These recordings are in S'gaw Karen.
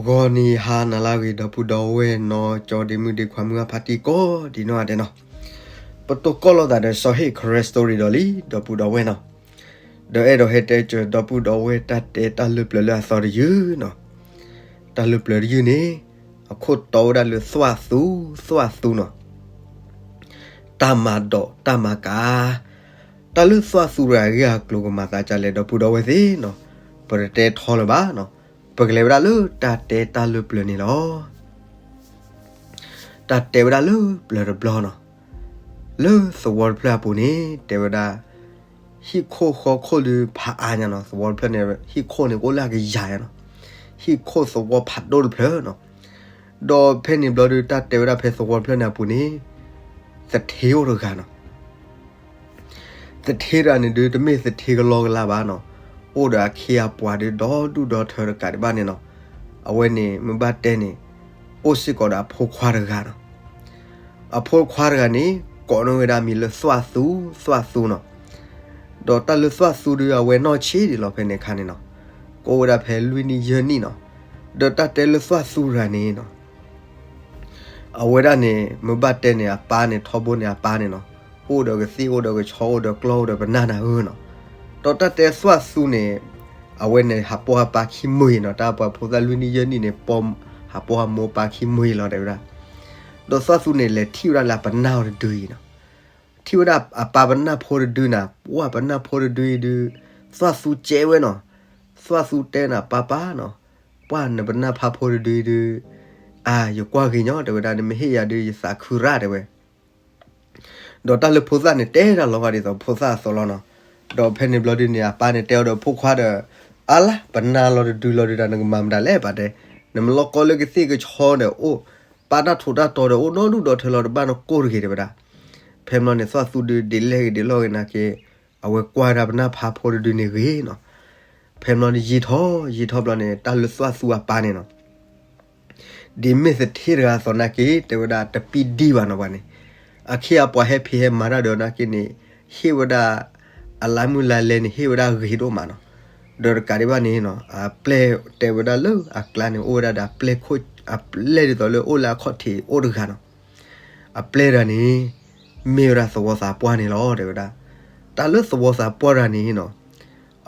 ဂီၤနံၤဟါနၤလၢအဂ့ၤ ဒီပုၢ်ဒီဝဲၢ်နီၢ်ကၠီဒ့မုၣ်ဒ့ခွါမုၢ်ဂၢ်ဖါတံၢ်ကိးဒံးနီၢ်ဂၤဒဲးနီၤ, ပတိၢ်ကီၢ်လိာ်သးဒီးစီၤဟ့ၣ် Karen Story ဒီးလံ ဒီပုၢ်ဒီဝဲၢ်နီၤ, ဒီးအဲၣ်ဒိးဟဲတဲစၢၤဒီပုၢ်ဒီဝဲၢ်တၢ်တဲတၢ်လၢပျၢၤလၢအသီတယုၢ်နီၤ, တၢ်လၢပျၢၤတယုၢ်န့ၣ် အခိၣ်တီဝဲဒၣ်လၢသွၣ်သူ, သွၣ်သူနီၤ, တၢ်မၤဒိးတၢ်မၤကၤ, တၢ်လၢသွၣ်သူတဂၤအဂ့ၢ်အကျိၤကမၤသးဒ်လဲၣ် ဒီပုၢ်ဒီဝဲၢ်သ့ၣ်နီၤ, ပတတဲထီလၢၤဘၣ်နီၤ, ပကလဲၤဝဲဒၣ်လၢတၢ်တဲတၢ်လၢပျၢၤန့ၣ်လီၤ. တၢ်တဲဝဲဒၣ်လၢပျၢၤတဘျီနီၤ, လၢသဝီတဖျၢၣ်အပူၤန့ၣ် တဲဝဲဒၣ် ဟံၣ်ခိၣ်ဃီခိၣ်ဒုးဖးအါညါနီၤ, သဝီတဖျၢၣ်န့ၣ် ဟံၣ်ခိၣ်န့ၣ်ကအိၣ်လၢအကယၤညါနီၤ, ဟံၣ်ခိၣ်သဝီဖးဒိၣ်တဖျၢၣ်နီၤ, ဒီးဖဲန့ၣ်ဘျီဒုး တၢ်တဲဝဲဒၣ်ဖဲသဝီတဖျၢၣ်န့ၣ်အပူၤန့ၣ် သထ့အိၣ်တဂၤနီၤ, သထ့တဂၤန့ၣ်ဒုး တမ့ၢ်သထ့ကလီကလီဘၣ်နီၤ, အိၣ်ဒီးအခ့အပှၤဒုး ဒီဒူၣ်ဒီထၢတကးဒံးဘၣ်န့ၣ်နီၤ, အဝဲန့ၣ်မ့ၢ်ဘၣ်တဲန့ၣ် အိၣ်စ့ၢ်ကီးဒီးအဖိခွါတဂၤနီၤ, အဖိခွါတဂၤန့ၣ် ကိးန့ၢ်ဝဲဒၣ်မံၤလၢသွၣ်သူ, သွၣ်သူနီၤ, ဒီးတၢ်လၢသွၣ်သူဒုး အဝဲနီၢ်ဆံးဒံးလီၤဖဲန့ၣ်အခါန့ၣ်နီၤ, ကအိၣ်ဝဲဒၣ်ဖဲလွံၢ်နံၣ်ယဲၢ်နံၣ်နီၤ, ဒီးတၢ်တဲလၢသွၣ်သူတဂၤန့ၣ်နီၤ အဝဲဒၣ်န့ၣ် မ့ၢ်ဘၣ်တဲန့ၣ် အပၢ်န့ၣ် ထီဘိန့ၣ် အပၢ်န့ၣ်နီၤ, အိၣ်ဒီးကသ့ၣ် အိၣ်ဒီးကဆီ အိၣ်ဒီးကျီၢ် အိၣ်ဒီးပနၢ်နၤဧၢနီၤ, ဒီးတၢ်တဲသွၣ်သူန့ၣ် အဝဲန့ၣ်ဟးပိာ်အပၢ်ခံမုၢ်အံၤနီၤ, တၢ်ပှၤဖိသၣ်လွံၢ်နံၣ်ယဲၢ်နံၣ်န့ၣ် ပိာ်, ဟးပိာ်အမိၢ်အပၢ်ခံမုၢ်အံၤလီၤ တဲဝဲဒၣ်, ဒီးသွၣ်သူန့ၣ် လဲၤထံၣ်ဝဲဒၣ်လၢအပနၢ်အီၤတဒုအံၤနီၤ, ထံၣ်ဝဲဒၣ်အပၢ်ပနၢ်ဖိတဒုနၤ, ပှၢ်ပနၢ်ဖိတဒုအံၤဒုး, သွၣ်သူကဲဝဲနီၤ, သွၣ်သူတဲနၤ ပၢ်ပၢ်နီၤ, ပှၢ်နပနၢ်ဖးဖိတဒုအံၤဒုး, အါ ယကွၢ်ဂ့ၤညီ တဲဝဲဒၣ် နမ့ၢ်ဟ့ၣ်ယၤဒုး ယသးခုရၣ် တဲဝဲ ဒီးတၢ်လၢဖိသၣ်န့ၣ် တဲတၢ်လီၤဂာ်ဒ်သိးဖိသၣ်အသိးလီၤနီၤ, ဒီးဖဲန့ၣ်ဘျီဒုန့ၣ် အပၢ်န့ၣ်တဲအီၤဒီးဖိခွါဒီး, အါလါ ပနၢ်လီၤတဒုလီၤဒုးဒီး နကမၤမတၤလဲၣ် ပၢ်တဲ, နမလီၤကီလၢကသ့ၣ်ကဆီဒီးအိၣ်, ပာ်တၢ်ထူးတၢ်တီၤဒီးအိၣ်ဒီဒူၣ်ဒီထၢလီၤတဘၣ်နကိၢ်တဂ့ၤ တဲဝဲဒၣ်, ဖဲမ့ၢ်န့ၣ် သွၣ်သူဒုးဒ်လဲၣ်ဂ့ၤဒ်လဲၣ်ဂ့ၤနာ်က့, အဝဲကွၢ်ဝဲဒၣ်ပနၢ်ဖးဖိတဒုန့ၣ်ဂ့ၤနီၤ, ဖဲမ့ၢ်န့ၣ်ယံာ်ထီၣ်ယံာ်ထီၣ်ဘျီန့ၣ် တၢ်လၢသွၣ်သူအပၢ်န့ၣ်နီၤ ဒ်မ့ၢ်သထ့တဂၤအသိးနာ်က့ တဲဝဲဒၣ်တပံဒံဘၣ်နီၤပှၤန့ၣ်, အခ့အပှၤဟဲဖံးဟဲမၤတၢ်ဒီးနာ်က့န့ၣ်, ဟ့ၣ်ဝဲဒၣ်, အလါမုၢ်လါလဲန့ၣ် ဟ့ၣ်ဝဲဒၣ်ဂ့ၤဒိၣ်မးနီၤ, ဒီးတကးဒံးဘၣ်န့ၣ်နီၤ အပျဲၢ်တဲဝဲဒၣ်လၢအကျါန့ၣ် အိၣ်ဝဲဒၣ်ဒီးအပျဲၢ်ခိၣ်, အပျဲၢ်ဒ်သိးလၢအိၣ်လၢအခီၣ်ထံးအိၣ်တဂၤနီၤ, အပျဲၢ်တဂၤန့ၣ်, မ့ၢ်ဝဲဒၣ်သဝီသးပှၢ်န့ၣ်လီၤ တဲဝဲဒၣ်, တၢ်လၢသဝီသးပှၢ်တဂၤန့ၣ်နီၤ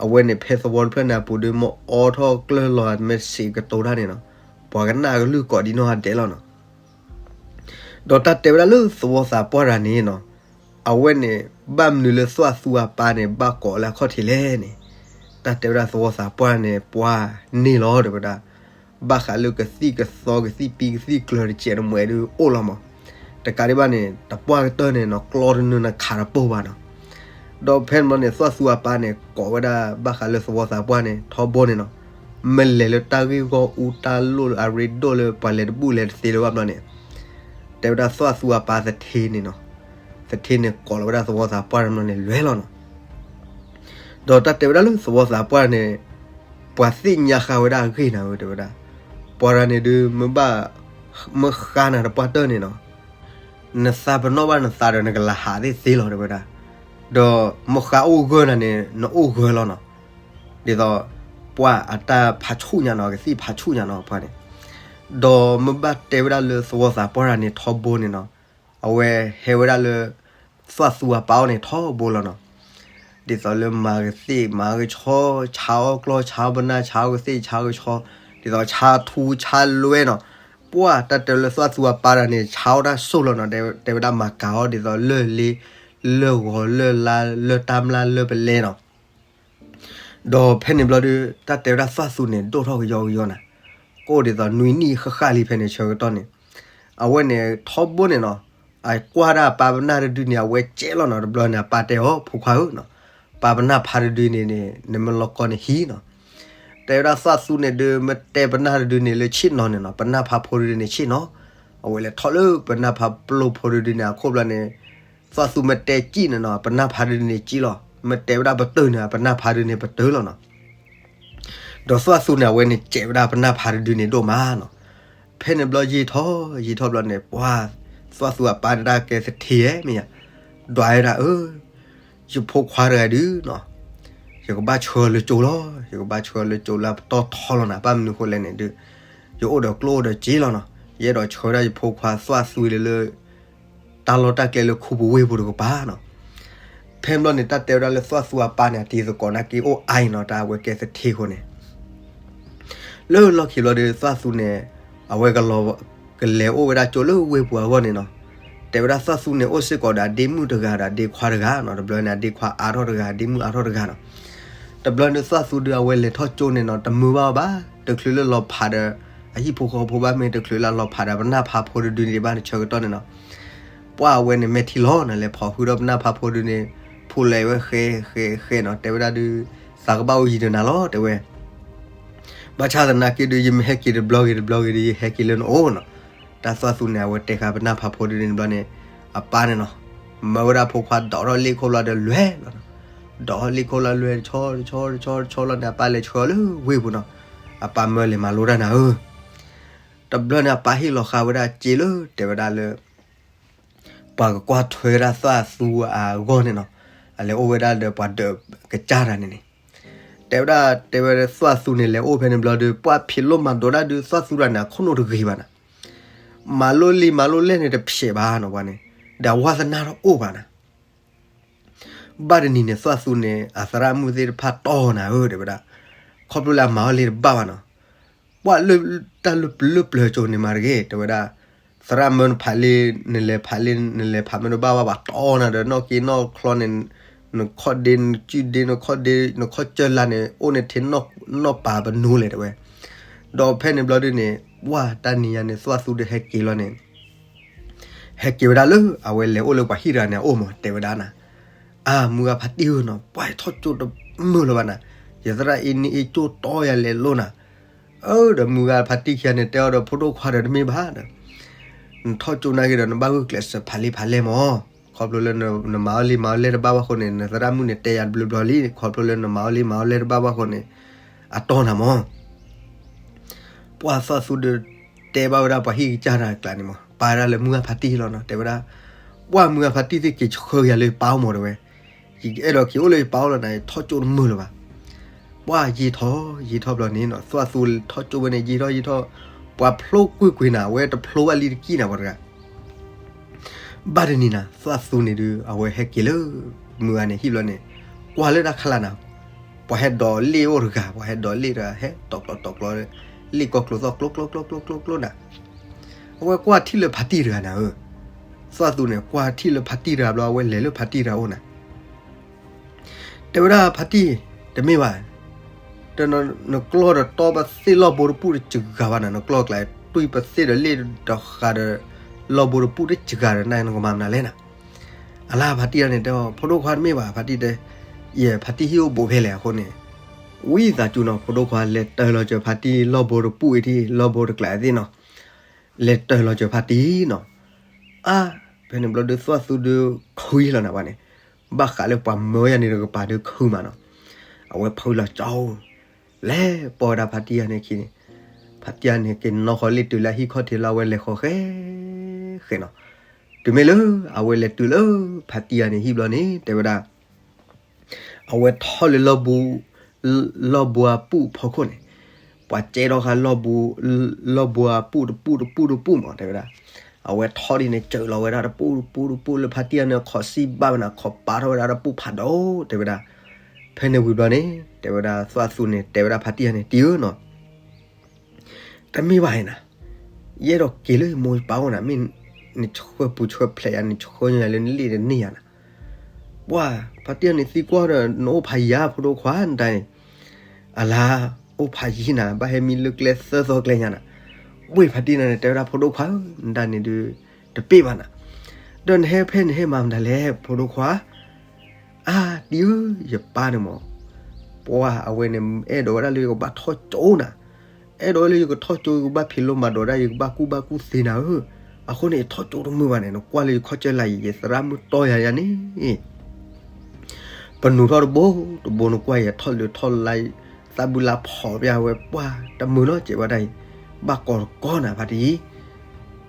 အဝဲန့ၣ်ဖဲသဝီတဖျၢၣ်န့ၣ်အပူၤဒီး မ့ၢ်အိးထီၣ်ကျၢၢ်လီၤမ့ၢ်စံးကတိၤတၢ်န့ၣ်နီၤ, ပှၤကနၣ်အကလုၢ်ကိးဒံနီၢ်ဂၤဒဲးလီၤနီၤ, ဒီးတၢ်တဲဝဲဒၣ်လၢသဝီသးပှၢ်တဂၤန့ၣ်နီၤ, အဝဲန့ၣ် ဘၣ်မနုၤလၢသွၣ်သူအပၢ်န့ၣ် ဘၣ်ကိးလၢအခီၣ်ထံးလဲၣ်န့ၣ်, တၢ်တဲဝဲဒၣ်သဝီသးပှၢ်န့ၣ် ပှၢ်န့ၣ်လီၤ တဲဝဲဒၣ်, ဘၣ်ဃးလၢကသံၣ်ကသီကသံၣ်ပံကသံၣ်ကျၢၤတစဲးတမှဲးဒုးအိၣ်လီၤမး, တကးဒံးဘၣ်န့ၣ် တပှၢ်ကတၢၢ်န့ၣ်နီၤ ကျီတနုၤနခးတပိၢ်ဘၣ်နီၤ ဒီးဖဲန့ၣ်ဘျီန့ၣ် သွၣ်သူအပၢ်န့ၣ် ကိးဝဲဒၣ်ဘၣ်ဃးလၢသဝီသးပှၢ်န့ၣ် ထီဘိန့ၣ်နီၤ, မ့ၢ်လဲၤလၢတၢ်ဂ့ၢ်ဂီၢ်အူတၢ်လိၣ်အရ့ဒိၣ်လၢပှၤလဲၤတဘူၣ်လဲၤတသ့လၢၤဘၣ်ဘျီန့ၣ်, တဲဝဲဒၣ်သွၣ်သူအပၢ်သထ့န့ၣ်နီၤ, သထ့န့ၣ်ကိးလီၤဝဲဒၣ်သဝီသးပှၢ်တဘျီန့ၣ် လဲၤလီၤနီၤ ဒီးတၢ်တဲဝဲဒၣ်လၢသဝီသးပှၢ်န့ၣ်, ပှၤသ့ၣ်ညါဃာ်ဝဲဒၣ်အဂ့ၢ်နၤဧၢ တဲဝဲဒၣ်, ပှၤတဂၤန့ၣ်ဒုး မ့ၢ်ဘၣ်, မ့ၢ်ဃါနၤတပှၢ်တၢၢ်န့ၣ်နီၤ, နသးပနီၣ်ဘၣ်နသးဒီးနကလၤဟးသ့ၣ်သ့လီၤ တဲဝဲဒၣ်, ဒီးမ့ၢ်ဃါအိၣ်ဂၢၢ်နၤန့ၣ် နအိၣ်ဂၢၢ်လီၤနီၤ, ဒ်သိး, ပှၢ်အတၢ်ဖးဆူၣ်ညါနီၤ ကသံၣ်ဖးဆူၣ်ညါနီၤပှၢ်န့ၣ်, ဒီးမ့ၢ်ဘၣ်တဲဝဲဒၣ်လၢသဝီသးပှၢ်တဂၤန့ၣ်ထီဘိန့ၣ်နီၤ, အဝဲဟဲဝဲဒၣ်လၢ သွၣ်သူအပၢ်အိၣ်န့ၣ်ထီဘိလီၤနီၤ, ဒ်သိးလၢမၤကသ့ၣ်မၤကဆီ ဆါအီၣ်ကျီၢ်ဆါအီၣ်ပနၢ်ဆါအီၣ်ကသ့ၣ်ဆါကဆီ, ဒ်သိးဆါထူဆါလွဲနီၤ, ပှၢ်တၢ်တဲလၢသွၣ်သူအပၢ်တဂၤန့ၣ် ဆါအီၣ်တၢ်စိၣ်လီၤနီၤ တဲဝဲဒၣ်မၤကၤအီၣ်ဒ်သိးလၢၢ်လ့, လၢၢ်ဂီၤလၢၢ်လါလၢၢ်တၢ်မျၢ်လၢၢ်ပလဲနီၤ ဒီးဖဲန့ၣ်ဘျီဒုး တၢ်တဲဝဲဒၣ်သွၣ်သူန့ၣ် ဒိၣ်ထီၣ်ကယီကယီနၤ, ကအိၣ်ဒ်သိးနွံနံၣ်ဃၣ်ဃၣ်လံဖဲန့ၣ်ဆၢကတီၢ်န့ၣ်, အဝဲန့ၣ်ထီဘိန့ၣ်နီၤ, အကွၢ်ဒၣ်ပၢ်ပနၢ်တဒုန့ၣ် အဝဲကဲလီၤနီၤ တဘျီန့ၣ် အပၢ်တဲအီၤ ဖိခွါဧၢနီၤ, ပၢ်ပနၢ်ဖးတဒုန့ၣ်န့ၣ် နမ့ၢ်လီၤကီန့ၣ်ဟံးနီၤ, တဲဝဲဒၣ်သွၣ်သူန့ၣ်ဒုး မ့ၢ်တဲပနၢ်တဒုန့ၣ်လၢဆ့ၣ်နီၤန့ၣ်နီၤ ပနၢ်ဖးဖိတဒုန့ၣ်ဆ့ၣ်နီၤ, အဝဲလဲၤထီၣ်လၢပနၢ်ဖးပျိဖိတဒုန့ၣ် အခိၣ်ဘျီန့ၣ် သွၣ်သူမ့ၢ်တဲကံၣ်န့ၣ်နီၤ ပနၢ်ဖးတဒုန့ၣ်ကံၣ်လီၤ, မ့ၢ်တဲဝဲဒၣ်ပတုာ်န့ၣ် ပနၢ်ဖးတဒုန့ၣ်ပတုာ်လီၤနီၤ, ဒီးသွၣ်သူန့ၣ် အဝဲန့ၣ်ကဲးဝဲဒၣ်ပနၢ်ဖးတဒုန့ၣ်ဒိၣ်မးနီၤ, ဖဲန့ၣ်ဘျီယံာ်ထီၣ်ယံာ်ထီၣ်ဘျီန့ၣ် ပှၢ်, သွၣ်သူအပၢ်တဲဒၣ်ကဲသထ့ဧၢ မ့ၢ်ယါ, ဒွးဝဲဒၣ်ဧၢ ယဖိခွါတဂၤဒုးနီၤ, ယကဘၣ်ဆှၢလၢကၠိလီၤ ယကဘၣ်ဆှၢလၢကၠိလၢပတီၢ်ထီလီၤနၤ ဘၣ်မနုၤဃိလဲၣ်န့ၣ်ဒုး, ယအိၣ်ဒီးကျိၣ်အိၣ်ဒီးစ့လီၤနီၤ. ယအဲၣ်ဒိးဆှၢဝဲဒၣ်ယဖိခွါသွၣ်သူလၢ တၢ်လီၢ်တၢ်ကျဲလၢခူပူၤဝ့ၢ်ပူၤတကပၤနီၤ. ဖဲဘျီန့ၣ် တၢ်တဲဝဲဒၣ်လၢသွၣ်သူအပၢ်န့ၣ် အတံၤသကိးနာ်က့အိၣ်အါအံၤနီၤ, တၢ်အဝဲကဲသထ့အဃိန့ၣ် လၢလီၢ်ခံဘျီဒီး သွၣ်သူန့ၣ် အဝဲကလီၤ ကလဲၤအိၣ်ဝဲဒၣ်ကၠိလၢဝ့ၢ်ပူၤအဂီၢ်န့ၣ်နီၤ. တဲဝဲဒၣ်သွၣ်သူန့ၣ် အိၣ်စ့ၢ်ကီးဒီးအဒ့မုၣ်တဂၤဒီးအဒ့ခွါတဂၤနီၤ. တဘျီန့ၣ် အဒ့ခွါအါထီၣ်တဂၤ အဒ့မုၣ်အါထီၣ်တဂၤနီၤ. တဘျီန့ၣ် သွၣ်သူဒီးအဝဲလဲၤထီၣ်ကၠိန့ၣ်နီၤ တမုာ်ဘၣ်ဘၣ်, တချုးလၢလီၤဖးဒီး အဟံၣ်ဖိဃီဖိဘၣ်မ့ၢ် တချုးလၢလီၤဖးဒီးပနၢ်ဖးဖိတဒုန့ၣ်ဘၣ်န့ၣ် ဆၢကတီၢ်န့ၣ်နီၤ. ပှၢ်အဝဲန့ၣ် မဲာ်ထံလီၤနီၤ လဲၤဖီၣ်ဃုာ်ဒီးပနၢ်ဖးဖိဒုန့ၣ် ဖိလဲၤဝဲဃဲဃဲဃဲနီၤ. တဲဝဲဒၣ်ဒုး သးကဘၣ်အိၣ်ယံၤဒီးနၤလီၤ တဲဝဲ. ဘၣ်ဆၣ်သနာ်က့ဒီး ယမ့ၢ်ဟဲက့ၤတဘျီဂ့ၤတဘျီဂ့ၤဒီး ယဟဲက့ၤလၢနအိၣ်နီၤ. တၢ်သွၣ်သူန့ၣ် အဝဲတဲဃာ်ပနၢ်ဖးဖိဒုန့ၣ်ဘျီန့ၣ် အပၢ်န့ၣ်နီၤ မၢဝဲဒၣ်ဖိခွါဒိးထီၣ်လ့ၣ်ခိၣ်လီၤဒီးလွဲၢ်လီၤနီၤ. ဒိးထီၣ်လ့ၣ်ခိၣ်လီၤလွဲၢ်တဆီတဆီတဆီတဆီလီၤန့ၣ် အပၢ်လဲၤဆှၢလၢဝ့ၢ်ပူၤနီၤ. အပၢ်မၢလဲၤမၤလိတၢ်နၤဧၢ. တဘျီန့ၣ် အပၢ်ဟ့ၣ်လီၤဃာ်ဝဲဒၣ်စ့လၢ တဲဝဲဒၣ်လၢ ပှၤကကွၢ်ထွဲဝဲဒၣ်သွၣ်သူအဂီၢ်န့ၣ်နီၤ. အလဲၤအိၣ်ဝဲဒၣ်ဒီးပှၤဒၢးကစၢ်တၢ်န့ၣ်န့ၣ် တဲဝဲဒၣ် တဲဝဲသွၣ်သူန့ၣ် လဲၤအိၣ်ဖဲန့ၣ်ဘျီဒီး ပှၢ်ဖံးလိၣ်မၤဒိးတၢ်ဒုး သွၣ်သူတၢ်န့ၣ် အခိၣ်နူာ်တဂ့ၤဘၣ်နၤ. မၤလိလံမၤလိလဲၢ်န့ၣ် တဖျဲးဘၣ်နီၤ ပှၤန့ၣ်, ဒီးအဝါသနာတအိၣ်ဘၣ်နၤ. ဘၣ်တနံၤန့ၣ် သွၣ်သူန့ၣ် အသရၣ်မုၣ်သ့ၣ်တဖၣ်တီနၤဧၢ တဲဝဲဒၣ်, ခီဖျိလၢအမၤအီၣ်လံတဘၣ်ဘၣ်နီၤ. ပှၢ်လၢတၢ်လၢပျၢၤကၠိန့ၣ်မၤတဂ့ၤ တဲဝဲဒၣ်, သရၣ်မၢနဖးလံ, နလဲၤဖးလံ နလဲၤဖးမၢတဘၣ်ဘၣ် ပှၤတီနၤဒီး နီၢ်က့နီၢ်ချီန့ၣ် နခီၣ်ဒ့ နစုဒ့ နခီၣ်ဒ့ နခီၣ်ကၢၢ်လါန့ၣ် အိၣ်န့ၣ်ထဲနီၢ်ပၤပနူလဲၣ် တဲဝဲ. ဒီးဖဲန့ၣ်ဘျီဒုန့ၣ် ပှၢ်တၢ်နံၤညါန့ၣ် သွၣ်သူဒီးဟဲက့ၤလီၤန့ၣ် ဟဲက့ၤဝဲဒၣ်လၢ အဝဲလဲၤအိၣ်လၢပှၤဟံၣ်တဂၤန့ၣ်အအိၣ်မး တဲဝဲဒၣ်နၤ, အါ မုၢ်ဂၤဖါတံၢ်ဧၢနီၤ ပှၢ်ထီၣ်ကၠိတမုာ်လၢၤဘၣ်နၤ, ယသရၣ်အံၤန့ၣ်အ့ၣ်ကၠိတီယၤလဲၤလိၤနၤ. အၢ ဒီးမုၢ်ဂၤဖါတံၢ်ခံဂၤန့ၣ် တဲအီၤဒီး ဖိဒိၣ်ခွါဒီးတမ့ၢ်ဘၣ်ဒီး နထီၣ်ကၠိနာ်က့ဒီး နဘၣ်ဂုာ်ကျဲးစၢးဖးလံဖးလဲၢ်မး, ခီဖျိလၢနမၤအီၣ်လံမၤအီၣ်လဲၢ်တဘၣ်ဘၣ်အဃိန့ၣ် နသရၣ်မုၣ်န့ၣ်တဲယၤတဘျီဘျီလံ, ခီဖျိလၢနမၤအီၣ်လံမၤအီၣ်လဲၢ်တဘၣ်ဘၣ်အဃိန့ၣ် အတီနၤမး. ပှၢ်သွၣ်သူဒီးတဲဘၣ်ဝဲဒၣ်ပှၤဟံၣ်ကစၢ်တၢ်အကျါန့ၣ်မး ပာ်ဝဲဒၣ်လၢမုၢ်ဂၤဖါတံၢ်လီၤနီၤ တဲဝဲဒၣ်, ပှၢ်မုၢ်ဂၤဖါတံၢ်သ့ၣ်က့ၤဆှၢက့ၤယၤလၢယပၢ်အိၣ်မး တဲဝဲ, ယအဲၣ်ဒိးက့ၤအိၣ်လၢယပၢ်အိၣ်လီၤနၤ ယထီၣ်ကၠိတမုာ်လၢၤဘၣ်. ပှၢ်ယံာ်ထီၣ်ယံာ်ထီၣ်ဘျီန့ၣ်နီၤ သွၣ်သူထီၣ်ကၠိဝဲန့ၣ် ယံာ်ထီၣ်ယံာ်ထီၣ်, ပှၤဖျိကွ့ၢ်ကွ့ၢ်နၤ အဝဲတဖျိဘၣ်လံတကံၢ်နၤ ပှၤတဂၤ ဘၣ်တနံၤနၤ သွၣ်သူန့ၣ်ဒုး အဝဲဟဲက့ၤလၢ မုၢ်ဂၤန့ၣ်ဟံၣ်ဘျီန့ၣ် ကွၢ်လၢတၢ်ခါလာ်နၤ, ပှၤဟဲဒိးလ့ၣ်အိၣ်တဂၤ ပှၤဟဲဒိးလ့ၣ်တဂၤ ဟဲတီၤကျီတီၤကျီ လ့ၣ်ကီကျိၤသီၣ်ကျိကျိကျိကျိကျိကျိနၤ, အဝဲကွၢ်ထံၣ်လၢဖါတံၢ်တဂၤနၤဧၢ, သွၣ်သူန့ၣ် ကွၢ်ထံၣ်လၢဖါတံၢ်တဂၤဘျီ အဝဲလဲၤလၢဖါတံၢ်တဂၤအိၣ်နၤ တဲဝဲဒၣ်ဖါတံၢ်, တမ့ၢ်ဘၣ်, နကျီၢ်ဒီးတီပသ့ၣ်လီၢ်ဘိတပူၣ်တစှၤဘၣ်နၤ, နကျီၢ်ကျါ တွံၢ်ပသ့ၣ်ဒီးလ့ၣ်တဃာ်ဒီး လီၢ်ဘိတပူၣ်တစှၤဒီး နနကမၤမနုၤလဲၣ်နၤ. အလါဖါတံၢ်န့ၣ်တဲအီၤ ဖိဒိၣ်ခွါတမ့ၢ်ဘၣ်, ဖါတံၢ်တဲ, ယဲ ဖါတံၢ်ဟံၣ်အိၣ်ဘူးဖဲလဲၣ်အဃိန့ၣ်, ဝံသးစူၤနီၤ ဖိဒိၣ်ခွါ လဲၤတၢၢ်လီၤစၢၤဖါတံၢ်လီၢ်ဘိတပူၣ်အံၤထံၣ် လီၢ်ဘိတကျါသ့ၣ်နီၤ, လဲၤတၢၢ်လီၤစၢၤဖါတံၢ်နီၤ. အါ, ဖဲန့ၣ်ဘျီဒုးသွၣ်သူဒုးခုလီၤနၤဝဲန့ၣ်, ဘၣ်ဃးလၢပှၤမၢယၤန့ၣ်တကပၤဒုးခုမးနီၤ, အဝဲဖုလီၤကၠီ, လဲၤပိာ်ဝဲဒၣ်ဖါတံၢ်ယၤန့ၣ်ခံန့ၣ်, ဖါတံၢ်ယၤန့ၣ်က့ၤနီၣ်ဃီၤလ့ၣ်တုၤလၢဟံၣ်ခီၣ်ထံးလၢအဝဲလဲၤဃီၤဃဲ, ဃဲနီၤ, တုၤမ့ၢ်လၢ အဝဲလဲၤတုၤလၢ ဖါတံၢ်ယၤန့ၣ်ဟံၣ်ဘျီန့ၣ် တဲဝဲဒၣ် အဝဲထီၣ်လၢ လီၢ်ဘိအပူၣ်ဖီခိၣ်န့ၣ်, ပှၤကဲထီၣ်ဃာ် လီၢ်ဘိအပူၣ်တပူၣ်တပူၣ်တပူၣ်မး တဲဝဲဒၣ်, အဝဲထီၣ်ဒ်န့ၣ် စၢၤလီၤဝဲဒၣ်တပူၣ်တပူၣ်တပူၣ်လၢဖါတံၢ်ယၤန့ၣ် ခိးစံဘၣ်ဝဲနၤ ခိးပာ်ထီၣ်ဝဲဒၣ်တပူၣ်ဖးဒိၣ် တဲဝဲဒၣ်, ဖဲန့ၣ်ဝံၤဘျီန့ၣ် တဲဝဲဒၣ်သွၣ်သူန့ၣ် တဲဝဲဒၣ်ဖါတံၢ်ယၤန့ၣ် တံၤဧၢနီၤ တမ့ၢ်ဘၣ်နၤ, ယအဲၣ်ဒိးက့ၤလၢမိၢ်ပၢ်အိၣ်နၤ မ့ၢ်နဆှၢပူၤဆှၢဖျဲးယၤ နဆှၢယၤလၢနလ့ၣ်တန့ၢ်ယၤနၤ, ပှၢ်ဖါတံၢ်ယၤန့ၣ်သံကွၢ်ဒီး နအိၣ်ဖးယံၤဧါ ဖိဒိၣ်ခွါ နတၢ်န့ၣ်, အလါ အိၣ်ဖးယံၤနၤ ဘၣ်ဟဲမံလၢကျဲသၢသီကျဲညါနၤ, ဝ့ၢ်ဖါတံၢ်ယၤန့ၣ် တဲဝဲဒၣ်ဖိဒိၣ်ခွါဧၢ နတၢ်န့ၣ်ဒုး တပ့ၢ်ဘၣ်နၤ, ဒီးနဟဲဖဲနဟဲမၤမတၤလဲၣ် ဖိဒိၣ်ခွါ အါ တံၤဧၢ ယပၢ်န့ၣ်မး, ပှၢ်အဝဲန့ၣ် အဲၣ်ဒိးဝဲဒၣ်လၢယကဘၣ်ထီၣ်ကၠိနၤ, အဲၣ်ဒိးဝဲလၢယကထီၣ်ကၠိ ယကဘၣ်ဖံးလိမၤဒိးဒၣ် ယကဘၣ်ကူၣ်ဘၣ်ကူၣ်သ့နၤဧၢ, အဃိန့ၣ် ယထီၣ်ကၠိတမုာ်ဘၣ်န့ၣ် နကွၢ်လၢယခီၣ်ကၢၢ်လါယံၤ ယသရၣ်မုၣ်တီယၤယၤန့ၣ် ပနူၤထီၣ်တဘိတဘိနကွၢ်ယၤထီၣ်လၢထီၣ်လါ သးဘုလါဖီၣ်ပျၢ်ဝဲ ပှၢ်တမုာ်နီတစဲးဘၣ်တၢ်အံၤ, ဘၣ်ကီတကီနၤဖါတံၢ်,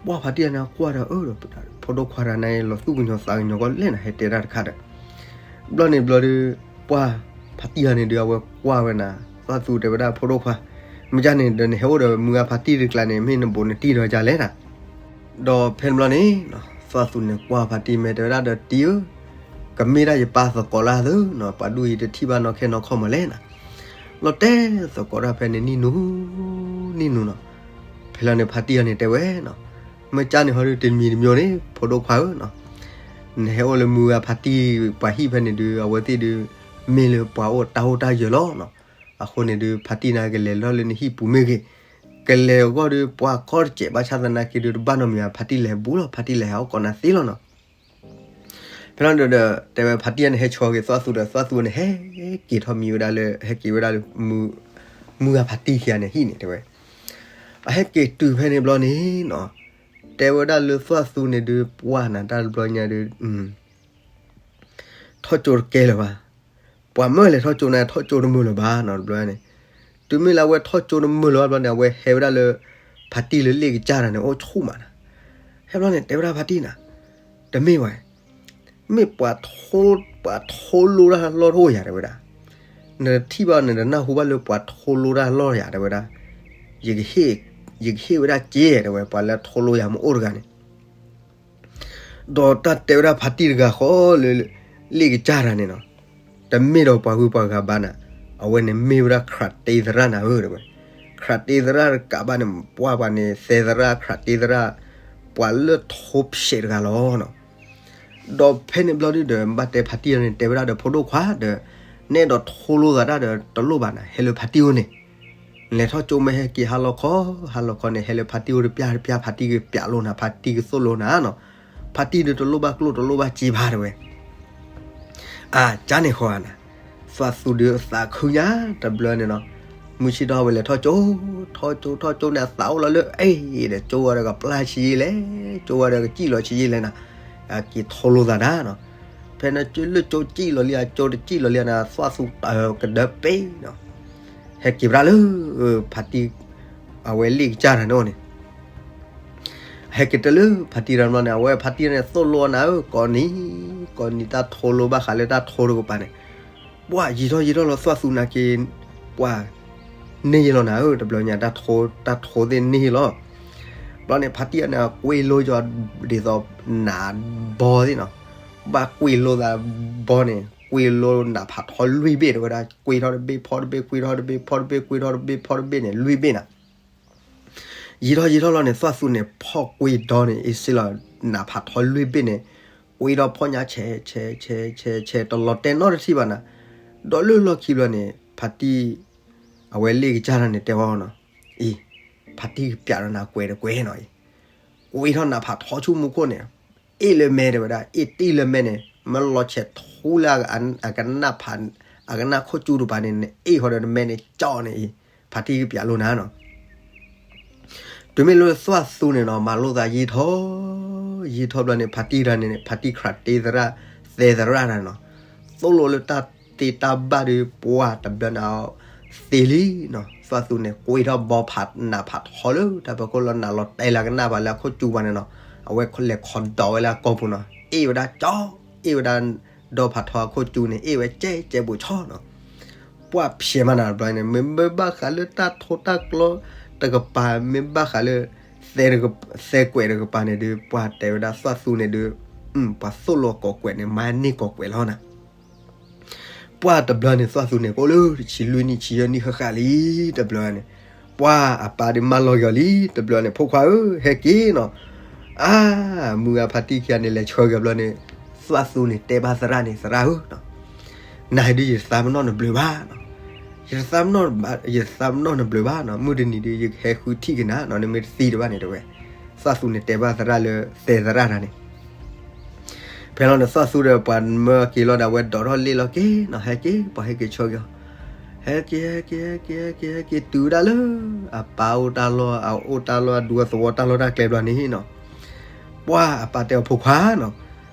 ပှၢ်ဖါတံၢ်ယၤန့ၣ်ကွၢ်ဒီး အၢ ဒီးဖိဒိၣ်ခွါတဂၤန့ၣ် လီၤသူၣ်ကညီၤသးကညီၤကီးလဲၣ်နၤ ဟဲတဲတၢ်တခါဒီး, ဘျီန့ၣ်ဘျီဒီး ပှၢ်ဖါတံၢ်ယၤန့ၣ်ဒုး အဝဲကွၢ်ဝဲနၤ, သးသူတဲဝဲဒၣ်ဖိဒိၣ်ခွါ, မ့ၢ်ကန့ၣ်ဒီး နဟဲအိၣ်ဒီးမုၢ်ဂၤဖါတံၢ်တကျါန့ၣ် မ့ၢ်နဘူးနတံၢ်ဒီးကလဲၣ်နၤ. ဒီးဖဲန့ၣ်ဘျီန့ၣ် သွၣ်သူန့ၣ်ကွၢ်ဖါတံၢ်မဲာ် တဲဝဲဒၣ်ဒီး တံၢ်ဧၢ, ကမ့ၢ်ဒၣ်ယပၢ်သကိးလၢအသိးနီၤ, ပှၤဒူၣ်အံၤတထံၣ်ဘၣ်နီၢ်ခဲနီၢ်ခီၣ်မးလဲၣ်နၤ. လီၤတဲာ်သကိးတၢ်ဖဲန့ၣ် နံၣ်နူၤ နံၣ်နူၤနီၤ. ဖဲလီၤန့ၣ် ဖါတံၢ်အံၤန့ၣ်တဲဝဲနီၤ, မ့ၢ်ကန့ၣ်ဟီဒုး တမံၤတမံၤန့ၣ် ဖိဒိၣ်ခွါဧၢနီၤ, နဟဲအိၣ်လၢမုၢ်ဂၤဖါတံၢ်ပှၤဟံၣ်ဖဲန့ၣ်ဒုး အဝဲသ့ၣ်ဒုး မ့ၢ်လၢပှၤအိၣ်တၢ်အိၣ်တၢ်ယၢၤလီၤနီၤ. အဃိန့ၣ်ဒုး ဖါတံၢ်နၤကလဲၤလီၤလၢနဟံၣ်ပူၤမ့ၢ်ဂ့ၤ, ကလဲၤအဂီၢ်ဒုး ပှၤကီတစဲးဘၣ်ဆၣ်သနာ်က့ဒုး တဘၣ်နီတမံၤဘၣ် ဖါတံၢ်လဲၤဘူးလီၤ, ဖါတံၢ်လဲၤဟဲအိၣ်ကိးနၤသ့လီၤနီၤ. ဖဲလီၤဒီး တဲဝဲဖါတံၢ်န့ၣ် ဟဲဆှၢက့ၤသွၣ်သူဒီး သွၣ်သူန့ၣ် ဟဲက့ၤထီၣ်မံဝဲဒၣ်လၢ ဟဲက့ၤဝဲဒၣ်လၢ မုၢ်ဂၤဖါတံၢ်ခံဂၤန့ၣ်ဟံၣ်န့ၣ် တဲဝဲ. အဟဲက့ၤတုၤဖဲန့ၣ်ဘျီန့ၣ်နီၤ, တဲဝဲဒၣ်လၢသွၣ်သူန့ၣ်ဒုး ပှၢ်နၤတၢ်တဘျီညါဒုး ထီၣ်ကၠိတကဲလၢၤဘၣ်. ပှၤမၢလဲၤထီၣ်ကၠိန့ၣ် ထီၣ်ကၠိတမုာ်လၢၤဘၣ်နီၤ တဘျီန့ၣ်. တုၤမ့ၢ်လၢအဝဲထီၣ်ကၠိတမုာ်လၢၤဘၣ်ဘျီန့ၣ် အဝဲဟဲဝဲဒၣ်လၢ ဖါတံၢ်လၢလ့ၣ်ကစၢ်တၢ်န့ၣ် အိၣ်ဆူၣ်မးနၤ. ဟဲဘျီန့ၣ် တဲဝဲဒၣ်ဖါတံၢ်နၤ, တမ့ၢ်ဝဲ, မ့ၢ်ပှၤ ပှၤထိလိတၢ်လီၢ်တအိၣ်ယၤ တဲဝဲဒၣ်. နတထံၣ်ဘၣ် နတနၢ်ဟူဘၣ်လၢပှၤထိလိတၢ်လီၢ်ယၤ တဲဝဲဒၣ်. ယကဟ့ၣ်ဝဲဒၣ်စ့ တဲဝဲ ပှၤလၢထိလိယၤမ့ၢ်အိၣ်တဂၤန့ၣ် ဒီးတၢ်တဲဝဲဒၣ်ဖါတံၢ်တဂၤဃီလၢ လ့ၣ်ကစၢ်တၢ်န့ၣ်နီၤ, တမ့ၢ်ဒီးပှၤဂုၤပှၤဂၤဘၣ်နၤ, အဝဲန့ၣ်မ့ၢ်ဝဲဒၣ် ခရၣ်တ့သရၣ်နၤဧၢ တဲဝဲ. ခရၣ်တ့သရၣ်တကးဘၣ်န့ၣ် ပှၤပှၤန့ၣ် သဲသရၣ် ခရၣ်တ့သရၣ် ပှၤလၢထိဖျဲးတဂၤလီၤနီၤ. ဒီးဖဲန့ၣ်ဘျီဒုးဒီး ဘၣ်တဲဖါတံၢ်န့ၣ် တဲဝဲဒၣ်ဒီးဖိဒိၣ်ခွါဒီး နအဲၣ်ဒိးထိလိသးတၢ်ဒီးတလိၣ်ဘၣ်နၤ, ဟဲလၢဖါတံၢ်အိၣ်န့ၣ် နလဲၤထီၣ်ကၠိမ့ၢ်ဟဲက့ၤဟါလီၤခီ, ဟါလီၤခီန့ၣ် ဟဲလၢဖါတံၢ်အိၣ်တပျၢ်တပျၢ် ဖါတံၢ်ကပျးလိာ်နၤ, ဖါတံၢ်ကသိၣ်လိနၤနီၤ. ဖါတံၢ်ဒုးတလိၣ်ဘၣ်ကျိၣ်တလိၣ်ဘၣ်စ့ဘၣ် တဲဝဲ. အကန့ၣ်ဃီဧါနၤ, သွၣ်သူဒုးသးခုညါတဘျီန့ၣ်နီၤ, မုၢ်ဆ့ၣ်ထီၣ်ဝဲလဲၤထီၣ်ကၠိ, ထီၣ်ကၠိထီၣ်ကၠိန့ၣ် အသးအိၣ်လီၤလၢ အဲၣ်ဒီးကၠိဝဲဒီးကပျၢ်ဆံးယံာ်လဲၣ်, ကၠိဝဲဒီးကစံၣ်လီၤဆံးယံာ်လဲၣ်နၤ, အက့ၤထိလိသးတၢ်နီၤ. ဖဲန့ၣ်လၢကၠိစံၣ်လီၤလံ အကၠိတစံၣ်လီၤလံနၤ သွၣ်သူတၢ်ကဒၢပ့ၤနီၤ, ဟဲက့ၤဝဲဒၣ်လၢ ဖါတံၢ် အဝဲလ့ၣ်ကစၢ်တၢ်န့ၣ်အိၣ်န့ၣ် ဟဲက့ၤတၢ်လၢဖါတံၢ်တၢ်ဘျီန့ၣ် အဝဲဖါတံၢ်န့ၣ်သိၣ်လိနၤဧၢ, ကိးနံၤ ကိးနံၤတၢ်ထိလိဘၣ်ဃးလၢတၢ်ထိတကပၤန့ၣ်, ပှၤယံာ်ထီၣ်ယံာ်ထီၣ်လီၤ သွၣ်သူနာ်က့ၤ, ပှၤ န့ၢ်ယလီၤနၤဧၢ, တဘျီညါ တၢ်ထိသ့ၣ်န့ၢ်ယလီၤ. ဘျီန့ၣ် ဖါတံၢ်အန့ၣ် ကွ့လိယီၤဒ်သိးနးဘီသ့ၣ်နီၤ, ဘၣ်ကွ့လိသးဘီန့ၣ် ကွ့လိနးဖးထီလွံၢ်ဘ့ၣ် တဲဝဲဒၣ်, ကွ့ထီၣ်တဘ့ၣ် ဖီတဘ့ၣ် ကွ့ထီၣ်တဘ့ၣ် ဖီတဘ့ၣ် ကွ့ထီၣ်တဘ့ၣ် ဖီတဘ့ၣ်န့ၣ် လွံၢ်ဘ့ၣ်နၤ. ယံာ်ထီၣ်ယံာ်ထီၣ်လီၤန့ၣ် သွၣ်သူန့ၣ် ဖီၣ်ကွ့ဒီန့ၣ် အ့ၣ်စ့လီၤ, နးဖးထီလွံၢ်ဘ့ၣ်န့ၣ် ကွ့ထီၣ်ဖီၣ်ညါဆဲး ဆဲး ဆဲး ဆဲး ဆဲး တလီၤတဲာ်နီတထံၣ်ဘၣ်နၤ. ဒီးလၢလီၢ်ခံဘျီန့ၣ် ဖါတံၢ် အဝဲလ့ၣ်ကစၢ်တၢ်န့ၣ်တဲအီၤနီၤ, အံၤ ဖါတံၢ်ကပျးဒီးနၤကွဲးတကွဲးနီၤအံၤ, ကွ့ထီၣ်နးဖးထီဆူမူခိၣ်န့ၣ် အ့ၣ်လၢမဲာ်တဲဝဲဒၣ်, အ့ၣ်တ့ၢ်လၢမဲာ်န့ၣ် မ့ၢ်လီၤဆဲးထူလၢအကနၣ်ဖး အကနၣ်ခိၣ်ကၠူတပၤန့ၣ် နအ့ၣ်ဃီဒီးနမဲာ်န့ၣ်ကၠီန့ၣ်အံၤ, ဖါတံၢ်ကပျးလိာ်နၤနီၤ. တုၤမ့ၢ်လၢသွၣ်သူန့ၣ်နီၤ မၤလိသးယံာ်ထီၣ် ယံာ်ထီၣ်ဘျီန့ၣ် ဖါတံၢ်တၢ်န့ၣ် ဖါတံၢ်ခရၣ်တ့သရၣ် သဲသရၣ်တၢ်နီၤ, သိၣ်လိလၢတၢ်တ့တၢ်ဘၣ်ဒီး ပှၢ်တဘျီန့ၣ် သ့လံနီၤ. သွၣ်သူန့ၣ် ကွ့ထီၣ်ဘီဖးနးဖးထီလၢတၢ်ဖီခိၣ်လီၤ, နးလီၤတဲာ်လၢအကနၣ်ဘၣ်လၢအခိၣ်ကၠူဘၣ်န့ၣ်နီၤ, အဝဲလဲၤခီဒီးဝဲလၢအကိာ်ပူၤနီၤ, အ့ၣ်ဝဲဒၣ်ကၠီ, အ့ၣ်ဝဲဒၣ် ဒီဖးထီအခိၣ်ကၠူန့ၣ် အ့ၣ်ဝဲကဲကဲဘူးဆီနီၤ. ပှၢ်ဖျဲးမးနၤတဘျီန့ၣ် မ့ၢ်ဘၣ်ဃးလၢတၢ်ထိတၢ်ကျီတကပၤ မ့ၢ်ဘၣ်ဃးလၢ သဲကွဲးတကပၤန့ၣ်ဒုး ပှၢ်တဲဝဲဒၣ်သွၣ်သူန့ၣ်ဒုး ပှၤသိၣ်လိကိးကွဲးန့ၣ် မၤန့ၢ်ကိးကွဲးလီၤနၤ. ပှၢ်တဘျီန့ၣ် သွၣ်သူန့ၣ် ကအိၣ်လၢတဆံလွံၢ်နံၣ် ဆံယဲၢ်နံၣ်ဃၣ်ဃၣ်လံ တဘျီန့ၣ် ပှၢ်အပၢ်ဒုးမၢလီၤက့ၤအီၤလံ တဘျီန့ၣ် ဖိခွါဧၢ ဟဲက့ၤနီၤ. အါ မုၢ်ဂၤဖါတံၢ်ခံဂၤန့ၣ် လဲၤဆှၢက့ၤဘျီန့ၣ် သွၣ်သူန့ၣ်တဲဘၣ်သရၣ်န့ၣ် သရၣ်ဧၢ နၤဒုးယသးပနီၣ်နဘျုးဘၣ်နီၤ, ယသးပနီၣ် ယသးပနီၣ်နဘျုးဘၣ်နီၤ, မုၢ်တနံၤဒုး ယကဟဲဃုထံၣ်က့ၤနၤနီၤ, နမ့ၢ်တသံတဘၣ်န့ၣ်တဲဝဲ, သွၣ်သူန့ၣ်တဲဘၣ်သရၣ်လၢသဲသရၣ်တၢ်န့ၣ် ဖဲလီၤန့ၣ် သွၣ်သူဒီးပှၤမၢက့ၤလီၤဒီး အဝဲဒိးထီၣ်လ့ၣ်လီၤက့ၤနီၤ, ဟဲက့ၤ ပှၤဟဲက့ၤဆှၢက့ၤအီၤ, ဟဲက့ၤ ဟဲက့ၤ ဟဲက့ၤ ဟဲက့ၤ တုၤဝဲဒၣ်လၢ အပၢ်အိၣ်တၢ်လီၢ် အအိၣ်တၢ်လီၢ် အဒူအသဝီတၢ်လီၢ်တၢ်ကျဲဘျီန့ၣ်နီၤ, ပှၢ်အပၢ်တဲအီၤဖိခွါနီၤ,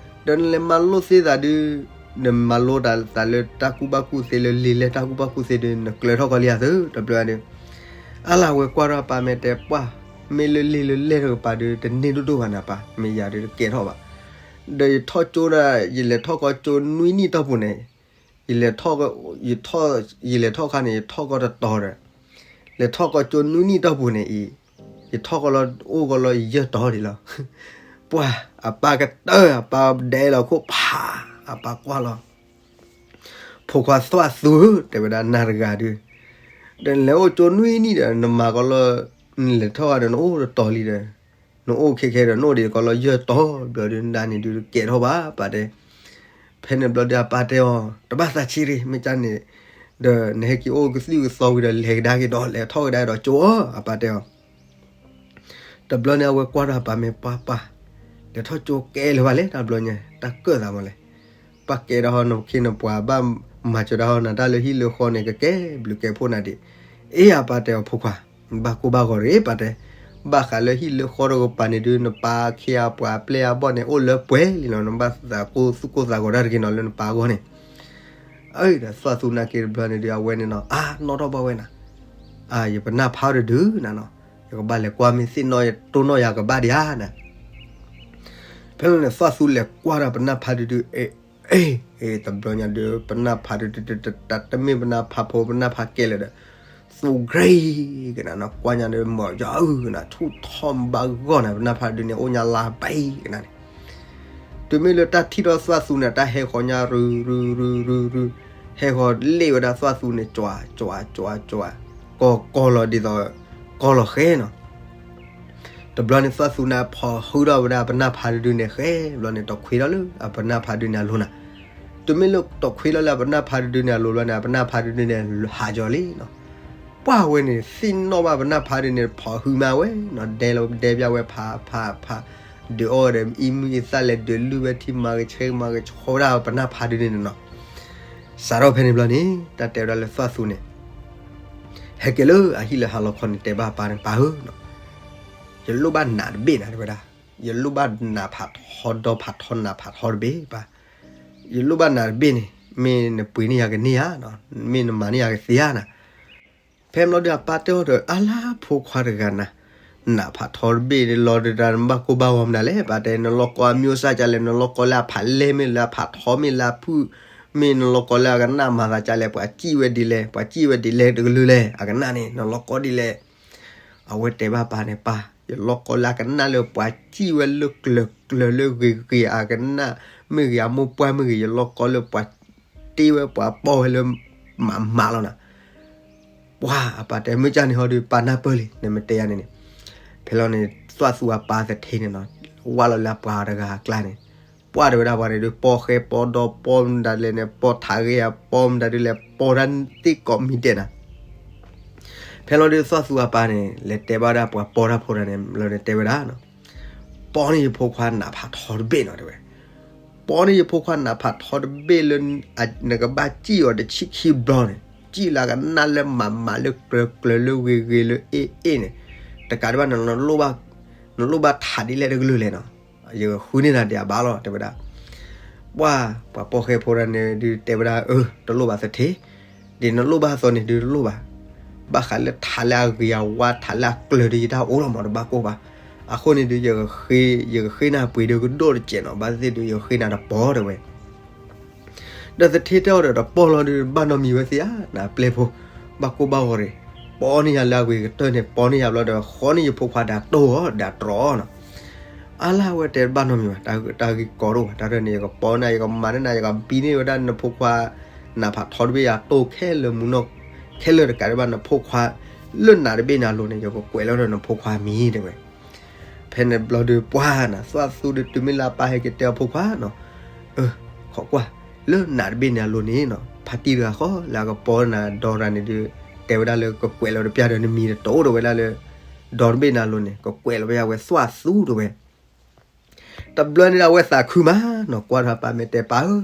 ဒီးနလဲၤမၤလိသ့သးဒုး နမၤလိတၢ်သးလၢတၢ်ကူၣ်ဘၣ်ကူၣ်သ့လၢလံာ်လဲၢ်တၢ်ကူၣ်ဘၣ်ကူၣ်သ့ဒုး နကျၢၤထီၣ်ကီးလံဧါသၢ တဘျီဒုး, အါလၢအဝဲကွၢ်ထီၣ်အပၢ်မဲာ်တဲပှၢ်, မ့ၢ်လၢလံာ်လၢလဲၢ်တကပၤဒုး တန့ၢ်ဒိၣ်ဒိၣ်ဘၣ်နၤပၢ်, မ့ၢ်ယၤဒုးတကဲထီၣ်ဘၣ်, ဒီးယထီၣ်ကၠိဒၣ် ယလဲၤထီၣ်ကီးကၠိနွံနံၣ်တီၢ်ပူၤန့ၣ်, ယလဲၤထီၣ် ယလဲၤထီၣ်ခါန့ၣ် ယထီၣ်ကီးတတီၤဒီး လဲၤထီၣ်ကီးကၠိနွံနံၣ်တီၢ်ပူၤန့ၣ်အံၤ, ယထီၣ်ကီးလီၤအိၣ်ကီးလီၤယဲၢ်တီၤဒံးလီၤ. ပှၢ်အပၢ်ကတၢၢ် အပၢ်ဒဲလီၤခိၣ်ဖး, အပၢ်ကွၢ်လီၤ ဖိခွါသွၣ်သူဧၢ တဲဝဲဒၣ်နၤတဂၤဒုး, ဒီးနလဲၤအိၣ်ကၠိနွံနံၣ်ဒီး နမၤကီးလၢ နလဲၤထီၣ်ဂၤဒီးနအိၣ်တတီၤလံဒီး, နအိၣ်ခဲခဲဒီး နအိၣ်ဒံးကီးလၢယဲၢ်တီၤဘျီဒုး နဒၣ်န့ၣ်ဒုးကဲထီၣ်ဘၣ် ပၢ်တဲ. ဖဲန့ၣ်ဘျီဒုးအပၢ်တဲအီၤ တဘၣ်သးဆံးရံၣ် မ့ၢ်ကန့ၣ်, ဒီးနဟဲက့ၤအိၣ်ကသုၣ်ကသီဝံၤဒီး လဲၤကဒါက့ၤဒီး လဲၤထီၣ်ကဒါဒီးကၠိအီၤ အပၢ်တဲအီၤ. တဘျီန့ၣ်အဝဲကွၢ်ဒီးအပၢ်မ့ၢ်ပှၢ်ပၢ်, လဲၤထီၣ်ကၠိကဲလၢၤဘၣ်လဲၣ် တဘျီညါ တၢ်ကၢၣ်သးမးလဲၣ်. ပၢ်ကဲဒၣ်ဟီနခ့နပှၤဘၣ်မၤစၢၤဒၣ်ဟီနၤတၢ်လၢဟံၣ်လၢဃီန့ၣ် ကကဲဘျုးကဲဖှိၣ်နၤဒံး. အ့ အပၢ်တဲအီၤဖိခွါ, ဘၣ်ကိၢ်ဘၣ်ဂီၤရံၣ် ပၢ်တဲ, ဘၣ်ဃးလၢဟံၣ်လၢဃီတကပၤန့ၣ်ဒုး နပၢ်ခ့အပှၤပျဲၢ်အဘီၣ်န့ၣ် အိၣ်လၢပှဲၤလံနီၤ နဘၣ်သးကိၢ်သူၣ်ကိၢ်သးဂီၤတၢ်တဂ့ၤနီၤ လၢနပၢ်အဂီၢ်န့ၣ်. အၢ ဒီးသွၣ်သူနာ်က့တဘျီန့ၣ်ဒုး အဝဲန့ၣ်နီၤ အါ နီၣ်ထီၣ်ဘၣ်ဝဲနၤ, အါ ယပနၢ်ဖးတဒုနၤနီၤ, ယကဘၣ်လဲၤကွၢ်မ့ၢ်သ့ၣ်နီၣ်တိၢ်နီၣ်ယၤကဘၣ်ဒံးဧါနၤ. ဖဲလီၤန့ၣ် သွၣ်သူလဲၤကွၢ်ဒီးပနၢ်ဖးတဒု အ့ အ့ တဘျီညါဒုး ပနၢ်ဖးတဒု တမ့ၢ်ပနၢ်ဖးဖိ ပနၢ်ဖးကဲလၢာ်ဒီး သူ gray ကနၤနီၤ ကွၢ်ညါဒီး မၢယၤအုၣ်ကနၤ ဆူၣ်ထီၣ်ဘၣ်ဂီၢ်နၤ ပနၢ်ဖးတဒုန့ၣ် အိၣ်ညါလါဘဲကနၤန့ၣ်. တုၤမ့ၢ်လၢတၢ်ထံၣ်ထီၣ်သွၣ်သူန့ၣ် တၢ်ဟဲဃီၤညါရုရုရုရုရု, ဟဲဃီၤလ့ၣ်ဝဲဒၣ်သွၣ်သူန့ၣ် ကွၢ်ကွၢ်ကွၢ်ကွၢ်, ကီၢ်ကီၢ်လီၤဒ်သိး ကီၢ်လီၤဃဲနီၤ. တဘျီန့ၣ် သွၣ်သူန့ၣ် ဖီၣ်ဟုထီၣ်ဝဲဒၣ်ပနၢ်ဖးတဒုန့ၣ်ဃဲ, ဘျီန့ၣ် တီၣ်ခွ့ထီၣ်လၢအပနၢ်ဖးတဒုန့ၣ်အလိၤနၤ. တုၤမ့ၢ်လၢတီၣ်ခွ့ထီၣ်လၢအပနၢ်ဖးတဒုန့ၣ်အလိၤဘျီန့ၣ် အပနၢ်ဖးတဒုန့ၣ် ဟးကၠီၤလံနီၤ. ပှၢ်ဝဲန့ၣ် သ့ၣ်နီၣ်ဘၣ်ပနၢ်ဖးတဒုန့ၣ် ဖီၣ်ဟုမးဝဲနီၤ, ဒဲလီၤဒဲပျၢ်ဝဲဖးဖးဖး, ဒုးအီၣ်ဒီးအံမုၢ်အံသၣ်လဲၤဒုးလုၢ်ဝဲထံမၤကဆှဲမၤကဆှီဝဲဒၣ်ပနၢ်ဖးတဒုန့ၣ်နီၤ. စးထီၣ်ဖဲန့ၣ်ဘျီန့ၣ် တၢ်တဲဝဲဒၣ်လၢသွၣ်သူန့ၣ် ဟဲက့ၤလၢအဟံၣ်လၢဟါလီၤခီန့ၣ် တဲဘၣ်ပၢ်န့ၣ် ပၢ်ဧၢ, ယလိၣ်ဘၣ်နးတဘ့ၣ်နၤ တဲဝဲဒၣ်, ယလိၣ်ဘၣ်နးဖးထီဒီဖးထီနးဖးထီတဘ့ၣ်ပၢ်, ယလိၣ်ဘၣ်နးတဘ့ၣ်န့ၣ် မ့ၢ်နပှ့ၤန့ၢ်ယၤကန့ၢ်ဧါ, မ့ၢ်နမၤန့ၢ်ယၤကသ့ဧါနၤ. ဖဲမ့ၢ်လီၤဒုးအပၢ်တဲအီၤဒီး အါလါဖိခွါတဂၤနၤ, နးဖးထီတဘ့ၣ်လီၤဒီး နဘၣ်ကိၢ်ဘၣ်ဂီၤမနုၤလဲၣ် ပၢ်တဲ, နလီၤကီအမံၤအိၣ်စၢ်ကလဲၣ်, နလီၤကီလၢအဖးလဲၢ်မ့ၢ်လၢအဖးထီမ့ၢ်လၢအဖုၣ်, မ့ၢ်နလီၤကီလၢအကနၣ်မၤသးကလဲၣ်, ပှၤစံၣ်ဝဲဒ်လဲၣ်, ပှၤစံၣ်ဝဲဒ်လဲၣ်တကလုာ်လဲၣ်, အကနၣ်န့ၣ် နလီၤကီဒ်လဲၣ်. အဝဲတဲဘၣ်ပၢ်န့ၣ် ပၢ်, ယလီၤကီလၢအကနၣ်လၢပှၤစံၣ်ဝဲလၢကျၢၤကျၢၤလၢဂ့ၤဂ့ၤ အကနၣ်မ့ၢ်ဂ့ၤ အမိၢ်ပှၢ်မ့ၢ်ဂ့ၤ ယလီၤကီလၢပှၤတ့ဝဲပှၤပီၢ်ဝဲလၢမးမးလီၤနၤ. ပှၢ်အပၢ်တဲ မ့ၢ်ကန့ၣ်ဟီဒီး ပၢ်နၢ်ပၢၢ်လံ နမ့ၢ်တဲယၤန့ၣ်န့ၣ်. ဖဲလီၤန့ၣ် သွၣ်သူအပၢ်သထ့န့ၣ်နီၤ ဝၢ်လီၤလၢအပှၤတဂၤအကျါန့ၣ်, ပှၢ်တဲဝဲဒၣ်ပှၤန့ၣ်ဒုး ပီၣ်ဃဲပီၣ်ဒီပီၣ်မတၤလဲၣ်န့ၣ် ပီၣ်ထးဂ့ၤအပီၣ်မတၤဒုးလဲၣ် ပီၣ်တၢ်သ့ၣ်ကိးမံၤဒဲးနၤ. ဖဲလီၤဒုးသွၣ်သူအပၢ်န့ၣ် လဲၤတဲဘၣ်ဒၣ်ပှၤပီၣ်တၢ်ဖိတၢ်န့ၣ် လီၤန့ၣ်တဲဝဲဒၣ် ပီၣ်န့ၢ်ယဖိခွါနးဖးထီတဘ့ၣ်နီၤ တဲဝဲ. ပီၣ်န့ၢ်ယဖိခွါနးဖးထီတဘ့ၣ်လၢ နကဘၣ်စံၣ်အီၤတဆံခံဘျီန့ၣ် စံၣ်လၢအကနၣ်လၢမးမးလၢကျၢၤကျၢၤလၢဂ့ၤဂ့ၤလၢအ့ၣ်အ့ၣ်န့ၣ် တကးဒံးဘၣ် နလိၣ်ဘၣ်ထးဒ်လဲၣ်တကလုာ်လဲၣ်နီၤ ယကဃုန့ၢ်နၤဒံးအဘၣ်လီၤ တဲဝဲဒၣ်. ပှၢ် ပှၤပီၣ်ဃဲဖိတၢ်န့ၣ်ဒုးတဲဝဲဒၣ် အၢ တလိၣ်ဘၣ်သထ့ ဒ်နလိၣ်ဘၣ်အသိးန့ၣ်ဒုးတလိၣ်ဘၣ်. ဘၣ်ဃးလၢထးလၢအဂ့ၤအဝါထးလၢအကျၢၤဒုးယတၢ်အိၣ်လီၤမးတဘၣ်ကိၢ်ဘၣ်. အဃိန့ၣ်ဒုး ယကဃ့နၤပှ့ၤဒုးကဒိၣ်တစဲးနီၤ ဘၣ်သ့ၣ်သ့ၣ်ဒုးယဃ့နၤတပီၢ်တဲဝဲ ဒီးသထ့တဲအီၤဒီးတပီၢ်လီၤဒုး ဘၣ်နီတမံၤဝဲသ့ဧါ နပျဲၢ်ဖိ ဘၣ်ကိၢ်ဘၣ်ဂီၤရံၣ် ပီၣ်န့ၢ်ယၤလၢအဂ့ၤကတၢၢ်န့ၣ် ပီၣ်န့ၢ်ယၤဘျီဒီး ဃီန့ၢ်ယဖိခွါဒီးတိၢ်အီၤဒီးတြီအီၤနီၤ. အါလၢအဝဲတဲဘၣ်နီတမံၤဘၣ် တၢ်ဂ့ၢ်ကီဒိၣ်ဘၣ် တၢ်ရဲၣ်န့ၣ် ယကပီၣ်န့ၢ် ယကမၤန့ၢ်နၤ ယကဘံန့ၢ်ဝဲဒၣ်နဖိခွါ နးဖးထီတဘ့ၣ်ယၤတိၢ်ခဲလၢာ်မူနီၢ် ခဲလၢာ်တကးဒံးဘၣ်နဖိခွါ လၢနးတဘ့ၣ်န့ၣ်အလိၤန့ၣ် ယကကွဲးလီၤဒီးနဖိခွါမံၤတဲဝဲ ဖဲန့ၣ်ဘျီဒုးပှၢ်နၤ သွၣ်သူဒီးတုၤမ့ၢ်လၢအပၢ်ဟဲက့ၤတဲအီၤဖိခွါနီၤ, အၢ ခိးကွၢ် လၢနးတဘ့ၣ်န့ၣ်အလိၤန့ၣ်နီၤ ဖါတံၢ်တဂၤဃီလၢအကပီၢ်နၤဒီတၢ်န့ၣ်ဒုး တဲဝဲဒၣ်လၢကကွဲးလီၤတပျၢ်ဒီးနမံၤတအိၣ်ဒီးဝဲဒၣ်လၢ ဒီတဘ့ၣ်န့ၣ်အလိၤန့ၣ် ကကွဲးလီၤဝဲယၤဝဲသွၣ်သူတဲဝဲ တဘျီန့ၣ်ဒီးအဝဲသးခုမးနီၤ ကွၢ်ထီၣ်အပၢ်မ့ၢ်တဲပၢ်ဧၢ,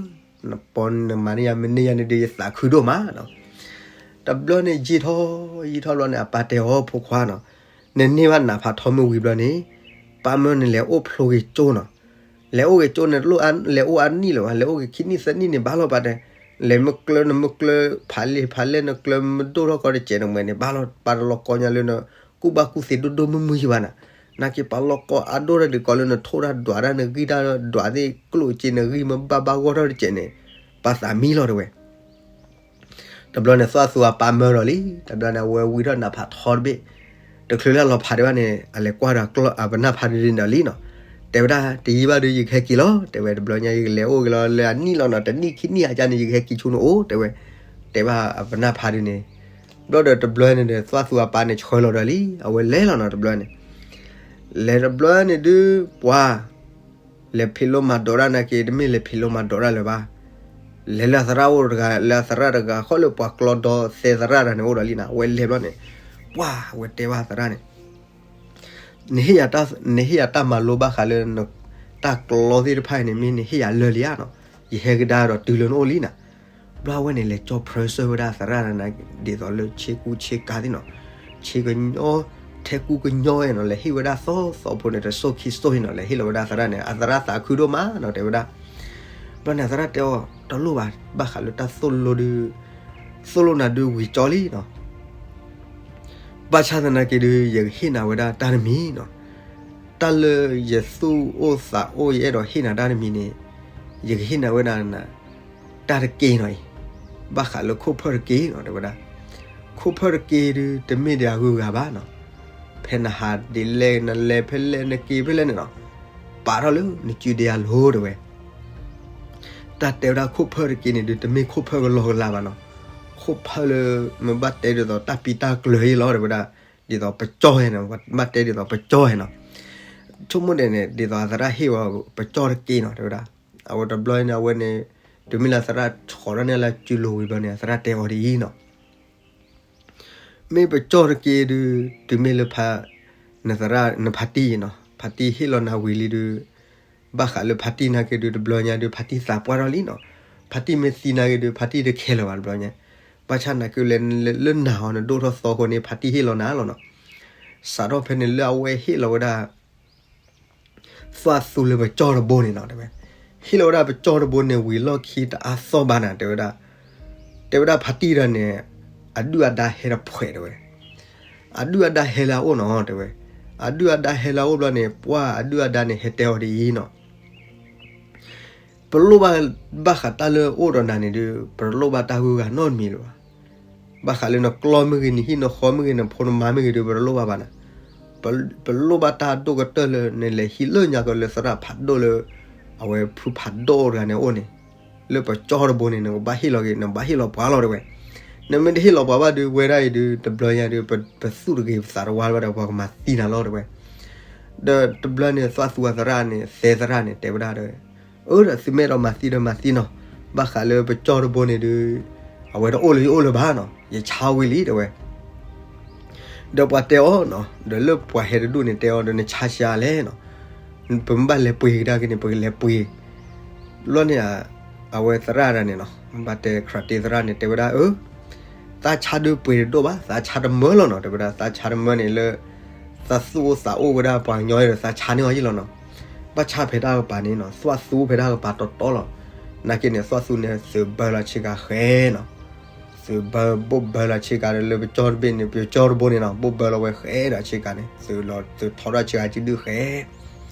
နပီၢ်နမၤန့ၢ်ယၤမ့ၢ်န့ၢ်ယၤန့ၣ်ဒီး ယသးခုဒိၣ်မးနီၤ. တဘျီန့ၣ်ယံာ်ထီၣ် ယံာ်ထီၣ်ဘျီန့ၣ် အပၢ်တဲအီၤဖိခွါနီၤ, နန့ၢ်ဘၣ်နးဖးထီမ့ၢ်ဝံၤဘျီန့ၣ် ပၢ်မၢနလဲၤအိၣ်ဖျိက့ၤကၠိနီၤ. လဲၤအိၣ်က့ၤကၠိန့ၣ် တလိၣ်လဲၤအိၣ်အနံၣ်လၢၤဘၣ် လဲၤအိၣ်က့ၤခံနံၣ်သၢနံၣ်န့ၣ် ဘၣ်လီၤပၢ်တဲ, လဲၤမ့ၢ်ကျၢနမ့ၢ်ကျၢ ဖးလံာ်ဖးလဲၢ်နကျၢမ့ၢ်ဒိၣ်ထီၣ်ကီတစဲးန့ၣ်မ့ၢ်န့ၣ် ဘၣ်လီၤ ပၢ်တလီၤကီညါလၢန ကူၣ်ဘၣ်ကူၣ်သ့ဒိၣ်ဒိၣ်မုၢ်မုၢ်ယံၤဘၣ်နၤ, နာ်က့ပၢ်လီၤကီအါဒိၣ်တၢ်ဒုးကီလၢနထိၣ်တၢ်ဒွးတၢ်နဂံၢ်တၢ်ဒွးသ့ၣ်ကျိၣ်စ့နဂံၢ်မ့ၢ်ဘၣ်ဘၣ်ဂီၢ်ထီၣ်တစဲးန့ၣ် ပၢ်သးမံလီၤတဲဝဲ. တဘျီန့ၣ် သွၣ်သူအပၢ်မၢဒီးလံ, တဘျီန့ၣ် အဝဲဝံထီၣ်နးဖးထီတဘ့ၣ်, တချုးလၢအလီၤဖးဒံးဘၣ်န့ၣ် အလဲၤကွၢ်ဒီးကျီၢ်အပနၢ်ဖးဒုန့ၣ်ဒီးလံနီၤ, တဲဝဲဒၣ် တယံာ်ဘၣ်ဒီး ယကဟဲက့ၤလီၤ, တဲဝဲ တဘျီညါ ယကလဲၤအိၣ်က့ၤလီၤလၢအနံၣ်လီၤနီၤ, တနံၣ်ခံနံၣ်အကါန့ၣ် ယကဟဲက့ၤဆိနအိၣ် တဲဝဲ, တဲဘၣ်အပနၢ်ဖးဒုန့ၣ်, ဘျီဒီးတဘျီန့ၣ်ဒီး သွၣ်သူအပၢ်န့ၣ်ဆှၢလီၤဒီးလံ, အဝဲလဲၤလီၤနီၤ တဘျီန့ၣ်, လဲၤတဘျီန့ၣ်ဒုး ပှၤ လဲၤဖံးလိမၤဒိးတၢ်နာ်က့ တမ့ၢ်လဲၤဖံးလိမၤဒိးတၢ်လၢၤဘၣ်, လဲၤလၢအသရၣ်အိၣ်တဂၤ လၢအသရၣ်တဂၤဃီလၢပှၤကျီဒီသဲသရၣ်တဂၤန့ၣ်အိၣ်ဒီးလံနီၤ, အဝဲလဲၤဘျီန့ၣ်, ပှၤ အဝဲတဲဘၣ်သရၣ်န့ၣ် နဟ့ၣ်ယၤတၢ်မၤလိဘၣ်ဃးလၢ တၢ်ကျီသ့ၣ်တဖၣ်အံၤန့ၣ် မ့ၢ်နဟ့ၣ်ယၤလၢာ်လံဧါနီၤ, ယဟဲကဒါဒီးတုၤလၢနအိၣ်လံနီၤ, ဘျီအဝဲန့ၣ် လဲၤကၠီဖျၢၣ်စၢၢ်ဝဲဒၣ်သရၣ်န့ၣ် ဒ်သိးလၢဆ့ကူဆ့ကၤသ့ၣ်နီၤ, ဆ့ကညီ ထဲကူကညီနီၤ, လဲၤဟ့ၣ်ဝဲဒၣ်သီသီဖိန့ၣ် တစိၢ်ခံစိၢ်န့ၣ်နီၤ, လဲၤဟ့ၣ်လီၤဝဲဒၣ်သရၣ်န့ၣ် အသရၣ်သးခုဒိၣ်မးနီၤ တဲဝဲဒၣ်, ဘျီန့ၣ် အသရၣ်တဲအီၤ တလိၣ်ဘၣ်, ဘၣ်ဃးလၢတၢ်သိၣ်လိဒုး သိၣ်လိနၤဒုးဝံၤကၠီလံနီၤ, ဘၣ်ဆၣ်သနာ်က့ဒုး ယကဟ့ၣ်နၤဝဲဒၣ်တၢ်တမံၤနီၤ, တၢ်လၢယသူၣ်အိၣ်သးအိၣ် ယအဲၣ်ဒိးဟ့ၣ်နၤတၢ်တမံၤန့ၣ်, ယကဟ့ၣ်နၤဝဲဒၣ် တၢ်တက့ၢ်နီၤအံၤ, ဘၣ်ဃးလၢခိၣ်ဖၢၣ်တက့ၢ်နီၤ တဲဝဲဒၣ်, ခိၣ်ဖၢၣ်တက့ၢ်ဒုး တမ့ၢ်ဒံးအဂုၤအဂၤဘၣ်နီၤ, ဖဲနဟးဒ်လဲၣ် နလဲၤဖဲလဲၣ် နက့ၤဖဲလဲၣ်န့ၣ်နီၤ, ပာ်ထီၣ်လၢနစုဒံးအလိၤ တဲဝဲ တၢ်တဲဝဲဒၣ်ခိၣ်ဖၢၣ်တက့ၢ်န့ၣ်ဒုး တမ့ၢ်ခိၣ်ဖၢၣ်ကလီကလီဘၣ်နီၤ, ခိၣ်ဖၢၣ်လၢ မ့ၢ်ဘၣ်တဲဒ်သိးတၢ်ပံတၢ်ကျၢၤအံၤလီၤ တဲဝဲဒၣ်, ဒ်သိးပကၠီၢ်ဟဲနီၤ, ဘၣ်တဲဒ်သိးပကၠီၢ်ဟဲနီၤ, ဆိကမိၣ်ဒဲးန့ၣ် ဒ်သိးအသရၣ်ဟ့ၣ်ဝဲ ပကၠီၢ်တက့ၢ်နီၤ တဲဝဲဒၣ်, အဝဲတဘျီန့ၣ် အဝဲန့ၣ် တုၤမ့ၢ်လၢအသရၣ်ဃီၤထီၣ်န့ၢ်လၢစုလိၤဝံၤဘျီန့ၣ် အသရၣ်တဲအီၤဒ်အံၤနီၤ မ့ၢ်ပကၠီၢ်တက့ၢ်ဒုး တုၤမ့ၢ်လၢ နသရၣ် နဖါတံၢ်နီၤ, ဖါတံၢ်ဟ့ၣ်လီၤနၤဝံၤလံဒုး, ဘၣ်ဃးလၢဖါတံၢ်နာ်က့ဒုး တဘျီညါဒုး ဖါတံၢ်သးပှၢ်ထီၣ်လံနီၤ, ဖါတံၢ်မ့ၢ်သံနာ်က့ဒုး ဖါတံၢ်တခဲလၢာ်ဘၣ်တဘျီညါ, ဘၣ်ဆၣ်နာ်က့လဲၣ် လၢနၤအီၤနဒိၣ်ထီၣ်သီအဃိန့ၣ် ဖါတံၢ်ဟ့ၣ်လီၤနၤလီၤနီၤ, စးထီၣ်ဖဲန့ၣ်လၢအဝဲဟ့ၣ်လီၤဝဲဒၣ် သွၣ်သူလၢပကၠီၢ်တဘိန့ၣ်နီၤ တဲဝဲ, ဟ့ၣ်လီၤဝဲဒၣ်ပကၠီၢ်တဘိန့ၣ် ဝံၤလီၢ်ခံတအါသီၣ်ဘၣ်နၤ တဲဝဲဒၣ်, တဲဝဲဒၣ်ဖါတံၢ်တဂၤန့ၣ် အဒုၣ်အဒါဟဲတဖှဲး တဲဝဲ, အဒုၣ်အဒါဟဲလၢအအိၣ်နီၤ တဲဝဲ, အဒုၣ်အဒါဟဲလၢအအိၣ်ဘျီန့ၣ် ပှၤအဒုၣ်အဒါန့ၣ် ဟဲတဲအီၤဒ်အံၤနီၤ ပလိၣ်ဘၣ် ဘၣ်ဃးတၢ်လၢအိၣ်ဒီးနၤန့ၣ်ဒုး ပတလိၣ်ဘၣ်တၢ်ဂုၤဂၤနီတမံၤလၢၤဘၣ်. ဘၣ်ဃးလၢနကျီၢ်မ့ၢ်ဂ့ၤ နဟံၣ်နဃီမ့ၢ်ဂ့ၤ နဖိနမါမ့ၢ်ဂ့ၤဒုး ပတလိၣ်ဘၣ်ဘၣ်နၤ. ပလိၣ်ဘၣ်တၢ်ဒိၣ်ကတၢၢ်လၢနလဲၤဟံးလၢညါကီးလၢသရၣ်ဖးဒိၣ်လၢ အဝဲဖုဖးဒိၣ်တဂၤန့ၣ်အိၣ်န့ၣ်, လၢပကၠီၢ်တဘိန့ၣ် နကဘၣ်ဟ့ၣ်လီၤက့ၤ နဘၣ်ဟ့ၣ်လီၤပှၤလီၤတဲဝဲ. နမ့ၢ်တဟ့ၣ်လီၤပှၤဘၣ်ဒုး ဝဲဒၣ်အံၤဒုး တဘျီညါဒုး ပသူၣ်တဂ့ၤပသးတဝါလၢၤဘၣ်ဒီး ပှၤကမၤသံနၤလီၤတဲဝဲ. ဒီးတဘျီန့ၣ် သွၣ်သူအသရၣ်န့ၣ် သဲသရၣ်န့ၣ် တဲဝဲဒၣ်ဒီး အၢ ဒီးသုမ့ၢ်အဲၣ်ဒိးမၤသံဒီးမၤသံနီၤ, ဘၣ်ဃးလၢပကၠီၢ်တဘိန့ၣ်ဒုး အဝဲတအိၣ်လၢယအိၣ်လၢၤဘၣ်နီၤ, ယဆါဝံၤလံတဲဝဲ. ဒီးပှၤတဲအီၤနီၤ, ဒီးလၢပှၤဟဲတဒူၣ်န့ၣ်တဲအီၤဒီး နဆါဆါလဲၣ်နီၤ, ပမ့ၢ်ဘၣ်လဲၤပှ့ၤကဒါက့ၤန့ၣ် ပကလဲၤပှ့ၤ လီၤန့ၣ် အဝဲသရၣ်တဂၤန့ၣ်နီၤ, ဘၣ်တဲ ခရၣ်တ့သရၣ်န့ၣ် တဲဝဲဒၣ်အၢ သးဆါဒုးပှ့ၤတဒိၣ်ဘၣ်, သးဆါတမၢလီၤနီၤ တဲဝဲဒၣ်, သးဆါတမၢန့ၣ်လၢ သးသူၣ်အိၣ်သးအိၣ်ဝဲဒၣ်ပှၤကညီဒီး သးဆါန့ၢ်အီၤယံၣ်လီၤနီၤ. ဘၣ်ဆၣ်ဖဲတၢ်ကပၤန့ၣ်နီၤ သွၣ်သူဖဲတၢ်ကပၤတီတီလီၤ. နာ်က့န့ၣ် သွၣ်သူန့ၣ် သုးဘၢလီၤဆ့ကၤဃဲနီၤ, သုးဘၢဘိၣ်ဘၢလီၤဆ့ကၤဒီး လၢပကၠီၢ်တဘ့ၣ်န့ၣ် ပကၠီၢ်တဘိန့ၣ်နီၤ ဘိၣ်ဘၢလီၤဝဲဃဲဒီးဆ့ကၤန့ၣ် သုးလီၤသုးထီထီၣ်ဆ့ကၤစုဒုဃဲ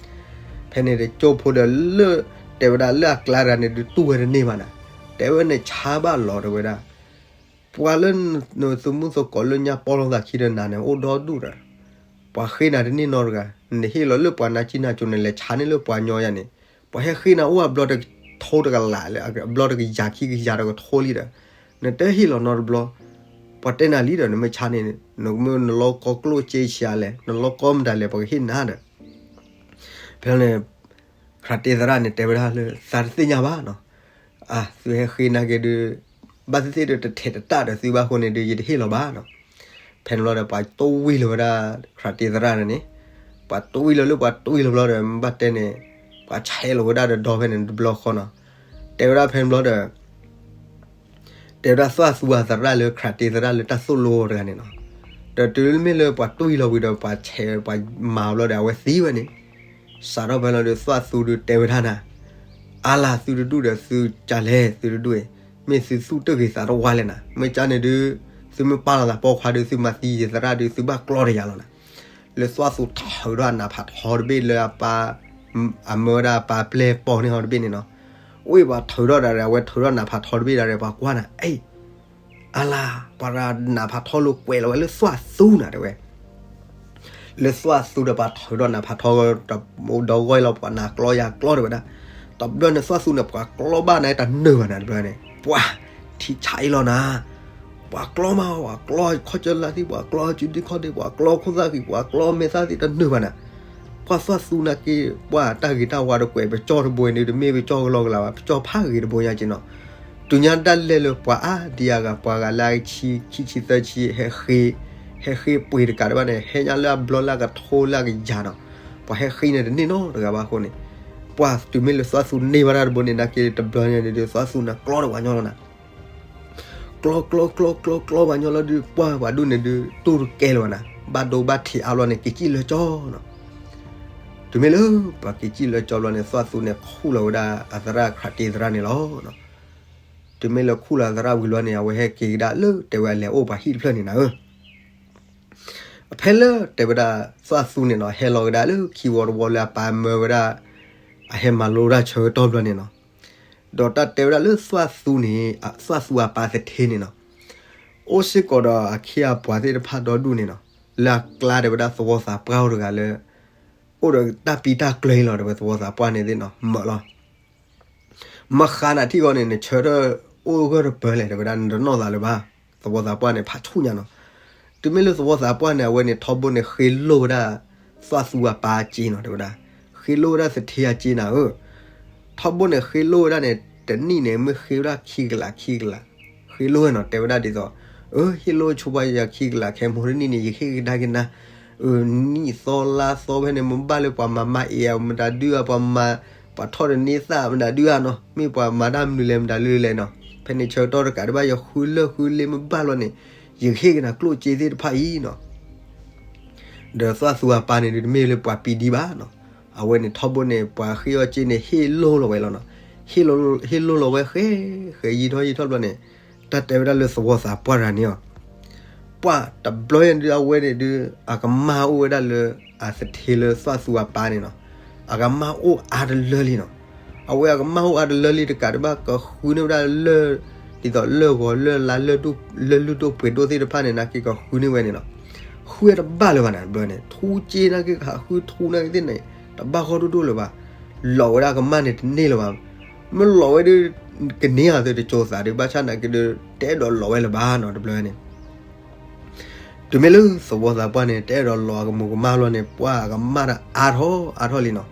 ဖဲန့ၣ်တကၠိဖိဒီးလၢ တဲဝဲဒၣ်လၢအကျါတဂၤန့ၣ်ဒုးတူၢ်ဝဲတန့ၢ်ဘၣ်နၤ, တဲဝဲန့ၣ်ဆါဘၣ်လီၤတဲဝဲဒၣ်. ပှၤလၢနသုးမုၢ်သကိးလၢညါပီလီၤသးခံဒီးနၤန့ၣ် အိၣ်ဒီဒူၣ်ဒီး ပှၤဃ့နၤတန့ၢ်နီတဂၤ, နဟ့ၣ်လီၤလၢပှၤနါစံၣ်နါကိၤ နလဲၤဆါန့ၢ်လၢပှၤကညီယၤန့ၣ် ပှၤဟဲဃ့နၤအိၣ်အဘျီတကထိတကလးလၢ အဘျီတကယၤခံကယၤတကထိလံဒီး နတဟ့ၣ်လီၤနီတဘျီ, ပှၤတဲနၤလံဒီး နမ့ၢ်ဆါန့ၢ် နမ့ၢ်နလီၢ်ကီၢ်ကျိၣ်စ့ဆံးလဲၣ် နလီၢ်ကီၢ်မတၤလဲၣ် ပှၤကဟ့ၣ်နၤဒီး ဖဲန့ၣ် ခရၣ်တ့သရၣ်န့ၣ်တဲဝဲဒၣ်လၢ သးတသ့ၣ်ညါဘၣ်နီၤ, အ သုဟဲဃ့နၤက့ၤဒုး ဘၣ်သ့ၣ်သ့ၣ်ဒီးတထဲးတတၢ်ဒီးသုဘၣ်အဃိန့ၣ်ဒုး ယတဟ့ၣ်လီၤဘၣ်နီၤ. ဖဲန့ၣ်ဘျီဒီး ပှၤတဝံၢ်လီၤဝဲဒၣ် ခရၣ်တ့သရၣ်န့ၣ်န့ၣ်, ပှၤတဝံၢ်လီၤလၢပှၤတဝံၢ်လီၤဘျီဒီး ဘၣ်တဲန့ၣ် ပှၤဆဲးလီၤဝဲဒၣ်ဒီးဒီဖဲန့ၣ်တဘျီဃီနီၤ. တဲဝဲဒၣ်ဖဲန့ၣ်ဘျီဒီး တဲဝဲဒၣ်သွၣ်သူအသရၣ်လၢခရၣ်တ့သရၣ်လၢတၢ်သိၣ်လိတဂၤန့ၣ်နီၤ. ဒီးတုၤမ့ၢ်လၢပှၤတဝံၢ်လီၤဝံၤဒီး ပှၤဆဲးပှၤမၤဘျီဒီး အဝဲသံဝဲန့ၣ်, စးထီၣ်ဖဲလီၤဒီး သွၣ်သူဒုးတဲဝဲဒၣ်နၤ, အါလၢသုတဒူၣ်ဒီးသုကလဲၣ်သုတဒူၣ်အံၤ, မ့ၢ်သုသူၣ်တဂ့ၤသးတဝါလဲၣ်နၤ, မ့ၢ်ကန့ၣ်ဒုး သုမ့ၢ်ပာ်လီၤသးပိာ်ခွါဒုး သုမၤသံယသရၣ်ဒုး သုဘၣ်ကျီတယၤလီၤနၤ. လၢသွၣ်သူထုးထီၣ်အနးဖးထီတဘ့ၣ်လၢအပၢ် အမၢဝဲဒၣ်အပၢ်ပျဲၢ်ပိာ်န့ၢ်အီၤတဘ့ၣ်န့ၣ်နီၤ, ဝံၤပှၤထုးထီၣ်ဒၣ်ဒီး အဝဲထုးထီၣ်နးဖးထီတဘ့ၣ်ဒၣ်ဒီး ပှၤကွၢ်နၤ အ့ၣ် အလၤ ပှၤနးဖးထီလိာ်ကွဲးလီၤဝဲလၢသွၣ်သူနၤတဲဝဲ လၢသွၣ်သူဒီးပှၤထုးဒီးနးဖးထီ ဒီးဂီၢ်လီၤ ပှၤနးကျီယၤကျီတဲဝဲဒၣ်, တဘျီန့ၣ်သွၣ်သူန့ၣ် ပှၤကျီဘၣ်နၤတနၢၤဘၣ်နၤတဘျီန့ၣ် ပှၤထံဆးအံၤလီၤနၤ, ပှၤကျီမး ပှၤကျီခီၣ်ကၢလၢ်သ့ၣ် ပှၤကျီစုဒုခီၣ်ဒ့ ပှၤကျီခိၣ်သၣ်ဃံး ပှၤကျီမဲာ်သၣ်သ့ၣ်တနၢၤဘၣ်နၤ, ပှၤသွၣ်သူနာ်က့ ပှၤတၢ်ဂ့ၤတၢ်ဝါတကွဲး ပကၠီၣ်တဘိန့ၣ် တမ့ၢ်ပကၠီၣ်ကလီကလီဘၣ် ပကၠီၣ်ဖးဂ့ၤတဘိညါက့နီၤ, တုၤညါဒၣ်လဲာ်လၢပှၤအါဒံအါဂၤ ပှၤဂၤလၢအဆံ ခံဆံသၢဆံ ဟဲဃ့ ဟဲဃ့ပှ့ၤတကးဒံးဘၣ်န့ၣ် ဟဲညါလၢအဘျီလၢအကထိလၢအကယၤနီၤ, ပှၤဟဲဃ့န့ၣ်တန့ၢ်နီတဂၤဘၣ်အဃိန့ၣ်, ပှၤတုၤမ့ၢ်လၢသွၣ်သူန့ၢ်ဘၣ်တၢ်တဘိန့ၣ် နာ်က့တဘျီညါန့ၣ်ဒုး သွၣ်သူန့ၣ်ကျီတဝၤညီလီၤနၤ ကျီကျီကျီကျီကျီပှၤညီလီၤဒုး ပှၢ်ပှၤဒိၣ်န့ၣ်ဒုး တိၢ်တကဲလၢၤဘၣ်နၤ ဘၣ်ဒိဘၣ်ထံးအါဘျီန့ၣ် က့ၤစံၣ်လၢကၠီနီၤ, တုၤမ့ၢ်လၢပှၤက့ၤစံၣ်လၢကၠီဘျီန့ၣ် သွၣ်သူန့ၣ်ခူၣ်လီၤဝဲဒၣ်အသရၣ် ခရးတ့သရၣ်န့ၣ်လီၤ. တုၤမ့ၢ်လၢခူၣ်လီၤအသရၣ်ဝံၤလီၤန့ၣ် အဝဲဟဲက့ၤကဒါလၢတဲဝဲအလဲၤအိၣ်ပှၤဟံၣ်တဖျၢၣ်န့ၣ်နၤဧၢ အဖဲလၢတဲဝဲဒၣ်သွၣ်သူန့ၣ်နီၤ ဟဲလီၤကဒါလၢခံဝီတဝီလၢအပၢ်မၢဝဲဒၣ် အဟဲမၤလိတၢ်ဆၢကတီၢ်ဘျီန့ၣ်နီၤ, ဒီးတၢ်တဲဝဲဒၣ်လၢသွၣ်သူန့ၣ် သွၣ်သူအပၢ်သထ့န့ၣ်နီၤ, အိၣ်စ့ၢ်ကီးဒီးအခ့အပှၤသ့ၣ်တဖၣ်ဒီဒူၣ်န့ၣ်နီၤ, လၢအကျါတဲဝဲဒၣ်သဝီသးပှၢ်အိၣ်တဂၤလၢ အိၣ်ဒီးတၢ်ပံတၢ်ကျၢၤအံၤလီၤ တဲဝဲသဝီသးပှၢ်န့ၣ်သ့ၣ်နီၤ မၢလီၤ မဃါနၤထံၣ်ဂီၢ်န့ၣ် နဆၢထၢၣ်အိၣ်ဂၢၢ်တပၢၢ်လဲၣ် တဲဝဲဒၣ် နတနီၣ်သးလၢၤဘၣ်, သဝီသးပှၢ်န့ၣ် ဖးဆူၣ်ညါနီၤ, တုၤမ့ၢ်လၢသဝီသးပှၢ်န့ၣ် အဝဲန့ၣ် ထီဘိန့ၣ် ဃ့လိၢ်ဝဲဒၣ် သွၣ်သူအပၢ်အစ့နီၤ တဲဝဲဒၣ်, ဃ့လိၢ်ဝဲဒၣ်သထ့အစ့နၤဧၢ, ထီဘိန့ၣ် ဃ့လိၢ်ဝဲဒၣ်န့ၣ် တနံၣ်န့ၣ် မ့ၢ်ဃ့ဝဲဒၣ်ခံကလး ခံကလး, ဃ့လိၢ်ဝဲနီၤ တဲဝဲဒၣ်ဒ်သိး, အၢ ဟ့ၣ်လိၢ်ဆိပှၤယၤခံကလး ခဲမဟိတနံၣ်န့ၣ် ယဟ့ၣ်ကဒါက့ၤနၤ နံၣ်သီလါသီဖဲန့ၣ် မ့ၢ်ဘၣ်လၢပှၤမၤမါအ့ၣ်ဧါ မတၤဒုဧါ ပှၤမၤ ပှၤထီၣ်တန့ၢ်သၣ်မတၤဒုဧါနီၤ မ့ၢ်ပှၤမၤတၢ်မနုၤလဲၣ် မတၤလဲၣ်လဲၣ်နီၤ ဖဲန့ၣ်ဆၢကတီၢ်တကးဒံးဘၣ် ယဃုလၢၢ်ဃုလ့မ့ၢ်ဘၣ်လီၤန့ၣ် ယကဟ့ၣ်က့ၤနၤကျိၣ်စ့သ့ၣ်တဖၣ်အံၤနီၤ ဒီးသွၣ်သူအပၢ်န့ၣ်ဒုး တမ့ၢ်လၢပှၤပံဒံဘၣ်နီၤ, အဝဲန့ၣ်ထီဘိန့ၣ် ပှၤဃ့အီၣ်စ့န့ၣ် ဟ့ၣ်လိၢ်လီၤဝဲလီၤနီၤ, ဟ့ၣ်လိၢ်လီၤဝဲဃဲ ဃဲယံာ်ထီၣ်ယံာ်ထီၣ်ဘျီန့ၣ်, တၢ်တဲဝဲဒၣ်လၢသဝီသးပှၢ်တဂၤန့ၣ်အီၤ ပှၢ်တဘျီညါဒုး အဝဲန့ၣ်ဒုး အကမၢ်အိၣ်ဝဲဒၣ်လၢ အသထ့လၢသွၣ်သူအပၢ်န့ၣ်နီၤ, အကမၢ်အိၣ်အါတလၢလံနီၤ, အဝဲအကမၢ်အိၣ်အါတလၢလံတကးဒံးဘၣ် ကဃုန့ၢ်ဝဲဒၣ်လၢၢ် ဒ်သိးလၢၢ်ဂီၤလၢၢ်လါ လၢၢ်လုၢ်ဒိၣ်ပှ့ၤဒိၣ်သ့ၣ်တဖၣ်န့ၣ် နာ်က့ကဃုန့ၢ်ဝဲန့ၣ်နီၤ, ဃုတဘၣ်လၢၤဘၣ်န့ၣ် တဘျီန့ၣ် ထူစ့နာ်က့ကဟးဃုထူနာ်က့သ့ၣ်န့ၣ် တဘၣ်ဂီၢ်ဒိၣ်ဒိၣ်လၢၤဘၣ်, လီၤဝဲဒၣ်ကမၢ်န့ၣ်တန့ၢ်လၢၤဘၣ်, မ့ၢ်လီၤဝဲဒုး ကန့ၢ်အီၤသုတကၠိၤသးဒုး ဘၣ်ဆၣ်နာ်က့ဒုး တအဲၣ်ဒိးလီၤဝဲလၢၤဘၣ်နီၤ တဘျီန့ၣ် တုၤမ့ၢ်လၢသဝီသးပှၢ်န့ၣ် တအဲၣ်ဒိးလီၤအကမူးကမၣ်လီၤန့ၣ် ပှၢ်အကမၢ်တၢ်အါထီၣ်အါထီၣ်လံနီၤ,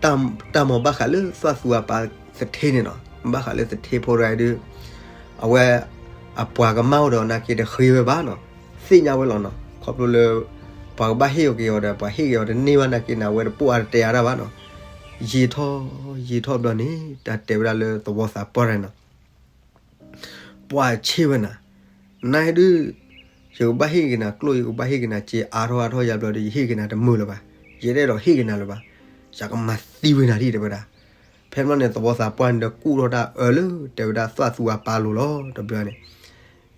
တၢ်မၤဘၣ်ဃးလၢသွၣ်သူအပၢ်သထ့န့ၣ်နီၤ, ဘၣ်ဃးလၢသထ့ဖိတဂၤဒုး အဝဲ အပှၤကမၢ်အိၣ်ဒီးနာ်က့တဃ့ဝဲဘၣ်နီၤ, သ့ၣ်ညါဝဲလီၤနီၤ, ခီဖျိလၢ ပှၤကဘၣ်ဟ့ၣ်က့ၤအီၤဒီး ပှၤဟ့ၣ်က့ၤအီၤတန့ၢ်ဘၣ်နာ်က့န့ၣ် အဝဲတပိၢ်အါတတဲအါတၢ်ဘၣ်နီၤ, ယံာ်ထီၣ် ယံာ်ထီၣ်ဘျီန့ၣ် တၢ်တဲဝဲဒၣ်လၢသဝီသးပှၢ်တဂၤနီၤ ပှၢ်ဆ့ၣ်ဝဲနၤ, နဒုး ယကဘၣ်ဟ့ၣ်က့ၤနၤကျိၣ် ယကဘၣ်ဟ့ၣ်က့ၤနၤစ့အါထီၣ်အါထီၣ်ယါဘျီဒီး ယဟ့ၣ်က့ၤနၤတမုာ်လၢၤဘၣ်, ယတအဲၣ်ဒိးဟ့ၣ်က့ၤနၤလၢၤဘၣ်, ယကမၤသံဝဲနၤဒံးတဲဝဲဒၣ်, ဖဲမ့ၢ်န့ၣ် သဝီသးပှၢ်န့ၣ်ဒီးကူၣ်ထီၣ်တၢ်အၢလၢ တဲဝဲဒၣ်သွၣ်သူအပၢ်လိၤလီၤ တဘျီန့ၣ်,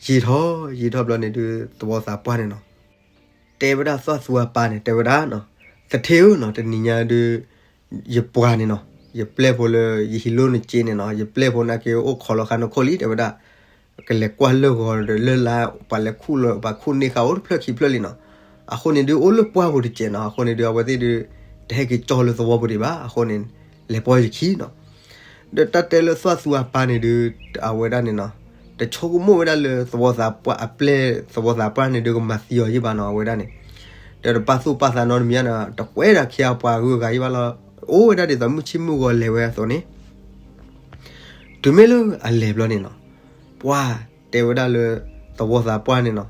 ယံာ်ထီၣ် ယံာ်ထီၣ်ဘျီန့ၣ်ဒုး သဝီသးပှၢ်န့ၣ်နီၤ တဲဝဲဒၣ်သွၣ်သူအပၢ်န့ၣ် တဲဝဲဒၣ်နီၤ, သထ့ဧၢနီၤ တနံၤညါဒုး ယပှၤန့ၣ်နီၤ ယပျဲၢ်ဖိလၢ ယဟံးလိၢ်နစ့န့ၣ်နီၤ ယပျဲၢ်ဖိနာ်က့အိၣ်ခိးလီၤဃာ်နခိၣ်လံ တဲဝဲဒၣ်, ကလဲၤကွၢ်လၢၢ်ဂီၤဒီးလၢၢ်လါ ပှၤလဲၤခူၣ်လၢ ပှၤခူၣ်န့ၢ်ဃာ်အိၣ်တဖျၢၣ်ခံဖျၢၣ်လံနီၤ, အဃိန့ၣ်ဒုး အိၣ်လၢပှၢ်ပူၤတစဲးနီၤ အဃိန့ၣ်ဒုး အဝဲသ့ၣ်ဒုး တဟဲက့ၤကၠီလၢသဝီပူၤဒံးဘၣ် အဃိန့ၣ် လဲၤပိာ်ယခံနီၤ ဒီးတၢ်တဲလၢသွၣ်သူအပၢ်န့ၣ်ဒုး အဝဲဒၣ်န့ၣ်နီၤ, တဆိကမိၣ်ဝဲဒၣ်လၢသဝီသးပှၢ်အပျဲၢ် သဝီသးပှၢ်န့ၣ်ဒုးကမၤသံအီၤယံၣ်ဘၣ်နီၤ အဝဲဒၣ်န့ၣ်, ဒီးတပာ်သူၣ်ပာ်သးနီတမံၤနီၤ တကွဲးဒၣ်ခံအပှၤဂုၤအဂၤယံၣ်ဘၣ်လီၤ, အိၣ်ဝဲဒၣ်ဒ်သိးမုၢ်ဆ့ၣ်မုၢ်ဂီၤလဲၤဝဲအသိးန့ၣ်, တုၤမ့ၢ်လၢအလဲၤဘျီန့ၣ်နီၤ, ပှၢ်တဲဝဲဒၣ်လၢ သဝီသးပှၢ်န့ၣ်နီၤ,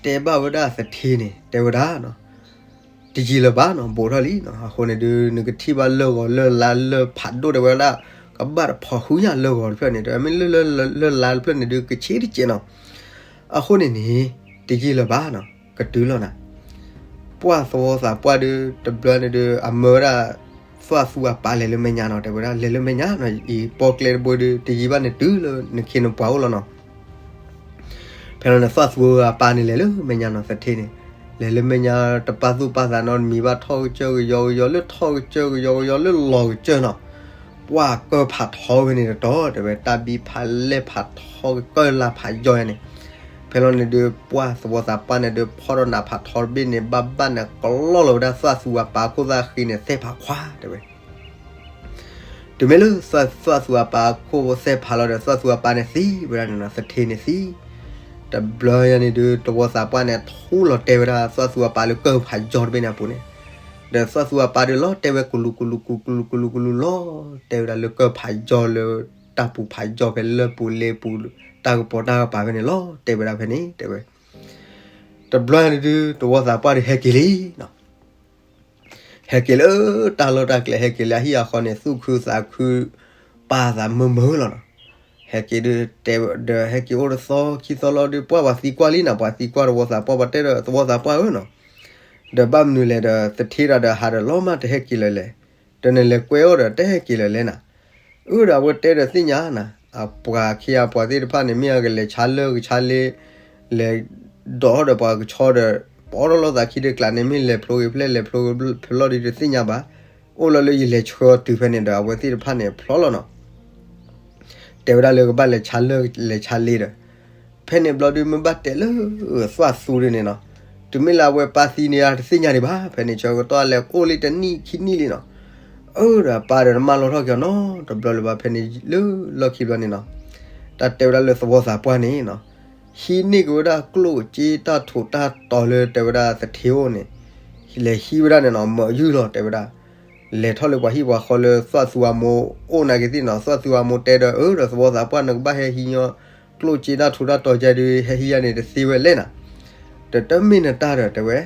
တဲဘၣ်ဝဲဒၣ်သထ့န့ၣ် တဲဝဲဒၣ်နီၤ တယံာ်လၢၤဘၣ်နီၤ ဘူးထီၣ်လံနီၤ, အဃိန့ၣ်ဒုး နကထံၣ်ဘၣ်လၢၢ်ဂီၤလၢၢ်လါလၢၢ်ဖးဒိၣ်တဲဝဲဒၣ်, ကဘၣ်တဖိးဃုညါလၢၢ်ဂီၤတဖျၢၣ်န့ၣ် တမ့ၢ်လၢလၢလၢၢ်လါတဖျၢၣ်န့ၣ်ဒုး ကဆ့တစဲးနီၤ, အဃိန့ၣ်န့ၣ် တယံာ်လၢၤဘၣ်နီၤ ကတုၤလီၤနၤ ပှၢ်သဝီသးပှၢ်ဒုး တဘျီန့ၣ်ဒုး အမၢဝဲဒၣ် သွၣ်သူအပၢ်လဲၤလၢမဲာ်ညါနီၤ တဲဝဲဒၣ် လဲၤလၢမဲာ်ညါနီၤ အံၤပိာ်ကျဲတဘိဒုး တယံာ်ဘၣ်န့ၣ်တုၤလၢနခ့နပှၤအိၣ်လီၤနီၤ ဖဲလီၤန့ၣ် သွၣ်သူအပၢ်န့ၣ်လဲၤလၢမဲာ်ညါနီၤ သထ့န့ၣ်, လဲၤလၢမဲာ်ညါ တပာ်သူၣ်ပာ်သးနီတမံၤဘၣ် ထီၣ်ကစၢၢ်ကယီကယီ လၢထီၣ်ကစၢၢ်ကယီကယီ လၢလီၤကစၢၢ်နီၤ, ပှၢ်ကၢၢ်ဖးထီဝဲန့ၣ်တတီၤ တဲဝဲ တၢ်ဘံဖးလဲၢ်ဖးထီ ကၢၢ်လါဖးယီၤယါန့ၣ် ဖဲလီၤန့ၣ်ဒုး ပှၢ်သဝီသးပှၢ်န့ၣ်ဒုး ဖီၣ်ထီၣ်နးဖးထီတဘ့ၣ်န့ၣ် ဘၣ်ဘၣ်န့ၣ် ကလီလီၤဝဲဒၣ်သွၣ်သူအပၢ်အခိၣ်သၣ်ဃံန့ၣ် သဲၣ်ဖးခွါတဲဝဲ. တုၤမ့ၢ်လၢသွၣ်သူအပၢ်အခိၣ်သဲၣ်ဖးလီၤဒီး သွၣ်သူအပၢ်န့ၣ်သံဝဲဒၣ်န့ၣ်နီၤ, သထ့န့ၣ်သံ. တဘျီညါန့ၣ်ဒုး သဝီသးပှၢ်န့ၣ် ထူလီၤတဲဝဲဒၣ်သွၣ်သူအပၢ်လၢကၢၢ်ဖးယီၤတဘ့ၣ်န့ၣ်အပူၤန့ၣ်, ဒီးသွၣ်သူအပၢ်ဒုးလီၤတဲဝဲကလူးကလူးကလူးကလူးကလူးလီၤတဲဝဲဒၣ်လၢကၢၢ်ဖးယီၤလၢ တၢ်ပူၤဖးယီၤဖဲလၢပူၤလ့ပူၤ တၢ်ကပီၤတၢ်ကပၤဖဲန့ၣ်လီၤတဲဝဲဒၣ်ဖဲန့ၣ်တဲဝဲ. တဘျီညါန့ၣ်ဒုး သဝီသးပှၢ်ဒုးဟဲက့ၤလံနီၤ. ဟဲက့ၤလၢတၢ်လီၢ်တၢ်ကျဲ ဟဲက့ၤလၢအဟံၣ်အဃီန့ၣ် သူၣ်ခုသးခု ပာ်သးမုာ်မုာ်လီၤနီၤ. ဟဲက့ၤဒုးတဲဒီး ဟဲက့ၤအိၣ်တသီခံသီလီၤဒုး ပှၢ်ပှၤသံကွၢ်လံနီၤ, ပှၤသံကွၢ်သဝီသးပှၢ် ပှၤတဲဒီးသဝီသးပှၢ်ဧၢနီၤ, ဒီးဘၣ်မနုၤလဲၣ်ဒီး သထ့တၢ်ဒီးဟးဒီးလီၤမၢ်တဟဲက့ၤလၢၤလဲၣ်, ဒီးနလဲၤကွဲအီၤဒီးတဟဲက့ၤလၢၤလဲၣ်နၤ. အၢဒီးအဝဲတဲဒီးသ့ၣ်ညါနၤ, အပှၤခံဂၤပှၤသ့ၣ်တဖၣ်န့ၣ် မ့ၢ်အကလဲၤဆါလၢကဆါလ့ လဲၤဒိးထီၣ်ဒီးပှၤကဆီဒီး ပီထီၣ်လိာ်သးခံဒုးကျးန့ၣ် မ့ၢ်လဲၤဖျိက့ၤဖျဲၣ်လဲၤဖျိက့ၤဖျဲၣ်လီၤဒုးတသ့ၣ်ညါဘၣ်. အိၣ်လီၤလၢယလဲၤဆှၢအီၤတုၤဖဲန့ၣ်ဒီး အဝဲသ့ၣ်တဖၣ်န့ၣ်ဖျိလီၤနီၤ. တဲဝဲဒၣ်လၢကဘၣ်လဲၤဆါလၢလဲၤဆါလ့ဒီး ဖဲန့ၣ်ဘျီဒုး မ့ၢ်ဘၣ်တဲလၢသွၣ်သူဒုးန့ၣ်နီၤ, တုၤမ့ၢ်လၢအဝဲပၢ်သံန့ၣ် တသ့ၣ်ညါဒံးဘၣ်. ဖဲန့ၣ်ဆၢကတီၢ်လဲၤအိၣ်လံတနံၣ်ခံနံၣ်လံနီၤ. အၢဒီးအပၢ်ဒီးတမၢလီၤထီၣ်က့ၤအီၤနီတဘျီလၢၤဘၣ်. ဖဲန့ၣ်လၢလီၢ်ခံဘျီန့ၣ်နီၤ, တၢ်တဲဝဲဒၣ်လၢသဝီသးပှၢ်န့ၣ်နီၤ, ဟံးန့ၢ်က့ၤဝဲဒၣ်ကျိၣ်စ့တၢ်ထူးတၢ်တီၤလၢတဲဝဲဒၣ်သထ့အိၣ်န့ၣ်, လဲၤဟံးဝဲဒၣ်န့ၣ်နီၤ မၢယုၢ်လီၤတဲဝဲဒၣ်. လဲၤထီၣ်လၢပှၤဟံၣ်ပှၤဃီလၢသွၣ်သူအမိၢ်အိၣ်နာ်က့ၤသ့ၣ်နီၤ, သွၣ်သူအမိၢ်တဲဒီး အၢဒီးသဝီသးပှၢ် နကဘၣ်ဟဲဟံးညီကျိၣ်စ့တၢ်ထူးတၢ်တီၤကဲဒုး ဟဲဟံးယါန့ၣ်တသ့ဝဲလဲၣ်နၤ. ဒီးတမ့ၢ်နတၢ်ဒီးတဲဝဲ,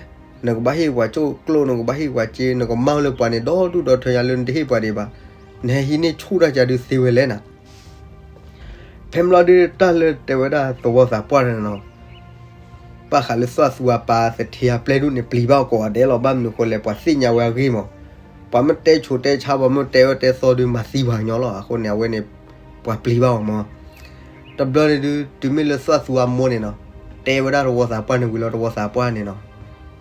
နကဘၣ်ဟ့ၣ်ပှၤကၠိၣ်ကျိၣ် နကဘၣ်ဟ့ၣ်ပှၤစ့ နကမၢလၢပှၤန့ၣ် ဒီဒူၣ်ဒီထၢညါလၢနတဟ့ၣ်ပှၤဒံးဘၣ်. နဟဲဟံးန့ၢ်ဆူၣ်တၢ်ကဲဒုးသ့ဝဲလဲၣ်နၤ. ဖဲမ့ၢ်လီၤဒုးတၢ်လၢတဲဝဲဒၣ်သဝီသးပှၢ်န့ၣ်နီၤ, ဘၣ်ဃးလၢသွၣ်သူအပၢ်သထ့အပျဲၢ်ဒူၣ်န့ၣ် ပျံၤဘၣ်အီၤကိးဂၤဒဲးလီၤ. ဘၣ်မနုၤဃိလဲၣ် ပှၤသ့ၣ်ညါဝဲအဂ့ၢ်မး, ပှၤမ့ၢ်တဲဆိတဲဆါ ပှၤမ့ၢ်တဲအၢတဲသီဒုး မၤသံပှၤကညီလီၤ. အဃိန့ၣ် အဝဲန့ၣ် ပှၤပျံၤဘၣ်အီၤမး. တဘျီန့ၣ်ဒုး တုၤမ့ၢ်လၢသွၣ်သူအမိၢ်န့ၣ်နီၤ, တဲဝဲဒၣ်သဝီသးပှၢ်န့ၣ်ဝံၤလီၤ သဝီသးပှၢ်န့ၣ်နီၤ,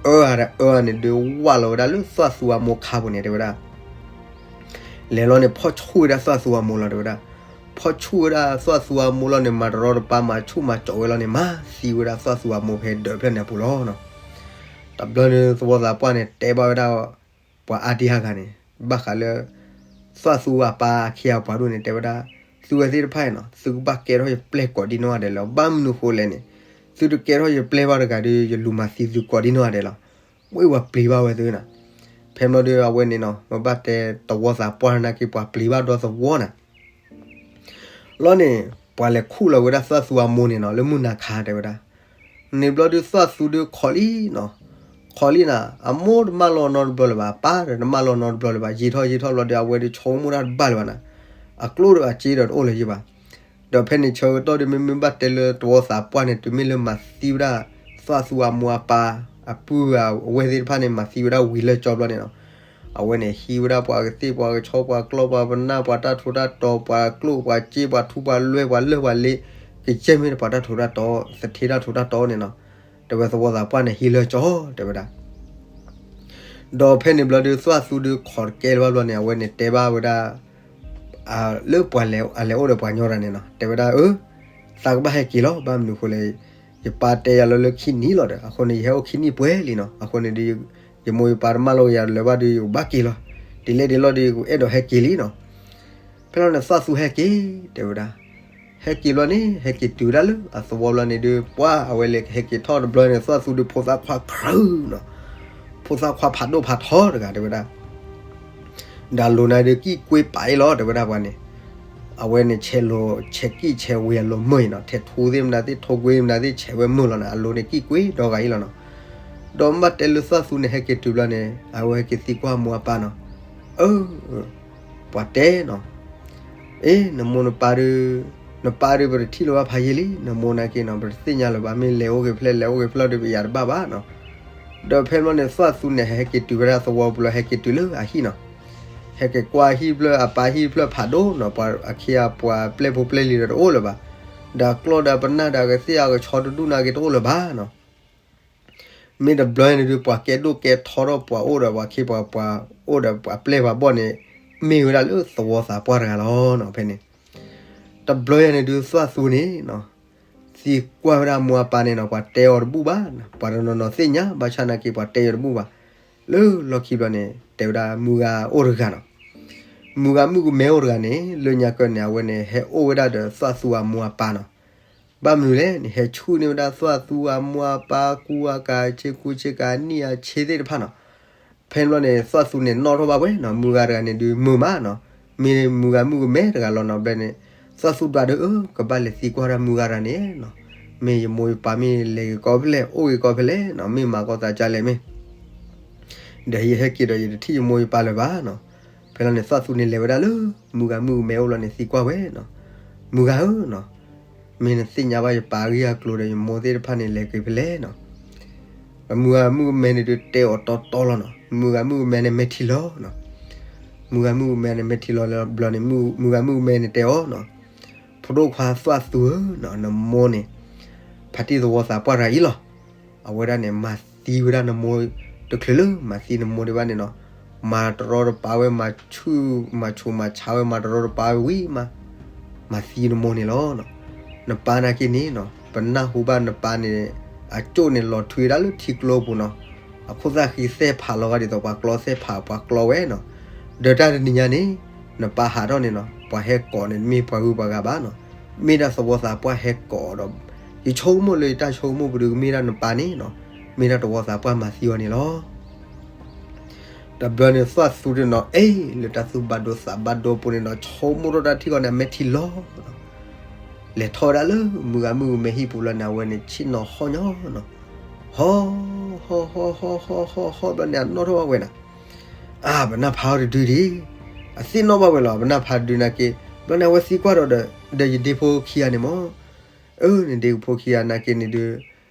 အၢအါဒီးအၢအါန့ၣ်ဒုး ဝၢ်လီၤဝဲဒၣ်လၢသွၣ်သူအမိၢ်ခါပူၤန့ၣ် တဲဝဲဒၣ် လဲၤလီၤန့ၣ် ဖီၣ်ဆူၣ်ဝဲဒၣ်သွၣ်သူအမိၢ်လီၤ တဲဝဲဒၣ်. ဖီၣ်ဆူၣ်ဝဲဒၣ်သွၣ်သူအမိၢ်လီၤန့ၣ် မၤတရီတပါ မၤဆူၣ်မၤကၠီးဝဲလီၤန့ၣ် မၤသံဝဲဒၣ်သွၣ်သူအမိၢ်ဖဲဒၢးဖျၢၣ်န့ၣ်အပူၤလီၤနီၤ. တဘျီန့ၣ် သဝီသးပှၢ်န့ၣ် တဲဘၣ်ဝဲဒၣ် ပှၤအါတံၢ်ဟါဂၤန့ၣ် ဘၣ်ဃးလၢ သွၣ်သူအပၢ်အခ့အပှၤဒိၣ်န့ၣ် တဲဝဲဒၣ်, သုဝဲသ့ၣ်တဖၣ်အံၤနီၤ သုကဘၣ်ကဲထီၣ်ယပျဲၢ်ကိးဒံနီၢ်ဂၤဒဲးလီၤ. ဘၣ်မနုၤဃိလဲၣ်န့ၣ် သုတကဲထီၣ်ယပျဲၢ်ဘၣ်တဂၤဒီး ယလူၤမၤသံသုကိးဒံနီၢ်ဂၤဒဲးလီၤ. ဝဲပှၤပျံၤဘၣ်ဝဲသုနီၤ. ဖဲမ့ၢ်ဒုးအဝဲန့ၣ်နီၤ မ့ၢ်ဘၣ်တဲသဝီသးပှၢ်နာ်က့ ပှၤပျံၤဘၣ်ဒီသဝီနီၤ လီၤန့ၣ် ပှၤလဲၤခူၣ်လီၤဝဲဒၣ်သွၣ်သူအမိၢ်န့ၣ်နီၤ လၢမုၢ်နၤခါ တဲဝဲဒၣ်. န့ၣ်ဘျီဒုးသွၣ်သူဒုးခိးလံနီၤ, ခိးလံနၤ, အမိၢ်တမၢလီၤနီတဘျီလၢၤဘၣ်, အပၢ်ဒီးတမၢလီၤနီတဘျီလၢၤဘၣ်, ယံာ်ထီၣ်ယံာ်ထီၣ်ဘျီဒီး အဝဲဒုးဆိကမိၣ်တၢ်တဘၣ်လၢၤဘၣ်နၤ, အကျိၣ်ဒီးအစ့ဒီးတအိၣ်လၢၤယဘၣ်. ဒီးဖဲန့ၣ်ဆၢကတီၢ်ဒုး မ့မ့ၢ်ဘၣ်တဲလၢသဝီသးပှၢ်န့ၣ် တုၤမ့ၢ်လၢမၤသံဝဲဒၣ် သွၣ်သူအမိၢ်အပၢ် အပုၢ်အဝဲၢ်သ့ၣ်တဖၣ်န့ၣ် မၤသံဝဲဒၣ်ဝံၤလၢကၠီဘျီန့ၣ်နီၤ, အဝဲန့ၣ်ဟံးဝဲဒၣ်ပှၤကသ့ၣ်ပှၤကဆီ ပှၤကျီၢ်ပှၤပနၢ် ပှၤတၢ်ထူးတၢ်တီၤ ပှၤကျိၣ်ပှၤစ့ ပှၤထူပှၤလွဲၢ် ပှၤလၢၢ်ပှၤလ့, ကယဲၢ်မ့ၢ်တပှၤတၢ်ထူးတၢ်တီၤ သထ့တၢ်ထူးတၢ်တီၤန့ၣ်နီၤ, တဲဝဲသဝီသးပှၢ်န့ၣ်ဟံးလၢကၠီ တဲဝဲဒၣ်. ဒီးဖဲန့ၣ်ဘျီဒုး သွၣ်သူဒုးခိးတကဲလၢၤဘၣ်ဘျီန့ၣ် အဝဲန့ၣ်တဲဘၣ်ဝဲဒၣ် လၢပှၤလဲၤအလဲၤအိၣ်ဒီးပှၤကညီတဂၤန့ၣ်နီၤ တဲဝဲဒၣ် အၢ သးကဘၣ်ဟဲက့ၤလီၤ ဘၣ်မနုၤဃိလဲၣ် ယပၢ်တဲယၤလီၤလၢခံနံၣ်လီၤဒီး အဃိန့ၣ် ယဟဲအိၣ်ခံနံၣ်ပှဲၤလံနီၤ အဃိန့ၣ်ဒုး ယမိၢ်ယပၢ်တမၢလီၤယၤလၢၤဘၣ်ဒီး ယကဘၣ်က့ၤလီၤ ဒ်လဲၣ်ဒ်လဲၣ်ဒီး ယကအဲၣ်ဒိးဟဲက့ၤလံနီၤ. ဖဲလီၤန့ၣ် သွၣ်သူဟဲက့ၤ တဲဝဲဒၣ် ဟဲက့ၤဘျီန့ၣ် ဟဲက့ၤတုၤဝဲဒၣ်လၢအသဝီဘျီန့ၣ်ဒုး ပှၤအဝဲလဲၤဟဲက့ၤထီၣ်တဘျီန့ၣ် သွၣ်သူဒုးဖိသၣ်ခွါခရုနီၤ, ဖိသၣ်ခွါဖးဒိၣ်ဖးထီတဂၤ တဲဝဲဒၣ် ဒီးအလိၤန့ၣ်ဒုး ကံၣ်ကွ့ပာ်အံၤလီၤ တဲဝဲဒၣ်ပှၤန့ၣ်, အဝဲန့ၣ်ဆဲးလိၤ ဆဲးကံၣ်ဆဲးဝ့ၤအလိၤမုာ်အံၤနီၤ, ထဲးထူသ့ၣ်မနုၤသ့ၣ် ထိၣ်ကွ့မနုၤသ့ၣ် ဆဲးဝဲမုာ်လီၤန့ၣ် အလိၤန့ၣ်ကံၣ်ကွ့ဒီဂၤအံၤလီၤနီၤ. ဒီးမ့ၢ်ဘၣ်တဲလၢသွၣ်သူန့ၣ် ဟဲက့ၤတုၤဘျီန့ၣ် အဝဲဟဲက့ၤသံကွၢ်အမိၢ်အပၢ်နီၤ, အၢ ပှၤတဲနီၤ အ့ နမိၢ်နပၢ်ဒုး နပၢ်ဒုး ပတထံၣ်လၢၤဘၣ်ဖးယံာ်လံ, နမိၢ်နာ်က့နီၤ ပတသ့ၣ်ညါလၢၤဘၣ်, မ့ၢ်လဲၤအိၣ်ဂ့ၤဖျဲၣ် လဲၤအိၣ်ဂ့ၤဖျဲၣ်ဒီး ပယၤတဘၣ်ဘၣ်နီၤ. ဒီးဖဲမ့ၢ်န့ၣ် သွၣ်သူန့ၣ် ဟဲက့ၤတုၤဝဲဒၣ်သဝီပူၤလီၤ, ဟဲက့ၤတုၤလၢအဟံၣ်နီၤ, ဟဲက့ၤကွၢ်ဟံၣ်ဖျၢၣ် အပၢ်ဟံၣ်ဖျၢၣ်ဖးဒိၣ်နီၤ, ပှၤအခ့အပှၤပျဲၢ်ဖိပျဲၢ်လံၤဒီးတအိၣ်လၢၤဘၣ်, ဒီးအကျီၢ်ဒီးအပနၢ်ဒီးအကသ့ၣ်အကဆီတဒူၣ်နာ်က့တအိၣ်လၢၤဘၣ်နီၤ. မ့ၢ်တဘျီန့ၣ်ဒုး ပှၤကဲဒိၣ်ကဲထီထီၣ်ပှၤအိၣ်ဒီးပှၤခ့ပှၤပှၤအိၣ်ဒီးပှၤပျဲၢ်ပှၤဘီၣ်န့ၣ် မ့ၢ်ဝဲဒၣ်လၢသဝီသးပှၢ်တဂၤလီၤနီၤ. ဖဲန့ၣ် တဘျီယၤန့ၣ်ဒုး သွၣ်သူန့ၣ်နီၤ သံကွၢ်ဝဲဒၣ်အမိၢ်အပၢ်န့ၣ်နီၤ ပှၤတဲအီၤတဘူၣ်ဘၣ်, ပှၤတနီၤနီၤသ့ၣ်ညါ ဘၣ်ဆၣ်နာ်က့ပှၤတဲအီၤတဘူၣ်ဘၣ်. လၢလီၢ်ခံဘျီန့ၣ် တဲဝဲဒၣ်မုၢ်ဂၤအိၣ်တဂၤနီၤ, မုၢ်ဂၤမုၣ်ကမဲအိၣ်တဂၤန့ၣ် လၢညါကၢၢ်န့ၣ် အဝဲန့ၣ် ဟဲအိၣ်ဝဲဒၣ်ဒီးသွၣ်သူအမိၢ်အပၢ်နီၤ. ဘၣ်မနုၤလဲၣ်န့ၣ် ဟဲဆူၣ်န့ၢ်ဝဲဒၣ်သွၣ်သူအမိၢ်အပၢ် ကူအကၤဆ့ကူဆ့ကၤ နံၣ်အဆ့သ့ၣ်တဖၣ်နီၤ. ဖဲန့ၣ်ဘျီန့ၣ် သွၣ်သူန့ၣ်နီၣ်ထီၣ်ဘၣ်ဝဲနီၤ, မုၢ်ဂၤတဂၤန့ၣ်ဒုးမုာ်မးနီၤ, မ့ၢ်မုၢ်ဂၤမုၣ်ကမဲတဂၤလီၤနီၤ. ဘျီန့ၣ် သွၣ်သူဒွးဒီး အၢ ကဘၣ်လဲၤသံကွၢ်တၢ်မုၢ်ဂၤတဂၤန့ၣ်နီၤ, မ့ၢ်ယမိၢ်ယပၢ်မ့ၢ်လဲၤက့ၤကီၢ်ဖဲလဲၣ် အိၣ်က့ၤကီၢ်ဖဲလဲၣ်နီၤ, မ့ၢ်မၤကီၢ်သးကၢ်လဲၣ်မ့ၢ် ဒီးယဟဲက့ၤဒီးယတထံၣ်ယမိၢ်ယပၢ်လၢၤဘၣ်နီၤ. ဖဲလီၤန့ၣ် သွၣ်သူန့ၣ်လဲၤဝဲဒၣ်လၢ မုၢ်ဂၤမုၣ်ကမဲအိၣ်လီၤန့ၣ် သံကွၢ်ဝဲနီၤ, မုၢ်ဂၤဧၢနီၤ, မ့ၢ်နသ့ၣ်ညါဘၣ်ယပၢ်အဂ့ၢ်အကျိၤဒီး ယမိၢ်သ့ၣ်တဖၣ်န့ၣ် လဲၤက့ၤဖဲလဲၣ်နီၤ. မုၢ်ဂၤမုၣ်ကမဲန့ၣ်ဒုးတဲအီၤတီတီလီၤနီၤ, မုၢ်ဂၤမုၣ်ကမဲန့ၣ် မဲာ်ထံလီၤနီၤ. မုၢ်ဂၤမုၣ်ကမဲန့ၣ် မဲာ်ထံလီၤလၢဘျီန့ၣ် မုၢ်ဂၤမုၣ်ကမဲန့ၣ်တဲအီၤနီၤ, ဖိဒိၣ်ခွါသွၣ်သူဧၢနီၤ, နမိၢ်န့ၣ် ဖါတံၢ်သဝီသးပှၢ်တဂၤအံၤလီၤ. အဝဲဒၣ်န့ၣ် မၤသံဝဲဒၣ်နမိၢ် တချုးလၢမၤသံနမိၢ်ဒံးဘၣ်န့ၣ်နီၤ, မၤတရီတပါဝဲ မၤဆူၣ် မၤဆူၣ်မၤဆါဝဲ မၤတရီတပါဝဲဝံၤမး မၤသံနမိၢ်န့ၣ်လီၤ. နပၢ်နာ်က့န့ၣ်နီၤ ပနၢ်ဟူဘၣ်နပၢ်န့ၣ် အကၠိၣ်န့ၣ်လီၤထွံဝဲဒၣ်လၢထံကျိပူၤနီၤ, အခိၣ်သၣ်ဃံသဲၣ်ဖးလီၤဂာ်ဒ်သိးပှၤကျီသဲၣ်ဖး ပှၤကျီဝဲနီၤ. ဒီးတၢ်တနံၤညါန့ၣ် နပၢ်ဟးထီၣ်န့ၣ်နီၤ ပှၤဟဲကိးန့ၣ် မ့ၢ်ပှၤဂုၤပှၤဂၤဘၣ်နီၤ, မ့ၢ်ဒၣ်သဝီသးပှၢ်ဟဲကိးဒီး ယဆိကမိၣ်လၢယတၢ်ဆိကမိၣ်ပူၤဒုး ကမ့ၢ်ဒၣ်နပၢ်န့ၣ်နီၤ, မ့ၢ်ဒၣ်သဝီသးပှၢ်မၤသံအီၤန့ၣ်လီၤ. တဘျီန့ၣ် သွၣ်သူတနီၤ အဲၣ် လၢတၢ်သူၣ်ဘၣ်ဒိသးဘၣ်ဒိပူၤန့ၣ်ဒီး ဆိကမိၣ်ထီၣ်တၢ်ထံၣ်ဃီန့ၣ် အမဲာ်ထံလီၤနီၤ. လဲၤထီၣ်ဝဲဒၣ်လၢမုၢ်ဂၤမုၣ်ကမဲဟံၣ်ပူၤလီၤန့ၣ် အဝဲန့ၣ်ဆ့ၣ်နီၤဟီၣ်ညီနီၤ, ဟီ ဟီ ဟီ ဟီ ဟီ ဟီ ဟီ ဘျီန့ၣ် အနီၣ်ထီၣ်ဘၣ်ဝဲနီၤ. အၢ ပနၢ်ဖးအီၤတဒုဒံး, အသ့ၣ်နီၣ်ဘၣ်ဝဲလီၤ ပနၢ်ဖးတဒုနာ်က့. ဘျီန့ၣ် အဝဲသံကွၢ်ဒီး ဒီးယဒ့ဖိခံဂၤန့ၣ်မး, အၢ နဒ့ဖိခံဂၤနာ်က့န့ၣ်ဒုး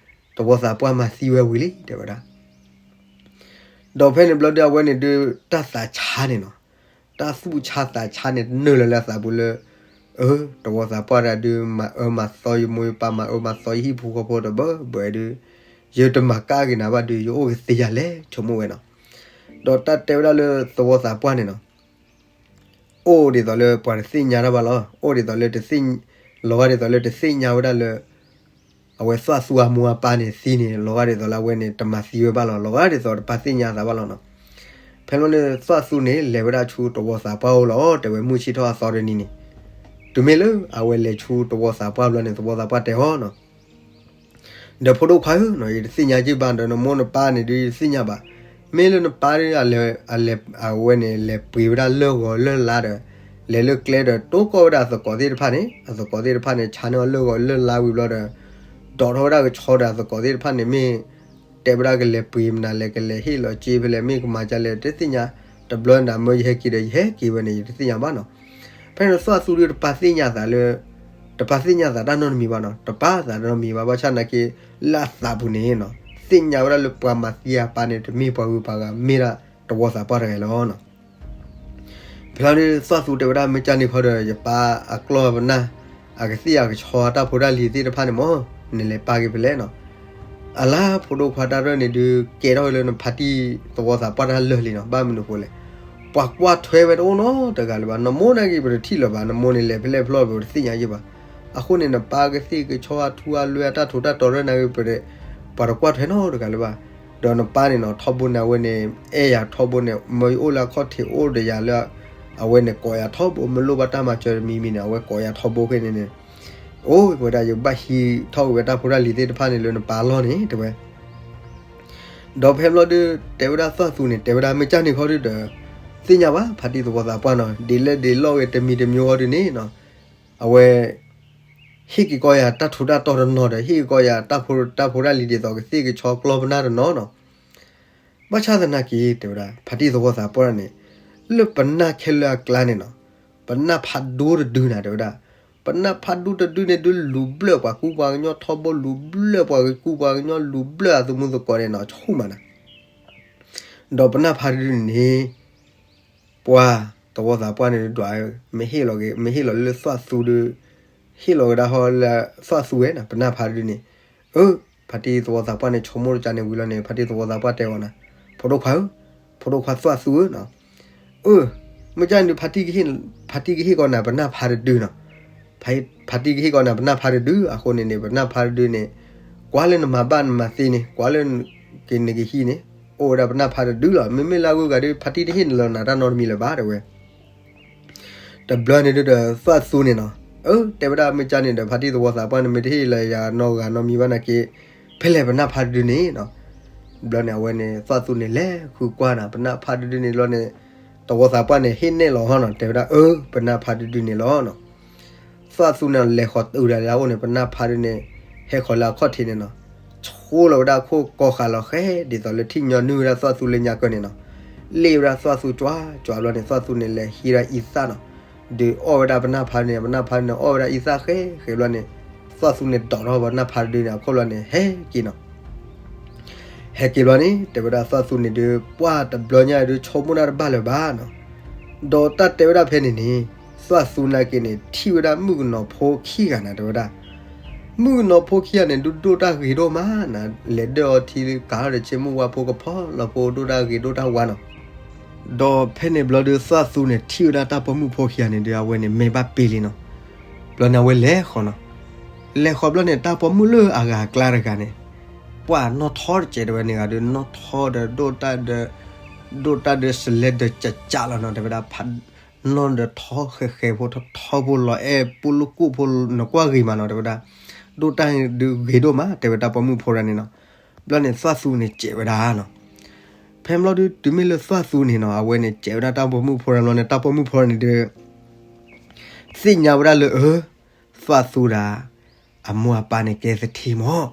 သဝီသးပှၢ်မၤသံဝဲဝံၤလံ တဲဝဲဒၣ်. ဒီးဖဲန့ၣ်ဘျီဒုး အဝဲန့ၣ်ဒုး တၢ်သးဆါန့ၣ်နီၤ, တၢ်သူၣ်ဆါသးဆါန့ၣ် တနုာ်လီၤလၢအသးပူၤလၢ အၢ သဝီသးပှၢ်တဒုး မၤအၢမၤသီယမိၢ်ယပၢ် မၤအၢမၤသီယဟံၣ်ဖိဃီဖိဒီး ဘၣ်ဘၣ်ဒုး ယတမၤကၣ်က့ၤနၤဘၣ်ဒုး ယအိၣ်ကသ့ယၤလဲၣ် ဆိကမိၣ်ဝဲနီၤ. ဒီးတၢ်တဲဝဲဒၣ်လၢသဝီသးပှၢ်န့ၣ်နီၤ အိၣ်ဒ်သိးလၢပှၤတသ့ၣ်ညါတၢ်ဘၣ်လီၤ. အိၣ်ဒ်သိးလၢတသ့ၣ်, လီၤဂာ်ဒ်သိးလၢတသ့ၣ်ညါဝဲဒၣ်လၢ အဝဲသွၣ်သူအမိၢ်အပၢ်န့ၣ်သံန့ၣ် လီၤဂာ်ဒ်သိးလၢအဝဲန့ၣ် တမၤသံဝဲဘၣ်လီၤ. လီၤဂာ်ဒ်သိးတပာ်သ့ၣ်ညါသးဘၣ်လီၤနီၤ. ဖဲန့ၣ်န့ၣ် သွၣ်သူန့ၣ် လဲၤဝဲဒၣ်ဆူသဝီသးပှၢ်အိၣ်လီၤ. တဲဝဲမုၢ်ဆ့ၣ်ထီၣ်အသီတနံၤန့ၣ် တုၤမ့ၢ်လၢအဝဲလဲၤဆူသဝီသးပှၢ်ဘျီန့ၣ် သဝီသးပှၢ်တဲအီၤနီၤ ဒီးဖိဒိၣ်ခွါဧၢနီၤ ယတသ့ၣ်ညါက့ၤဘၣ်ဒီး နမိၢ်နပၢ်န့ၣ်ဒုး ယတသ့ၣ်ညါဘၣ်. မ့ၢ်လၢနပၢ်ဒုး အလဲၤ, အလဲၤ, အဝဲန့ၣ် လဲၤပှ့ၤဝဲဒၣ်လၢၢ်ဂီၤလၢၢ်လါဒီး လဲၤလၢကျဲဒီး တိၢ်ကီၢ်ဝဲဒၣ်အသကိးသ့ၣ်တဖၣ်န့ၣ်, အသကိးသ့ၣ်တဖၣ်န့ၣ် ဆါန့ၢ်အီၤလၢၢ်ဂီၤလၢၢ်လါဝံၤဘျီဒီး ဒိးထီၣ်ဝဲဒၣ်ကဆီဒီးအသကိးသ့ၣ်တဖၣ်န့ၣ် မ့ၢ်တဲဝဲဒၣ်ကလဲၤပှ့ၤမနုၤလဲၣ်, ကလဲၤဟ့ၣ်လီၤစ့ဖဲလဲၣ်, မ့ၢ်ကမၤဒ်လဲၣ် တသ့ၣ်ညါ. တဘျီန့ၣ် မၢယဟဲက့ၤဒီး ယဟဲက့ၤဝဲန့ၣ် ယတသ့ၣ်ညါဘၣ်နီၤ. ဖဲန့ၣ်သွၣ်သူဒုးတပာ်သ့ၣ်ညါသးလၢ, တပာ်သ့ၣ်ညါသးတၢ်နီတမံၤဘၣ်နီၤ, တပာ်သးတၢ်နီတမံၤဘၣ်. ဘၣ်ဆၣ်နာ်က့ လၢအသးပူၤန့ၣ်နီၤ သ့ၣ်ညါဝဲဒၣ်လၢပှၤမၤသံအပၢ်န့ၣ် တမ့ၢ်ပှၤဂုၤပှၤဂၤ မ့ၢ်ဒၣ်သဝီသးပှၢ်တဂၤလီၤနီၤ. ဖဲလီၤဒုး သွၣ်သူတဲဝဲဒၣ် မ့ၢ်ကၢ်န့ၣ်ခီဒီး ယပၢ်အကျီၢ်ပနၢ် အကသ့ၣ်အကဆီအတၢ်ဖိတၢ်လံၤသ့ၣ်တဖၣ်န့ၣ်မး နလဲၤပာ်က့ၤဖဲလဲၣ်နီၤ. အလါ ဖိဒိၣ်ခွါတၢ်ရဲၣ်န့ၣ်ဒုး ကဲထီၣ်ဝဲလၢနဖါတံၢ်သဝီသးပှၢ်တၢ်လၢာ်လံနီၤ. ဘၣ်မနုၤအဃိလဲၣ်, ပှၤကွၢ်ထွဲဝဲတအိၣ်နီတဂၤလၢၤဘၣ်. နမိၢ်နာ်က့ ပတထံၣ်လၢၤဘၣ်, နမိၢ်န့ၣ်လဲၤဖဲလဲၣ်ဖဲလဲၣ် ပတသ့ၣ်ညါယဲၢ်ဘၣ်. အဃိန့ၣ် နပၢ်ကသ့ၣ်ကဆီအထူအလွဲအတၢ်ထိးတၢ်တီၤရဲၣ်နာ်က့ ပ, ပှၤတကွၢ်ထွဲနီတဂၤလၢၤဘၣ်. ဒီးနပၢ်န့ၣ်နီၤ ထီဘိန့ၣ် အဝဲန့ၣ် အဲၣ်ယၤထီဘိန့ၣ် မၢယအိၣ်လၢအခီၣ်ထံးအိၣ်ဒီးယၤလၢ အဝဲန့ၣ်ကိးယၤထီဘိ မ့ၢ်လိၣ်ဘၣ်တၢ်မၤစၢၤတမံၤမံၤန့ၣ် အဝဲကိးယၤထီဘိဖဲန့ၣ်န့ၣ် အိၣ်ဝဲဒၣ် ယဘၣ်ဟံးထီၣ်က့ၤဝဲတၢ်ဖိတၢ်လံၤသ့ၣ်တဖၣ်န့ၣ်လၢနပၢ်အလီၢ်န့ၣ် တဲဝဲ. ဒီးဖဲဘျီဒုး တဲဝဲဒၣ်သွၣ်သူန့ၣ် တဲဝဲဒၣ် မ့ၢ်ကၢ်န့ၣ်ခီဒုးဒီး သ့ၣ်ညါဘၣ် ဖါတံၢ်သဝီသးပှၢ်နီၤ ဒ်လဲၣ်ဒ်လဲၣ်ဂ့ၤ တမံၤတမံၤဃီဒုးန့ၣ်နီၤ အဝဲ ဟ့ၣ်က့ၤကီးယၤတၢ်ထူးတၢ်တီၤတနီၤဒီး ဟ့ၣ်က့ၤကီးယၤတၢ်ဖိ, တၢ်ဖိတၢ်လံၤဒ်သိးကသ့ၣ်ကဆီကျီၢ်ပနၢ်တနီၤနီၤ. ဘၣ်ဆၣ်သနာ်က့ တဲဝဲဒၣ် ဖါတံၢ်သဝီသးပှၢ်န့ၣ် လၢပနၢ်ခဲလၢာ်အကျါန့ၣ်နီၤ ပနၢ်ဖးဒိၣ်တဒုန့ၣ် တဲဝဲဒၣ် ပနၢ်ဖးဒိၣ်တဒုန့ၣ်ဒုး လူၤဘျၢၣ်ပှၤကူပှၤကညီထီဘိ လူၤဘျၢၣ်ပှၤကူပှၤကညီ လူၤဘျၢၣ်အသမူသကိးန့ၣ်နီၤ ဆူၣ်မးနၤ ဒီးပနၢ်ဖးဒိၣ်တဒုန့ၣ်န့ၣ် ပှၤသဝီသးပှၢ်န့ၣ်ဒုးဒွး မ့ၢ်ဟ့ၣ်လီၤက့ၤ မ့ၢ်ဟ့ၣ်လီၤလၢသွၣ်သူဒုး ဟ့ၣ်လီၤကဒါဟီလၢသွၣ်သူဝဲန့ၣ် ပနၢ်ဖးဒိၣ်တဒုန့ၣ် အၢ ဖါတံၢ်သဝီသးပှၢ်န့ၣ် ဆိကမိၣ်တကန့ၣ်ဝံၤလီၤန့ၣ် ဖါတံၢ်သဝီသးပှၢ်တဲအီၤနၤ ဖိဒိၣ်ခွါဧၢ ဖိဒိၣ်ခွါသွၣ်သူဧၢနီၤ အၢ မ့ၢ်ကၢ်န့ၣ်ဒုး ဖါတံၢ်ကဟ့ၣ်ကီးနၤ ပနၢ်ဖးတဒုနီၤ ဖါတံၢ်ကဟ့ၣ်ကီးနၤပနၢ်ဖါတဒု, အဃိန့ၣ်န့ၣ် ပနၢ်ဖါတဒုန့ၣ် ကွၢ်လၢနမၤဘၣ်နမၤသ့န့ၣ် ကွၢ်လၢက့ၤနကဟံၣ်န့ၣ် အိၣ်ဝဲဒၣ်ပနၢ်ဖါတဒုလီၤ. မ့မ့ၢ်လၢအဂုၤအဂၤဒီး ဖါတံၢ်တဟ့ၣ်နၤလၢနၤတၢ်နီတမံၤလၢၤဘၣ် တဲဝဲ. တဘျီန့ၣ်ဒုးဒီးသီၣ်သူန့ၣ်နီၤ, အၢ တဲဝဲဒၣ် မ့ၢ်ကန့ၣ်ဒီး ဖါတံၢ်သဝီသးပှၢ်န့ၣ် မ့ၢ်တဟ့ၣ်လၢယၤနီတဂၤနီတမံၤဘၣ်နာ်က့ ဖဲလဲၣ်ပနၢ်ဖါတဒုန့ၣ်နီၤ. ဘျီန့ၣ် အဝဲန့ၣ် သီၣ်သူန့ၣ် လဲၤဃုကွၢ်နၤ ပနၢ်ဖါတဒုန့ၣ်လီၤန့ၣ် သဝီသးပှၢ်န့ၣ် ဟ့ၣ်နဲၣ်လီၤဟီနီၤ, တဲဝဲဒၣ် အၢ ပနၢ်ဖါတဒုန့ၣ်လီၤနီၤ. သီၣ်သူန့ၣ် လဲၤဃီၤတုၤဒၣ်လၢအအိၣ်န့ၣ် ပနၢ်ဖါတဒုန့ၣ် ဟဲဃီၤလၢအခီၣ်ထံးန့ၣ်နီၤ, ဆိလီၤဝဲဒၣ်အခိၣ်ကီၤဃာ်လီၤဃဲ ဒ်သိးလၢထံၣ်ညီနုၢ်ဝဲဒၣ်သီၣ်သူလၢညါကၢၢ်န့ၣ်နီၤ, လ့ၣ်ဝဲဒၣ်သီၣ်သူကွၢ်ကွၢ်ဘျီန့ၣ် သီၣ်သူန့ၣ် လဲၤဟံးဒၣ်အံသၣ်နီၤ, ဒုးအီၣ်ဝဲဒၣ်ပနၢ်ဖါန့ၣ် ပနၢ်ဖါန့ၣ် အီၣ်ဝဲဒၣ်အံသၣ်ဃဲဃဲဘျီန့ၣ် သီၣ်သူန့ၣ် ဒိးထီၣ်ပနၢ်ဖါတဒုန့ၣ် အခိၣ်ဘျီန့ၣ် ဟဲက့ၤနီၤ. ဟဲက့ၤဘျီန့ၣ် တဲဝဲဒၣ်သီၣ်သူန့ၣ်ဒုး ပှၢ်တဘျီညါဒုး ဆိကမိၣ်တၢ်တဘၣ်လၢၤဘၣ်နီၤ. ဒီးတၢ်တဲဝဲဒၣ်ဖဲန့ၣ်န့ၣ် သီၣ်သူနာ်က့န့ၣ် ထံၣ်ဝဲဒၣ်မုၣ်ကနီၤဖိခံဂၤနၤ တဲဝဲဒၣ်. မုၣ်ကနီၤဖိခံဂၤန့ၣ် ဒုးဒိၣ်တၢ်ဂ့ၤဒိၣ်မးနၤ, လဲၤဒၢၣ်အီထံလၢကၤထီၣ်ဒီးဆ့မုၢ်ဝါဖိကဖီလီၤဖိ ဒိၣ်တၢ်ဂ့ၤဒိၣ်တၢ်ဝါနီၤ. ဒီးဖဲန့ၣ်ဘျီဒုး သီၣ်သူန့ၣ် ထံၣ်ဝဲဒၣ်တၢ်ပိာ်မုၣ်ဖိခံဂၤန့ၣ်ဒုး အဝဲန့ၣ် မဲာ်ဘၣ်ပ့ၤလံနီၤ. ဘျီန့ၣ် အဝဲလဲၤဃီၤနီၤ. လဲၤဃီၤဘျီန့ၣ် တၢ်ပိာ်မုၣ်လၢအဂၤအကျါတဂၤန့ၣ် ပှၢ်နီၣ်ထီတစဲး တဲဝဲန့ၣ်ဂၤဒုး နီၣ်ထီဒီး ဒိၣ်တၢ်ဒီး ဒိၣ်တၢ်ဒီးစလဲဒီးကကးလီၤနီၤ တဲဝဲဒၣ်. ဖးနီၣ်ဒီးထီဃဲဃဲဖိ ထီထီဖိ လီၤအဲၣ်ပူၤလူၢ်ကိၣ်ဖိ နကွၢ်ဂ့ၤမးနီၤ တဲဝဲဒၣ်. ဒိၣ်တၢ်ဒုးဂ့ၤဒိၣ်မး တဲဝဲတၢ်ပိာ်မုၣ်ဖိတဂၤန့ၣ်နီၤ. ဘျီန့ၣ် သီၣ်သူန့ၣ် စဲးဝဲဒၣ်နီၤ. ဖဲဘျီဒုး တုၤမ့ၢ်လၢသီၣ်သူန့ၣ်နီၤ အဝဲန့ၣ် စဲးဝဲဒၣ်တၢ်ပိာ်မုၣ်ဖိတဂၤဘျီန့ၣ် တၢ်ပိာ်မုၣ်ဖိတဂၤန့ၣ်ဒုး သ့ၣ်ညါဝဲဒၣ်လၢ အၢ သီၣ်သူဒၣ် အမိၢ်အပၢ်န့ၣ်ကဲသထ့မး.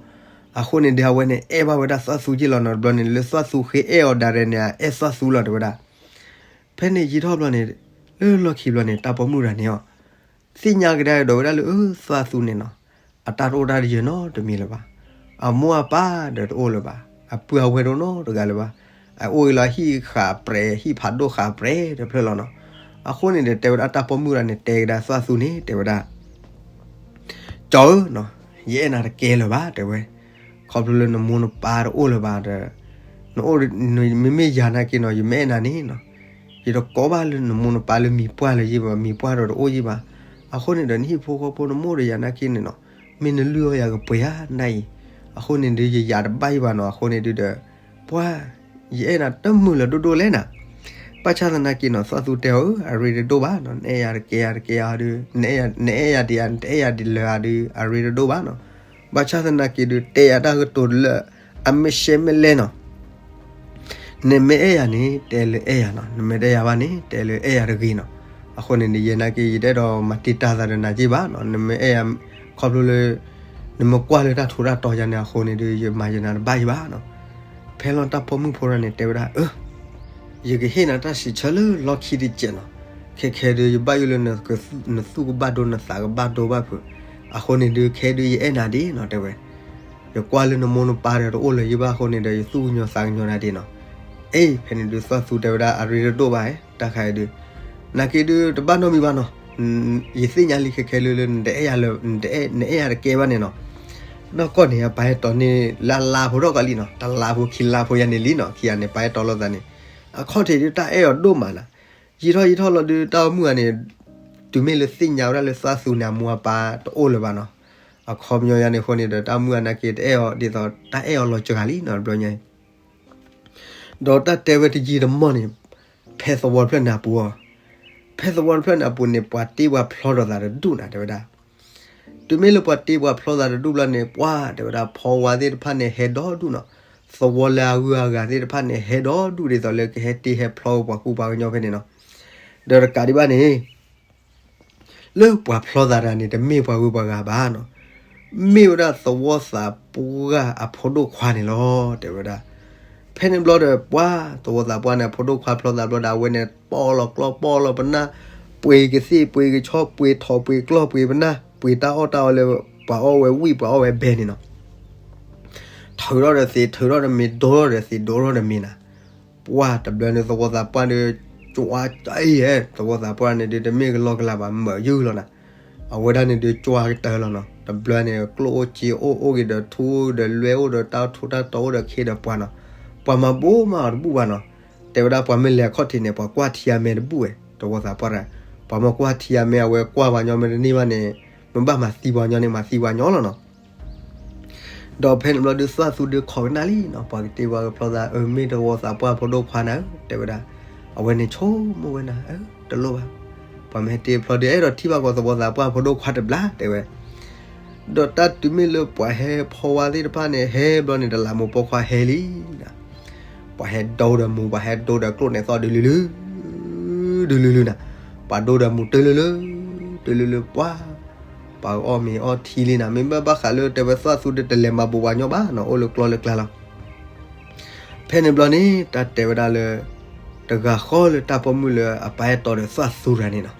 အဃိန့ၣ်ဒုး အဝဲန့ၣ် အဲၣ်ဘၣ်ဝဲဒၣ်သီၣ်သူက့ၢ်လီၤနီၤ. ဘျီန့ၣ် လၢသီၣ်သူဃ့အဲၣ်အီၤဒၣ်ရဲၣ်န့ၣ် အဲၣ်သီၣ်သူလီၤ တဲဝဲဒၣ်. ဖဲန့ၣ်ယံာ်ထီၣ်ဘျီန့ၣ် လၢလီၢ်ခံဘျီန့ၣ် တၢ်ပိာ်မုၣ်တဂၤန့ၣ်အီၤ သ့ၣ်ညါကဒါဒီးဝဲဒၣ်လၢ အၢ သီၣ်သူန့ၣ်နီၤ အတၢ်တအိၣ်တၢ်တယၢၤနီတမံၤလၢၤဘၣ်. အမိၢ်အပၢ်ဒီးတအိၣ်လၢၤဘၣ်. အပုၢ်အဝဲၢ်တအိၣ်နီတဂၤလၢၤဘၣ်. အအိၣ်အံၤလၢဟံၣ်ဃာ်ပြဲး ဟံၣ်ဖးဒိၣ်ဃာ်ပြဲးတဖျၢၣ်လီၤနီၤ. အဃိန့ၣ်ဒီး တဲဝဲဒၣ်တၢ်ပိာ်မုၣ်တဂၤန့ၣ် တဲကဒါသီၣ်သူန့ၣ် တဲဝဲဒၣ် ကၠီဧၢနီၤ, ယအဲၣ်နၤတကဲလၢၤဘၣ် တဲဝဲ. ခီဖျိလၢနမိၢ်နပၢ်တအိၣ်လၢၤဘၣ်ဒီး နအိၣ် မ့မ့ၢ်ယၤနာ်က့နီၤ ယမ့ၢ်အဲၣ်နၤန့ၣ်နီၤ ယတကိးဘၣ်လၢနမိၢ်နပၢ်လၢမံၤပှၢ်လၢၤယ့ၢ်ဘၣ်, မံၤပှၢ်ဒီးတအိၣ်ယ့ၢ်ဘၣ်. အဃိန့ၣ်ဒီး နဟံၣ်ဖိဃီဖိနမိၢ်ဒီးယၤနာ်က့န့ၣ်နီၤ မ့ၢ်နလုၢ်အီၣ်ယၤကပှဲၤဧါနၤအံၤ. အဃိန့ၣ်ဒီး ယယၤတဘၣ်ယံၤဘၣ်နီၤ. အဃိန့ၣ်ဒုးဒီး ပှၢ် ယအဲၣ်နၤတမုာ်လၢၤဒိၣ်ဒိၣ်လဲၣ်နၤ. ဘၣ်ဆၣ်သနာ်က့နီၤ သီၣ်သူတဲအီၤ အရ့တဒိၣ်ဘၣ်နီၤ, နအဲၣ်ယၤတကဲယၤတကဲယၤဒုး နအဲၣ်ယၤဒံးယၤ နတအဲၣ်ယၤဒံးလၢၤဧါဒုး အရ့တဒိၣ်ဘၣ်နီၤ. ဘၣ်ဆၣ်သနာ်က့ဒုး တဲယၤတၢ်ကတိၤလၢ အမ့ၢ်ရှဲမ့ၢ်လဲၣ်နီၤ. နမ့ၢ်အဲၣ်ယၤန့ၣ် တဲလၢအဲၣ်ယၤနီၤ, နမ့ၢ်တအဲၣ်ယၤဘၣ်န့ၣ် တဲလၢအဲၣ်ယၤတဂ့ၤနီၤ. အဃိန့ၣ်ဒီး ယဲနာ်က့ ယတအဲၣ်ဒိးမၤတံာ်တာ်သးဒီးနၤက့ဘၣ်နီၤ. နမ့ၢ်အဲၣ်ယၤ ခီဖျိလၢ နမ့ၢ်ကွၢ်လၢတၢ်ထူးတၢ်တီၤယၤန့ၣ် အဃိန့ၣ်ဒီး ယမၤယနၤတဘၣ်ယံၤဘၣ်နီၤ. ဖဲလီၤတၢ်ပိာ်မုၣ်ဖိတဂၤန့ၣ် တဲဝဲဒၣ် အၢ ယကဟ့ၣ်နၤတၢ်စံးဆၢလၢလီၢ်ခံတစဲးနီၤ. ခဲခဲဒုး ယဘၣ်ယိၣ်လၢ နသူၣ်ကဘၣ်ဒိ နသးကဘၣ်ဒိဘၣ်ဖုး. အဃိန့ၣ်ဒုး ခဲဒုး ယအဲၣ်နၤဒံးနီၤ တဲဝဲ. ယကွၢ်လၢနမိၢ်နပၢ်ဒီးတအိၣ်လၢၤယ့ၢ်ဘၣ်အဃိန့ၣ်ဒီး ယသူၣ်ကညီၤသးကညီၤနၤဒံးနီၤ. အ့ ဖဲန့ၣ်ဒုး သီၣ်သူတဲဝဲဒၣ် အရ့တဒိၣ်ဘၣ် တၢ်ခါအံၤဒုး နာ်က့ဒုး တဘၣ်နီတမံၤဘၣ်နီၤ. ယသ့ၣ်ညါလံခဲခဲလၢလၢ နတအဲၣ်ယၤလၢၤ နအဲၣ်ယၤတကဲဘၣ်န့ၣ်နီၤ. နီၢ်ကီၢ်န့ၣ် အပာ်ဟဲတီၤန့ၢ်လၢအလါဖိထီၣ်ကီးလံနီၤ, တလါဖိခံလါဖိယၤန့ၣ်လံနီၤ, ခံဂၤန့ၣ် ပာ်ဟဲတီၤလိာ်သးန့ၣ်, အခီၣ်ထံးဒုး တၢ်အဲၣ်အီၤဒိၣ်မးနၤ. ယံာ်ထီၣ်ယံာ်ထီၣ်လီၤဒုး တၢ်အိၣ်မုၣ်ဂၤန့ၣ် တုၤမ့ၢ်လၢသ့ၣ်ညါဝဲဒၣ်လၢသီၣ်သူန့ၣ် အမိၢ်အပၢ်တအိၣ်လၢၤဘၣ်နီၤ. အခီပညီယၤန့ၣ်အဃိန့ၣ်ဒီး တၢ်အိၣ်မုၣ်ဂၤနာ်က့ တအဲၣ်အီၤဒ်သိး တၢ်အဲၣ်အီၤလီၤစှၤလံနီၤ တဘျီညါအံၤ ဒီးတၢ်တဲဝဲတယံာ်တမီၢ်န့ၣ် ဖဲသဝီတဖျၢၣ်န့ၣ်အပူၤအီၤ, ဖဲသဝီတဖျၢၣ်န့ၣ်အပူၤန့ၣ် ပှၤတ့ပှၤဖျီဒီးသးတဒူၣ်နၤ တဲဝဲဒၣ်. တုၤမ့ၢ်လၢပှၤတ့ပှၤဖျီသးတဒူၣ်ဘျီန့ၣ် ပှၢ် တဲဝဲဒၣ် ဖီဝါသ့ၣ်တဖၣ်န့ၣ် ဟဲဒီဒူၣ်နီၤ, သဝီလၢအဂုၤအဂၤသ့ၣ်တဖၣ်န့ၣ် ဟဲဒီဒူၣ်ဒ်သိးလၢ ကဟဲတ့ဟဲဖျီပှၤကူပှၤကညီဖဲန့ၣ်နီၤ. ဒီးတကးဒံးဘၣ်န့ၣ် လၢပှၤဖျီသးတဂၤန့ၣ် တမ့ၢ်ပှၤဂုၤပှၤဂၤဘၣ်နီၤ, မ့ၢ်ဝဲဒၣ်သဝီသးပှၢ်အဖိဒိၣ်ခွါန့ၣ်လီၤ တဲဝဲဒၣ်. ဖဲန့ၣ်ဘျီဒီး ပှၢ် သဝီသးပှၢ်န့ၣ် အဖိဒိၣ်ခွါဖျီသးဘျီဒီး အဝဲန့ၣ် ပီၣ်လီၤကျီၢ်ပီၣ်လီၤပနၢ်, ပှ့ၤကသ့ၣ်ပှ့ၤကဆီ ပှ့ၤထိးပှ့ၤကျီၢ် ပှ့ၤပနၢ် ပှ့ၤတၢ်အီၣ်တၢ်အီလၢ ပှၤအီၣ်ဝဲဝံၣ် ပှၤအီၣ်ဝဲဘဲန့ၣ်နီၤ. ထုးထီၣ်ဒီးသ့ၣ် ထုးထီၣ်ဒီးမ့ၤ ဒိထီၣ်ဒီးသ့ၣ် ဒိထီၣ်ဒီးမ့ၤနၤ. ပှၢ်တဘျီန့ၣ် သဝီသးပှၢ်ဒီး ကွၢ်အံၤဧဲ သဝီသးပှၢ်န့ၣ်ဒုး တမ့ၢ်ကလီကလးဘၣ် မၢယုၢ်လီၤနၤ. အဝဲဒၣ်န့ၣ်ဒုး ကွၢ်ကတၢၢ်လီၤနီၤ. တဘျီန့ၣ် ကျိၣ်အိၣ်စ့အိၣ် အိၣ်က့ၤဒီးထူဒီးလွဲအိၣ်ဒီး တၢ်ထူးတၢ်တီၤအိၣ်ဒီးခ့ဒီးပှၤနီၤ. ပှၤမၤဘိမးအီၤတဘူၣ်ဘၣ်နီၤ. တဲဝဲဒၣ်ပှၤမ့ၢ်လဲၤအခီၣ်ထံးန့ၣ် ပှၤကွၢ်ထံအမဲတဘူၣ်ဝဲ သဝီသးပှၢ်တဂၤ. ပှၤမ့ၢ်ကွၢ်ထံအမဲ အဝဲကွၢ်ပှၤညီမ့ၢ်တန့ၢ်ဘၣ်န့ၣ် မ့ၢ်ဘၣ်မၤသံပှၤညီန့ၣ် မၤသံပှၤညီလီၤနီၤ. ဒီးဖဲန့ၣ်ဘျီဒုး သၣ်သူဒုးခိးကနၣ်လံနီၤ, ပှၤကတဲပှၤကဖျီသး အၢ မ့ၢ်တဝီသးပှၢ်ဖိဒိၣ်ခွါနၤဧၢ တဲဝဲဒၣ်. အဝဲန့ၣ်ဆိကမိၣ်ဝဲနၤ အၢ တလိၣ်ဘၣ်, ပှၤမ့ၢ်ဟဲတ့ဖျီဒုး အဲၣ်ဒိးထံၣ်ဘၣ်ကီးသဝီသးပှၢ်ဖိဒိၣ်ခွါတဘျီ တဲဝဲ. ဒီးတၢ်တုၤမ့ၢ်လၢပှၤဟဲဖီဝါသ့ၣ်တဖၣ်န့ၣ် ဟဲဘျီန့ၣ် တလးမူးပိာ်ခွါဟဲလံနီၤ. ပှၤဟဲဒိဒီးမူး ပှၤဟဲဒိဒီးကျိၣ်န့ၣ်သီၣ်ဒုးလုၢ်လုၢ် ဒုးလုၢ်လုၢ်နီၤ, ပှၤဒိဒီးမူးတုလုလု တုလုလု ပှၤ ပှၤအီၣ်မ့ၤအီထံလံနီၤ, မ့ၢ်ဘၣ်ဘၣ်ဃးလၢတဲဝဲသၣ်သူဒုး တလဲၤမၤဘူးပှၤညီဘၣ်နီၤ, အိၣ်လၢကျီလၢကျါလီၤ. ဖဲန့ၣ်ဘျီန့ၣ် တၢ်တဲဝဲဒၣ်လၢ တဂၤဃီလၢတၢ်ပိာ်မုၣ်လၢအပၢ်အဲၣ်တီဒီးသၣ်သူတဂၤန့ၣ်နီၤ,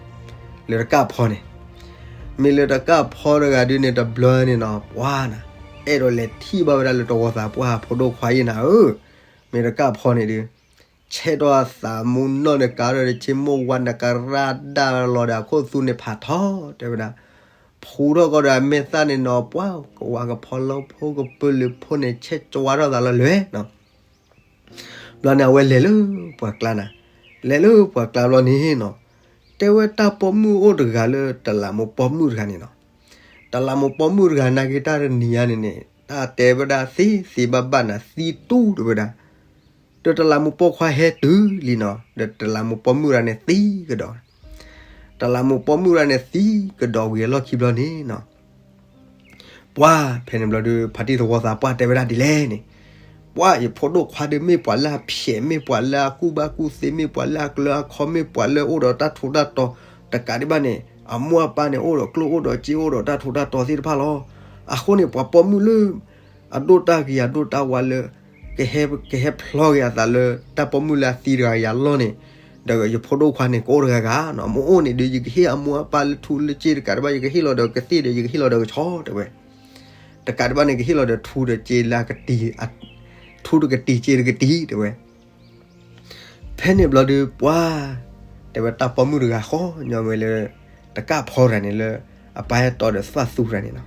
လၢတကၣ်ဖီန့ၣ်, မ့ၢ်လၢတကၣ်ဖီတဂၤဒုးန့ၣ် တဘျီန့ၣ်နီၤ ပှၤနီၤ အဲၣ်ဒိးလဲၤထံၣ်ဘၣ်ဝဲဒၣ်လၢတဝီသးပှၢ်ဖိဒိၣ်ခွါအံၤနၤဧၢ, မ့ၢ်တကၣ်ဖီန့ၣ်ဒုး ဆဲးထီၣ်အသးမူနီၢ်န့ၣ် ကၤထီၣ်ဒီးဆ့မိၣ်ဝါန့ၣ် ကရၣ်ဒၣ်လီၤဒီးအခိၣ်သူန့ၣ်ဖးထီ တဲဝဲဒၣ်. ဖူထီၣ်ကီးဒီးအမဲာ်သၣ်န့ၣ်နီၤ ပှၤကဝါကဖီလီဖိကပၢလၢဖိန့ၣ် ဆဲးကဝါထီၣ်သးလီၤလွဲနီၤ. ဘျီန့ၣ် အဝဲလဲၤလၢပှၤကျါနၤ, လဲၤလၢပှၤကျါဘျီန့ၣ်နီၤ, တဲဝဲတၢ်ပိာ်မုၣ်အိၣ်တဂၤလၢတလးမူးပိာ်မုၣ်တဂၤန့ၣ်နီၤ. တလးမူးပိာ်မုၣ်တဂၤနာ်က့တၢ်တနံၤညါန့ၣ်န့ၣ် တၢ်တဲဝဲဒၣ်သ့သ့ဘၣ်ဘၣ်နၤ သံတူၢ်တဲဝဲဒၣ်. ဒီးတလးမူးပိာ်ခွါဟဲတုၤလံနီၤ, ဒီးတလးမူးပိာ်မုၣ်တဂၤန့ၣ်သံကဒီး, တလးမူးပိာ်မုၣ်တဂၤန့ၣ်သံကဒီးဝံၤအလီၢ်ခံဘျီန့ၣ်နီၤ ပှၤဖဲန့ၣ်ဘျီဒုး ဖါတံၢ်သဝီသးပှၢ်တဲဝဲဒၣ်ဒ်လဲၣ်န့ၣ်, ပှၤယဖိဒိၣ်ခွါဒုးမ့ၢ်ပှၤလၢအဖျဲး မ့ၢ်ပှၤလၢအကူၣ်ဘၣ်ကူၣ်သ့ မ့ၢ်ပှၤလၢအကျၢၤအခီ မ့ၢ်ပှၤလၢအိၣ်ဒီးတၢ်ထူးတၢ်တီၤ, တကးဒံးဘၣ်န့ၣ် အမိၢ်အပၢ်န့ၣ် အိၣ်ဒီးကျိၣ်အိၣ်ဒီးစ့အိၣ်ဒီးတၢ်ထူးတၢ်တီၤသ့ၣ်တဖၣ်လီၤ. အဃိန့ၣ် ပှၤပိာ်မုၣ်လၢ အဒိၣ်တၢ်ဂ့ၤအဒိၣ်တၢ်ဝါလၢ ကဟဲ ကဟဲဖျီက့ၤအသးလၢတၢ်ပိာ်မုၣ်လၢအသံတဂၤအလီၢ်န့ၣ်, ဒီးယဖိဒိၣ်ခွါန့ၣ် ကအိၣ်တဂၤဂၤနီၤ, မ့ၢ်အိၣ်န့ၣ်ဒုး ယကဟ့ၣ်အမိၢ်အပၢ်လၢထူလၢစ့တကးဒံးဘၣ် ယကဟ့ၣ်လီၤဒီးကသ့ၣ်ဒီး ယကဟ့ၣ်လီၤဒီးကဆီတဲဝဲ. တကးဒံးဘၣ်န့ၣ် ကဟ့ၣ်လီၤဒီးထူဒီးစ့လၢအကတံၤ, ထူတကတံၤစ့တကတံၤတဲဝဲ. ဖဲန့ၣ်ဘျီဒုး ပှၤ တဲဝဲတၢ်ပိာ်မုၣ်တဂၤဃီညီဝဲလၢ တကၣ်ဖီတဂၤန့ၣ်လၢ အပၢ်အဲၣ်တီဒီးသၣ်သူတဂၤန့ၣ်နီၤ.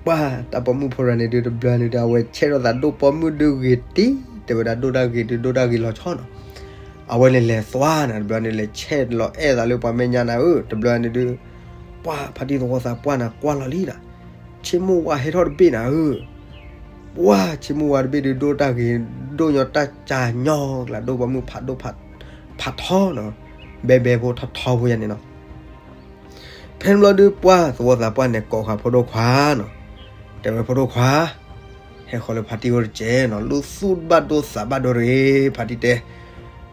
ပှၤတၢ်ပိာ်မုၣ်ဖိတဂၤန့ၣ်ဒုး တဘျီန့ၣ်ဒီး အဝဲဆဲးထီၣ်သးဒိၣ်ပိာ်မုၣ်ဒုးဂ့ၤတံၢ် တဲဝဲဒၣ်ဒိၣ်တၢ်ဂ့ၤဒုး ဒိၣ်တၢ်ဂ့ၤလီၤဆီနီၤ. အဝဲန့ၣ်လဲၤသွါနၤ တဘျီန့ၣ် လဲၤဆဲးလီၤအဲၣ်သးလၢပှၤမဲာ်ညါနၤဧၢ, တဘျီန့ၣ်ဒုး ပှၤဖါတံၢ်သဝီသးပှၢ်နၤကွၢ်လီၤလံနီၤ, ဆ့မိၣ်ဝါဟဲထီၣ်တဘ့ၣ်နၤဧၢ. ပှၤဆ့မိၣ်ဝါတဘ့ၣ်ဒုး ဒိၣ်တၢ်ဂ့ၤ ဒိၣ်ညီတၢ်ကၢညီကျါ ဒိၣ်ပိာ်မုၣ်ဖးဒိၣ် ဖးထီနီၤ, ဘဲဘဲဖိထီထီဖိယၤန့ၣ်နီၤ. ဖဲန့ၣ်ဘျီဒုး ပှၤသဝီသးပှၢ်န့ၣ် ကိးဃာ်ဖိဒိၣ်ခွါနီၤ, တဲဝဲဖိဒိၣ်ခွါ ဟဲဃီၤလၢဖါတံၢ်အိၣ်တက့ၢ်နီၤ, လူသူၣ်ဘၣ်ဒိသးဘၣ်ဒိတဂ့ၤ ဖါတံၢ်တဲ.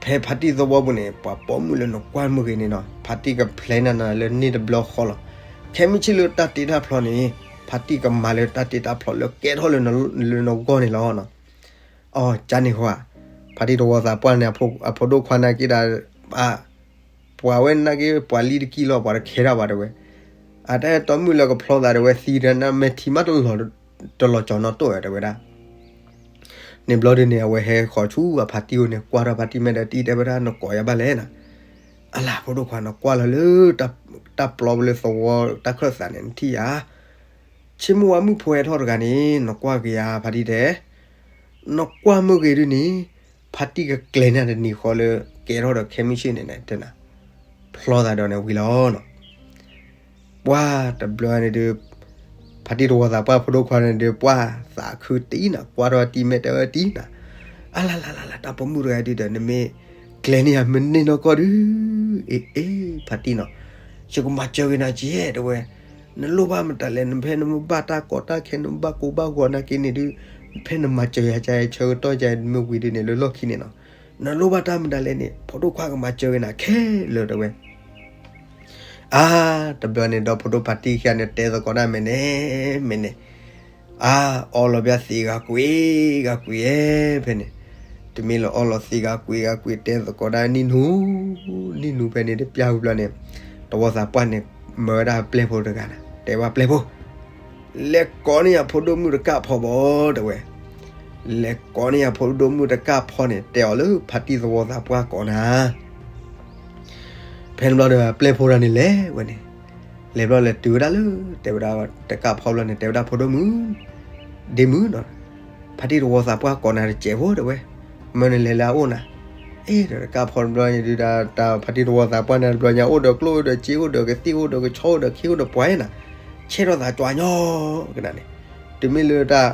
ဖဲဖါတံၢ်သဝီပူၤန့ၣ် ပှၤပိာ်မုၣ်လၢနကွၢ်မုၢ်ဂ့ၤန့ၣ်နီၤ ဖါတံၢ်ကဖျဲးနၤနၤလၢန့ၢ်တဘျီဃီလီၤ. ခဲမုၢ်ဆ့ၣ်လၢတၢ်တ့တၢ်ဖျီန့ၣ် ဖါတံၢ်ကမၤလၢတၢ်တ့တၢ်ဖျီလၢကဲထီၣ်လၢနဂီၢ်န့ၣ်လီၤ. အီ ကန့ၣ်ဃီဧါ, ဖါတံၢ်သဝီသးပှၢ်န့ၣ် အဖိဒိၣ်ခွါနာ်က့ဒၣ် ပှၤဝဲနာ်က့ ပှၤလံတကံၢ်လီၤ ပှၤတခဲဒၣ်ဘၣ်တဲဝဲ. အတၢ်အဲၣ်တီမုၣ်လၢကဖျီသးတဲဝဲ သံတနၢ်မဲာ်ထံမးတလီၤ တလီၤကၠီၤနီၣ်တိၣ်ဝဲတဲဝဲဒၣ်. န့ၣ်ဘျီဒုးန့ၣ် အဝဲဟဲဃီၤဆူအဖါတံၢ်အိၣ်န့ၣ် ကွၢ်ထီၣ်ဖါတံၢ်မဲာ်ဒီးတံၢ်တဲဝဲဒၣ် နကိးယၤဘၣ်လဲၣ်နီၤ. အလၤ ဖိဒိၣ်ခွါ နကွၢ်လီၤလၢ တၢ်ပျီပူၤလၢသဝီတၢ်ခၢၣ်သးန့ၣ် နထံၣ်ယၤ ဆ့မိၣ်ဝါမုၣ်ဖိဟဲထီၣ်တဂၤန့ၣ် နကွၢ်က့ၤယၤ ဖါတံၢ်တဲ. နကွၢ်မုၢ်ဂ့ၤဒုးန့ၣ် ဖါတံၢ်ကကျဲၤန့ၢ်တနံၤဃီလၢ ကဲထီၣ်ဒီးခဲမုၢ်ဆ့ၣ်န့ၣ်တဲနၤ, ဖျီသးဒီးန့ၣ်ဝံၤလီၤနီၤ. ပှၤတဘျီန့ၣ်ဒုး ဖါတံၢ်သဝီသးပှၢ်ဖိဒိၣ်ခွါန့ၣ်ဒုး ပှၤသးခုတံၢ်နၤ ကွၢ်ထီၣ်တံၢ်မဲာ်တဲဝဲတံၢ်နၤ. အလၤလၤလၤလၤ တၢ်ပိာ်မုၣ်တဂၤဒုးဒီး နမ့ၢ်ကျဲၤန့ၢ်ယၤမ့ၢ်န့ၢ်နီၢ်ကီၢ်ဒုး အ့ အ့ ဖါတံၢ်နီၤ, ယကမၤစၢၤက့ၤနၤက့ၤတဲဝဲ. နလိၣ်ဘၣ်မတၤလဲၣ် နဖဲနမ့ၢ်ဘၣ်တၢ်ကီတၢ်ခဲ နဘၣ်ကိၢ်ဘၣ်ဂီၤနာ်က့န့ၣ်ဒုး ဖဲနမၤစၢၤယၤက့ၤ ဆၢကတီၢ်က့ၤ မ့ၢ်ဝံၤဒုးန့ၣ် လၢလီၢ်ခံန့ၣ်နီၤ, နလိၣ်ဘၣ်တၢ်မတၤလဲၣ်န့ၣ် ဖိဒိၣ်ခွါကမၤစၢၤက့ၤနၤခဲလၢာ်တဲဝဲ. အါ တဘျီန့ၣ်ဒီး ဖိဒိၣ်ဖါတံၢ်ခံဂၤန့ၣ် တဲသကိးဒၣ်မဲာ်န့ၣ် မဲာ်န့ၣ်, အါ အီလီၤဘၣ်သံဂၤကွံာ် ဂၤကွံာ်ဧဲ ဖဲန့ၣ်, တမ့ၢ်လၢအီလီၤသံဂၤကွံာ် ဂၤကွံာ် တဲသကိးဒၣ်နံၣ်နူ နံၣ်နူဖဲန့ၣ် တပျၢ်ဝံၤဘျီန့ၣ် သဝီသးပှၢ်န့ၣ် မၢဝဲဒၣ်ပျဲၢ်ဖိတဂၤန့ၣ် တဲဘၣ်ပျဲၢ်ဖိ လဲၤကိးန့ၢ်ယၤဖိဒိၣ်မုၣ်တကၣ်ဖီဘၣ်တဲဝဲ, လဲၤကိးန့ၢ်ယၤဖိဒိၣ်မုၣ်တကၣ်ဖီန့ၣ် တဲအီၤလၢဖါတံၢ်သဝီသးပှၢ်ကိးနၤ. ဖဲန့ၣ်ဘျီဒီး ပျဲၢ်ဖိတဂၤန့ၣ်လဲၤဝဲန့ၣ်, လဲၤဘျီလဲၤတုၤဝဲဒၣ်လၢ တဲဝဲဒၣ်တကၣ်ဖီဘျီန့ၣ် တဲဝဲဒၣ်ဖိဒိၣ်မုၣ်, ဒ့မုၣ်နီၤ, ဖါတံၢ်သဝီသးပှၢ်ကိးနၤတစဲးဖိတဲဝဲ, မၢနလဲၤလၢအအိၣ်နၤ အ့ ဒီးတကၣ်ဖီတဘျီန့ၣ်ဒုး တၢ်ဖါတံၢ်သဝီသးပှၢ်န့ၣ်တဘျီညါ အိၣ်ဒီးကျိၣ်အိၣ်ဒီးစ့အိၣ်ဒီးကသံၣ်အိၣ်ဒီးကဆီအိၣ်ဒီးခ့အိၣ်ဒီးပှၤနီၤ, ဆဲးထီၣ်သးကွၢ်ညီကနၤန့ၣ်, တုၤမ့ၢ်လၢတၢ်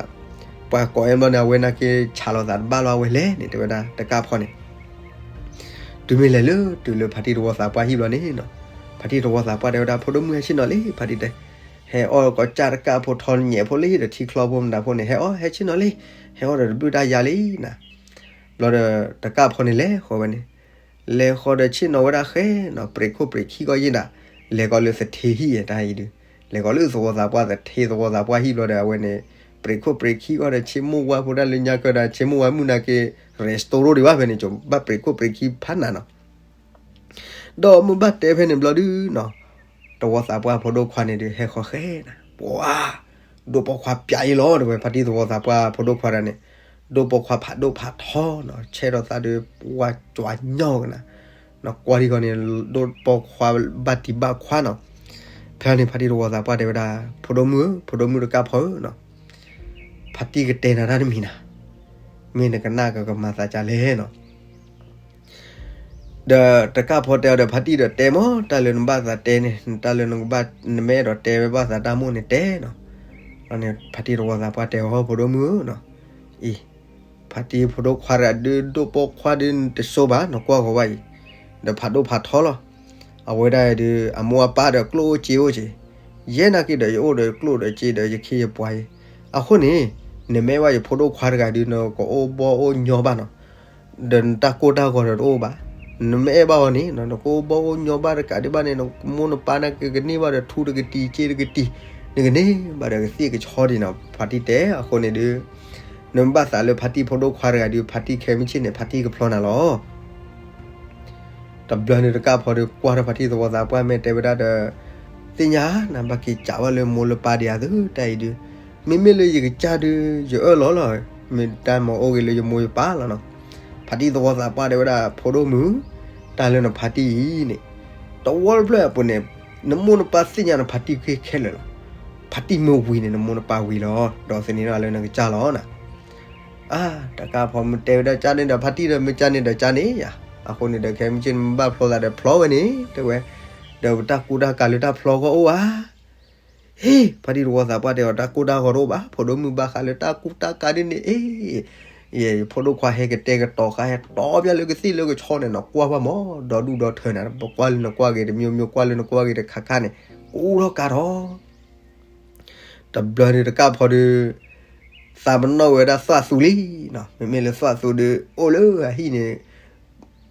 ပှၤကိးအီၤဘျီန့ၣ် အဝဲန့ၣ်က့ၤဆးလီၤသးတဘၣ်လီၤ အဝဲလဲၤန့ၣ် တဲဝဲဒၣ်တကၣ်ဖီန့ၣ် တုၤမ့ၢ်လဲၤလၢ တုၤလၢဖါတံၢ်သဝီသးပှၢ်ဟံၣ်ဘျီန့ၣ်နီၤ, ဖါတံၢ်သဝီသးပှၢ်တဲဝဲဒၣ် ဖိဒိၣ်မုၣ်ဟဲဆ့ၣ်နီၤလံ ဖါတံၢ်တဲ, ဟဲအီၣ်ကီးကၢ်တကၣ်ဖိထီညဲးဖိလံဒီးထံချီဖိမတၤဖိန့ၣ် ဟဲအီၣ်ဟဲဆ့ၣ်နီၤလံ, ဟဲအီၣ်ဒီးတဘျုးတၢ်ယါလံနၤ, ဘျီဒီးတကၣ်ဖီန့ၣ်လဲၤဃီဝဲန့ၣ်, လဲၤဃီဒီးဆ့ၣ်နီၤဝဲဒၣ်ဃဲနီၤ ပြံးခိၣ်ပြံးခံကီၢ်ယ့ၣ်ဒၣ်, လဲၤကီးလၢသထ့ဟံၣ်တၢ်အံၤဒုး, လဲၤကီးလၢသဝီသးပှၢ်သထ့သဝီသးပှၢ်ဟံၣ်ဘျီဒီး အဝဲန့ၣ် ပြံးခိၣ်ပြံးခံကီၢ်ဒီး ဆ့မိၢ်ဝါဖိဒၣ်လၢညါကၢၤဒီး ဆ့မိၢ်ဝါမုၣ်နာ်က့ၤ restaurant ဒံးဘၣ်ဖဲန့ၣ် ကဘၣ်ပြံးခိၣ်ပြံးခံဖးနၤနီၤ ဒီးမုၢ်ဘၣ်တဲဖဲန့ၣ်ဘျီဒုးနီၤ, သဝီသးပှၢ်ဖိဒိၣ်ခွါန့ၣ်ဒုး ဟဲဃီဃဲနၤ, ပှၤ ဒိၣ်ပိာ်ခွါပျးအံၤလီၤ တဲဝဲ ဖါတံၢ်သဝီသးပှၢ်ဖိဒိၣ်ခွါတဂၤန့ၣ်, ဒိၣ်ပိာ်ခွါဖးဒိၣ်ဖးထီနီၤ ဆဲးထီၣ်သးဒုး ပှၤကွၢ်ညီကနၤ, နကွၢ်ဒံးခီန့ၣ် ဒိၣ်ပိာ်ခွါဘၣ်တံၢ်ဘၣ်ခွါနီၤ, ဖဲန့ၣ်ဖါတံၢ်သဝီသးပှၢ်တဲဝဲဒၣ် ဖိဒိၣ်မုၣ်ဧၢ ဖိဒိၣ်မုၣ်တကၣ်ဖီဧၢနီၤ, ဖါတံၢ်ကတဲနၤတၢ်တမံၤနၤ, မ့ၢ်နကနၣ်ကကမၤသးဒ်လဲၣ်နီၤ ဒီးတကၣ်ဖီတဲအီၤဒီး ဖါတံၢ်ဒီးတဲမး တၢ်လၢနဘၣ်သးတဲန့ၣ် တၢ်လၢနကဘၣ် နမ့ၢ်အဲၣ်ဒိးတဲဝဲဘၣ်သးတၢ်မိၣ်န့ၣ်တဲနီၤ, န့ၣ်ဖါတံၢ်သဝီသးပှၢ်တဲအီၤ ဖိဒိၣ်မုၣ်ဧၢနီၤ, အံၤ ဖါတံၢ်ဖိဒိၣ်ခွါတဂၤဒုး ဒိၣ်ပိာ်ခွါဒုးနတစိဘၣ် နကွၢ်ဂီၤဘၣ်အံၤ, ဒီးဖးဒိၣ်ဖးထီလီၤ, အဝဲဒၣ်အံၤဒုး အမိၢ်အပၢ်ဒီးကျိၣ်အိၣ်စ့အိၣ်က့ၤ, ယဲနာ်က့ၤဒီးယအိၣ်ဒီးကျိၣ်ဒီးစ့ဒီးယခ့ယပှၤအံၤ, အဃိန့ၣ် နမ့ၢ်အဲၣ်ဘၣ်ယဖိဒိၣ်ခွါတဂၤဒုး နကအိၣ်ဘီအိၣ်ညီဘၣ်နီၤ, ဒီးနတၢ်ကိၢ်တၢ်ဂီၤဒီးတအိၣ်ဘၣ်, နမ့ၢ်အဲၣ်ဘၣ်အီၤန့ၣ် နကအိၣ်ဘီအိၣ်ညီဘၣ်တကးဒံးဘၣ်န့ၣ် နမိၢ်နပၢ်နာ်က့ၤကန့ၢ်ဘၣ်ဒီးထူတကတံၤစ့တကတံၤ, နကန့ၢ်ဘၣ်ဒီးကသံၣ်ကဆီဒံးနီၤ ဖါတံၢ်တဲ, အဃိန့ၣ်ဒုး နမ့ၢ်ဘၣ်သးလၢဖါတံၢ်ဖိဒိၣ်ခွါတဂၤဒုး ဖါတံၢ်ခဲမုၢ်ဆ့ၣ်န့ၣ် ဖါတံၢ်ကဖျီနၤလီၤ တဘျီန့ၣ်တကၣ်ဖီဒီးကွၢ်ထီၣ်ဖါတံၢ်သဝီသးပှၢ်မ့ၢ်တဲဝဲဒၣ်ဒီး, သ့ၣ်ညါနၤဘၣ်က့ၤစံးဘၣ်လၢမိၢ်လၢပၢ်ဒံးဧါသုတၢ်အံၤဒုး, မ့မ့ၢ်လၢယကစၢ်ဒုး ယအၢၣ်လီၤလီၤ, မ့ၢ်တၢ်မၤအိၣ်ဂ့ၤလၢယမိၢ်ယပၢ်လီၤနီၤ, ဖါတံၢ်သဝီသးပှၢ်တဲဝဲဒၣ် ဖိဒိၣ်မုၣ်, တၢ်လၢနဖါတံၢ်အံၤန့ၣ်, တဝီတဖျၢၣ်အပူၤန့ၣ်, နမိၢ်နပၢ်သ့ၣ်ညါနဖါတံၢ်ခဲခဲလၢာ်လီၤ, ဖါတံၢ်မ့ၢ်ဝံၤန့ၣ် နမိၢ်နပၢ်ဝံၤလီၤ, ဒီးသန့ၤထီၣ်လၢနကစၢ်လီၤနၤ အါ, တကၣ်ဖီမ့ၢ်တဲဝဲဒၣ်ကန့ၣ်ဒီး ဖါတံၢ်ဒီး မ့ၢ်ကန့ၣ်ဒီးကန့ၣ်ယါ, အဃိန့ၣ်ဒီး ခဲမုၢ်ဆ့ၣ်န့ၣ် မ့ၢ်ဘၣ်ဖျီသးဒီးဖျီဝဲန့ၣ် တဲဝဲ, ဒီးပတၢ်ကူတၢ်ကၤလၢတၢ်ဖျီကီၢ်အိၣ်ဧါ, ဟ့ၣ်, ဖါတံၢ်သဝီသးပှၢ်တဲအီၤ တၢ်ကိၢ်တၢ်ဂီၤတအိၣ်ဘၣ်, ဖိဒိၣ်မုၣ်ဘၣ်ဃးလၢတၢ်ကူတၢ်ကၤဒ်န့ၣ်အ့ၣ်, ယဖိဒိၣ်ခွါဟဲကတဲာ်ကတီၤဃာ် ဟဲတီပၠၢ်လၢကသံၣ်လၢကဆီန့ၣ်နီၤ ကွၢ်ဘၣ်မး, ဒီဒူၣ်ဒီထၢနၤ, ပကွၢ်လၢနကွၢ်ဂ့ၤတမံၤမံၤ ကွၢ်လၢနကွၢ်ဂ့ၤတခါခါန့ၣ်, ကူထီၣ်ကၤထီၣ် တဘျီန့ၣ်တကၣ်ဖီဒီး သးပနီၣ်ဝဲဒၣ်သွၣ်သူလံနီၤ, မ့မ့ၢ်လၢသွၣ်သူဒီး အိၣ်လၢအဟံၣ်န့ၣ်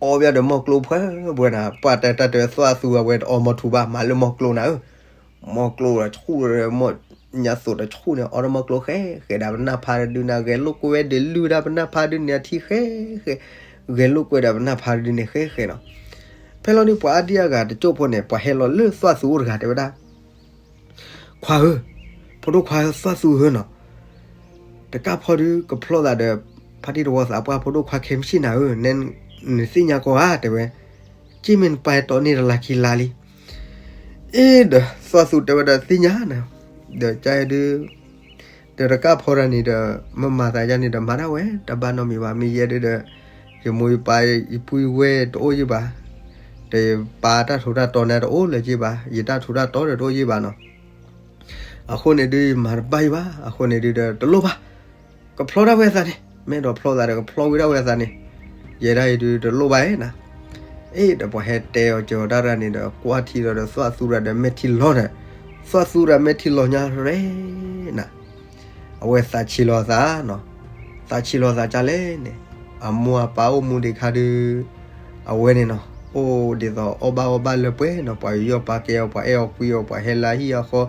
အီၣ်ဘၣ်ဒီးမီၢ်ကျိဖှဲဘှဲနၤ, ပှၤတဲတၢ်တဲသွၣ်သူအဝဲတအီမီၢ်ထူဘၣ် မၤလၢမီၢ်ကျိနၤဧၢ, မီၢ်ကျိဒီးဆူၣ်ဒီး မီၢ်ညါသိးဒီးဆူၣ်န့ၣ် အီၣ်ဒီးမီၢ်ကျိဃဲဃဲဒၣ်ပနၢ်ဖးတဒုနၤ ဂဲၤလိာ်ကွဲဝဲဒၣ်လုၢ်ဒၣ်ပနၢ်ဖးဒုန့ၣ်အထံဃဲဃဲ, ဂဲၤလိာ်ကွဲဒၣ်ပနၢ်ဖးတဒုန့ၣ်ဃဲဃဲနီၤ, ဖဲလီၤန့ၣ်ပှၤအါဒံအါဂၤတကၠိၢ်ဖိန့ၣ် ပှၤဟဲလီၤလၢသွၣ်သူအိၣ်တဂၤတဲဝဲဒၣ် ခွါဧၢ, ဖိဒိၣ်ခွါဧၢ သွၣ်သူဧၢနီၤ, တကၣ်ဖီဒုးကဖျီသးဒီး ဖါတံၢ်သဝီသးပှၢ်ဖိဒိၣ်ခွါခဲမုၢ်ဆ့ၣ်နၤဧၢ, နသ့ၣ်ညါကီးဧါ တဲဝဲ, က့ၢ်မ့ၢ်နပၢ်ဟဲတီန့ၢ်တလါခံလါလံ, အ့ၣ်ဒီးသွၣ်သူတဲဝဲဒၣ်သ့ၣ်ညါနၤ, ဒီးကဒုး ဒီးတကၣ်ဖီတၢ်န့ၣ်ဒီး မ့ၢ်မၤသးယါန့ၣ်ဒီးမၤတၢ်ဝဲ တဘၣ်နီတမံၤဘၣ်, မ့ၢ်ယဲဒုးဒီး ယမိၢ်ယပၢ်ယပုၢ်ယဝဲၢ်တအိၣ်ယဘၣ်, ဒီးယပၢ်တၢ်ထူးတၢ်တီၤန့ၣ်တအိၣ်လၢၤယဘၣ်, ယတၢ်ထူးတၢ်တီၤဒီးတအိၣ်ယဘၣ်နီၤ, အဃိန့ၣ်ဒုးယမၤတဘၣ်ယဘၣ်, အဃိန့ၣ်ဒုးဒီးတလိၣ်ဘၣ်, ကဖျီဒၣ်ဝဲအသးန့ၣ်, မ့ၢ်အဲၣ်ဒိးဖျီသးဒီးကဖျီဝံၤဒၣ်ဝဲအသးန့ၣ်, ယဲဒၣ်အံၤဒုးတလိၣ်ဘၣ်ဧါနၤ, အ့ၣ်ဒီးပှၤဟဲတဲအီၤစၢၤအီၤတၢ်တဂၤန့ၣ်ဒီး ကွၢ်ထံလီၤဒီးသွၣ်သူတဂၤဒီးမဲာ်ထံလီၤဒီး, သွၣ်သူတဂၤမဲာ်ထံလီၤညါရဲနၤ အဝဲသးဆံးလီၤသးနီၤ, သးဆံးလီၤသးဒ်လဲၣ်န့ၣ်, အမိၢ်အပၢ်အိၣ်မူဒံးခါဒုး, အဝဲန့ၣ်နီၤ, အိၣ်ဒ်သိးအီၣ်ဘၣ်အီဘၣ်လၢပှဲၤနီၤ, ပှၤယူးယီၣ်ပာ်ကဲအီၤ ပှၤအဲၣ်အီၤကွံအီၤ ပှၤဟဲလၢဟံၣ်အဃီ,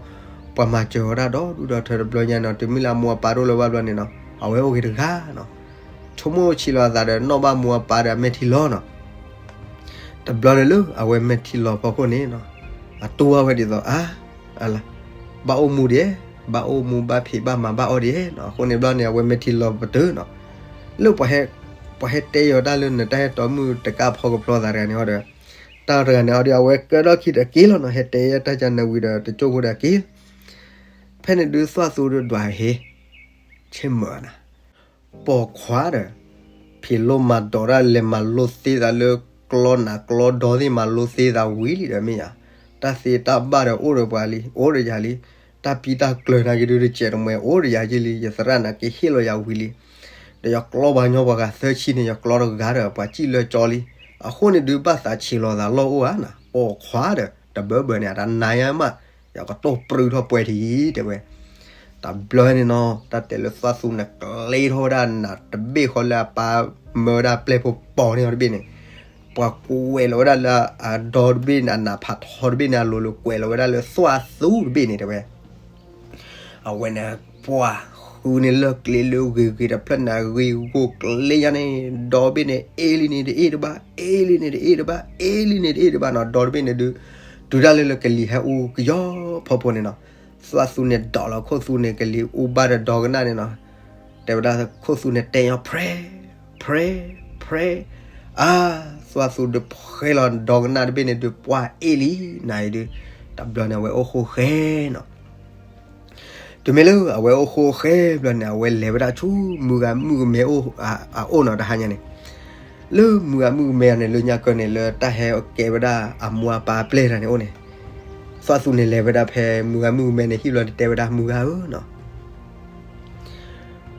ပှၤမၤစၢၤအီၤတၢ်ဒီဒူၣ်ဒီထၢတဘျီညါနီၤ, တုၤမ့ၢ်လၢအမိၢ်အပၢ်တအိၣ်လၢၤဘၣ်ဘျီန့ၣ်နီၤ, အဝဲအိၣ်ဂ့ၤတဂၤနီၤ, ဆိကမိၣ်ဆံးလီၤအသးဒီး နီၣ်ဘၣ်မိၢ်အပၢ်ဒီးအမဲာ်ထံလီၤနီၤ တဘျီန့ၣ်လၢအဝဲမဲာ်ထံလီၤဖီခိၣ်န့ၣ်နီၤ, အတူၢ်ဘၣ်ဝဲဒ်သိး အါ, အလါ, ဘၣ်အိၣ်မူဒံး, ဘၣ်အိၣ်မူဘၣ်ဖံးဘၣ်မၤဘၣ်အီၣ်ဒံးနီၤ, အဃိန့ၣ်ဘျီန့ၣ် အဝဲမဲာ်ထံလီၤပတုာ်နီၤ, လၢပှၤဟဲ, ပှၤဟဲတဲယီၤတၢ်လၢနတၢ်ဟဲတီမုၣ်တကၣ်ဖီကဖျီသးတဂၤန့ၣ်အီၤဒီး, တၢ်တဂၤန့ၣ်အီၤဒီး အဝဲကဲထီၣ်ခံဒီးက့ၤလီၤနီၤ, ဟဲတဲယဲတၢ်ကနၣ်ဝံၤဒီးတကၠိၢ်ဖိဒီးက့ၤ, ဖဲန့ၣ်ဒုးသွၣ်သူဒီးဒွးဟ့, ဆ့ၣ်မုၢ်နၤ ပိာ်ခွါဒီး ဖံးလိမၤဒိးတၢ်လဲၤမၤလိသ့သးလၢကျီနးကျီဒီသ့ၣ် မၤလိသ့သးဝံၤလံဒီးမ့ၢ်ယၤ, တၢ်သ့တၢ်ဘၣ်ဒီးအိၣ်ဒီးပှၤလံ အိၣ်ဒီးယၤလံ, တၢ်ပံတၢ်ကျၢၤနာ်က့ဒုးတစဲးတမှဲၤ အိၣ်ဒီးယၤယ့ၢ်လံ, ယသရၣ်နာ်က့ဟ့ၣ်လီၤယၤဝံၤလံ, ဒီးယကျီပှၤကညီပှၤဂၤသၢဆံန့ၣ် ယကျီတဂၤဒီး ပှၤစံၣ်လၢကၠီလံ, အဃိန့ၣ်ဒုး ဘၣ်သးဆံးလီၤသးလီၢ်အိၣ်ဧါနၤ, ပိာ်ခွါဒီး တဘၢဘၢန့ၣ် အတၢ်နါယါမး, ယကတိၢ်ပြူထီၣ်ပှဲၤထံၣ်တဲဝဲ တဘျီန့ၣ်နီၤ တၢ်တဲလၢသွၣ်သူန့ၣ် ကျ့ထီၣ်ဝဲဒၣ်နးတဘ့ၣ်ဃီလၢ အပၢ်မၢဝဲဒၣ်ပျဲၢ်ဖိပိာ်န့ၢ်အီၤတဘ့ၣ်န့ၣ်, ပှၤကွဲးလီၤဝဲဒၣ်လၢအဒီတဘ့ၣ်န့ၣ် အနးဖးထီတဘ့ၣ်န့ၣ် အလိၤလိၤကွဲးလီၤဝဲဒၣ်လၢသွၣ်သူတဘ့ၣ်န့ၣ်တဲဝဲ အဝဲန့ၣ် ပှၤဃုန့ၢ်လၢကျ့လၢဂ့ၤဂ့ၤတဖျၢၣ်န့ၣ် အဂ့ၤဂိၢ်ကျ့ယါန့ၣ်, ဒီဘ့ၣ်န့ၣ် အ့ၣ်လံန့ၣ်တအ့ၣ်တဘၣ်, အ့ၣ်လံန့ၣ်တအ့ၣ်တဘၣ်, အ့ၣ်လံန့ၣ်တအ့ၣ်တဘၣ်နီၤ, ဒီတဘ့ၣ်န့ၣ်ဒုး တုၤဒၣ်လဲာ်လၢကလံၤဟဲအူကယီဖီဖိန့ၣ်နီၤ, သွၣ်သူန့ၣ်ဒိးလီၤခိၣ်သူန့ၣ် ကလံၤအူဘၣ်ဒီးဒီကနၣ်န့ၣ်နီၤ, တဲဝဲဒၣ်ခိၣ်သူန့ၣ်တဲညီ pray pray pray, အါ, သွၣ်သူဒုးဖှဲလီၤဒီကနၣ်တဘ့ၣ်န့ၣ်ဒုး ပှၤအ့ၣ်လံ, နၤအံၤဒုး တဘျီန့ၣ် အဝဲအိၣ်ဃိဃဲနီၤ တုၤမ့ၢ်လၢအဝဲအိၣ်ဃိဃဲဘျီန့ၣ် အဝဲလဲၤဝဲဒၣ်ဆူမုၢ်ဂၤမုၣ်ကမဲအအိၣ်နီၤ တဟါညါန့ၣ်, လၢမုၢ်ဂၤမုၣ်ကမဲအန့ၣ် လၢညါကၢန့ၣ် လၢတၢ်ဟဲကဲဝဲဒၣ်အမိၢ်အပၢ်အပျဲၢ်တၢ်န့ၣ်အိၣ်န့ၣ်, သွၣ်သူန့ၣ်လဲၤဝဲဒၣ်ဖဲမုၢ်ဂၤမုၣ်ကမဲန့ၣ် ဟံၣ်ဘျီန့ၣ်တဲဝဲဒၣ်မုၢ်ဂၤဧၢနီၤ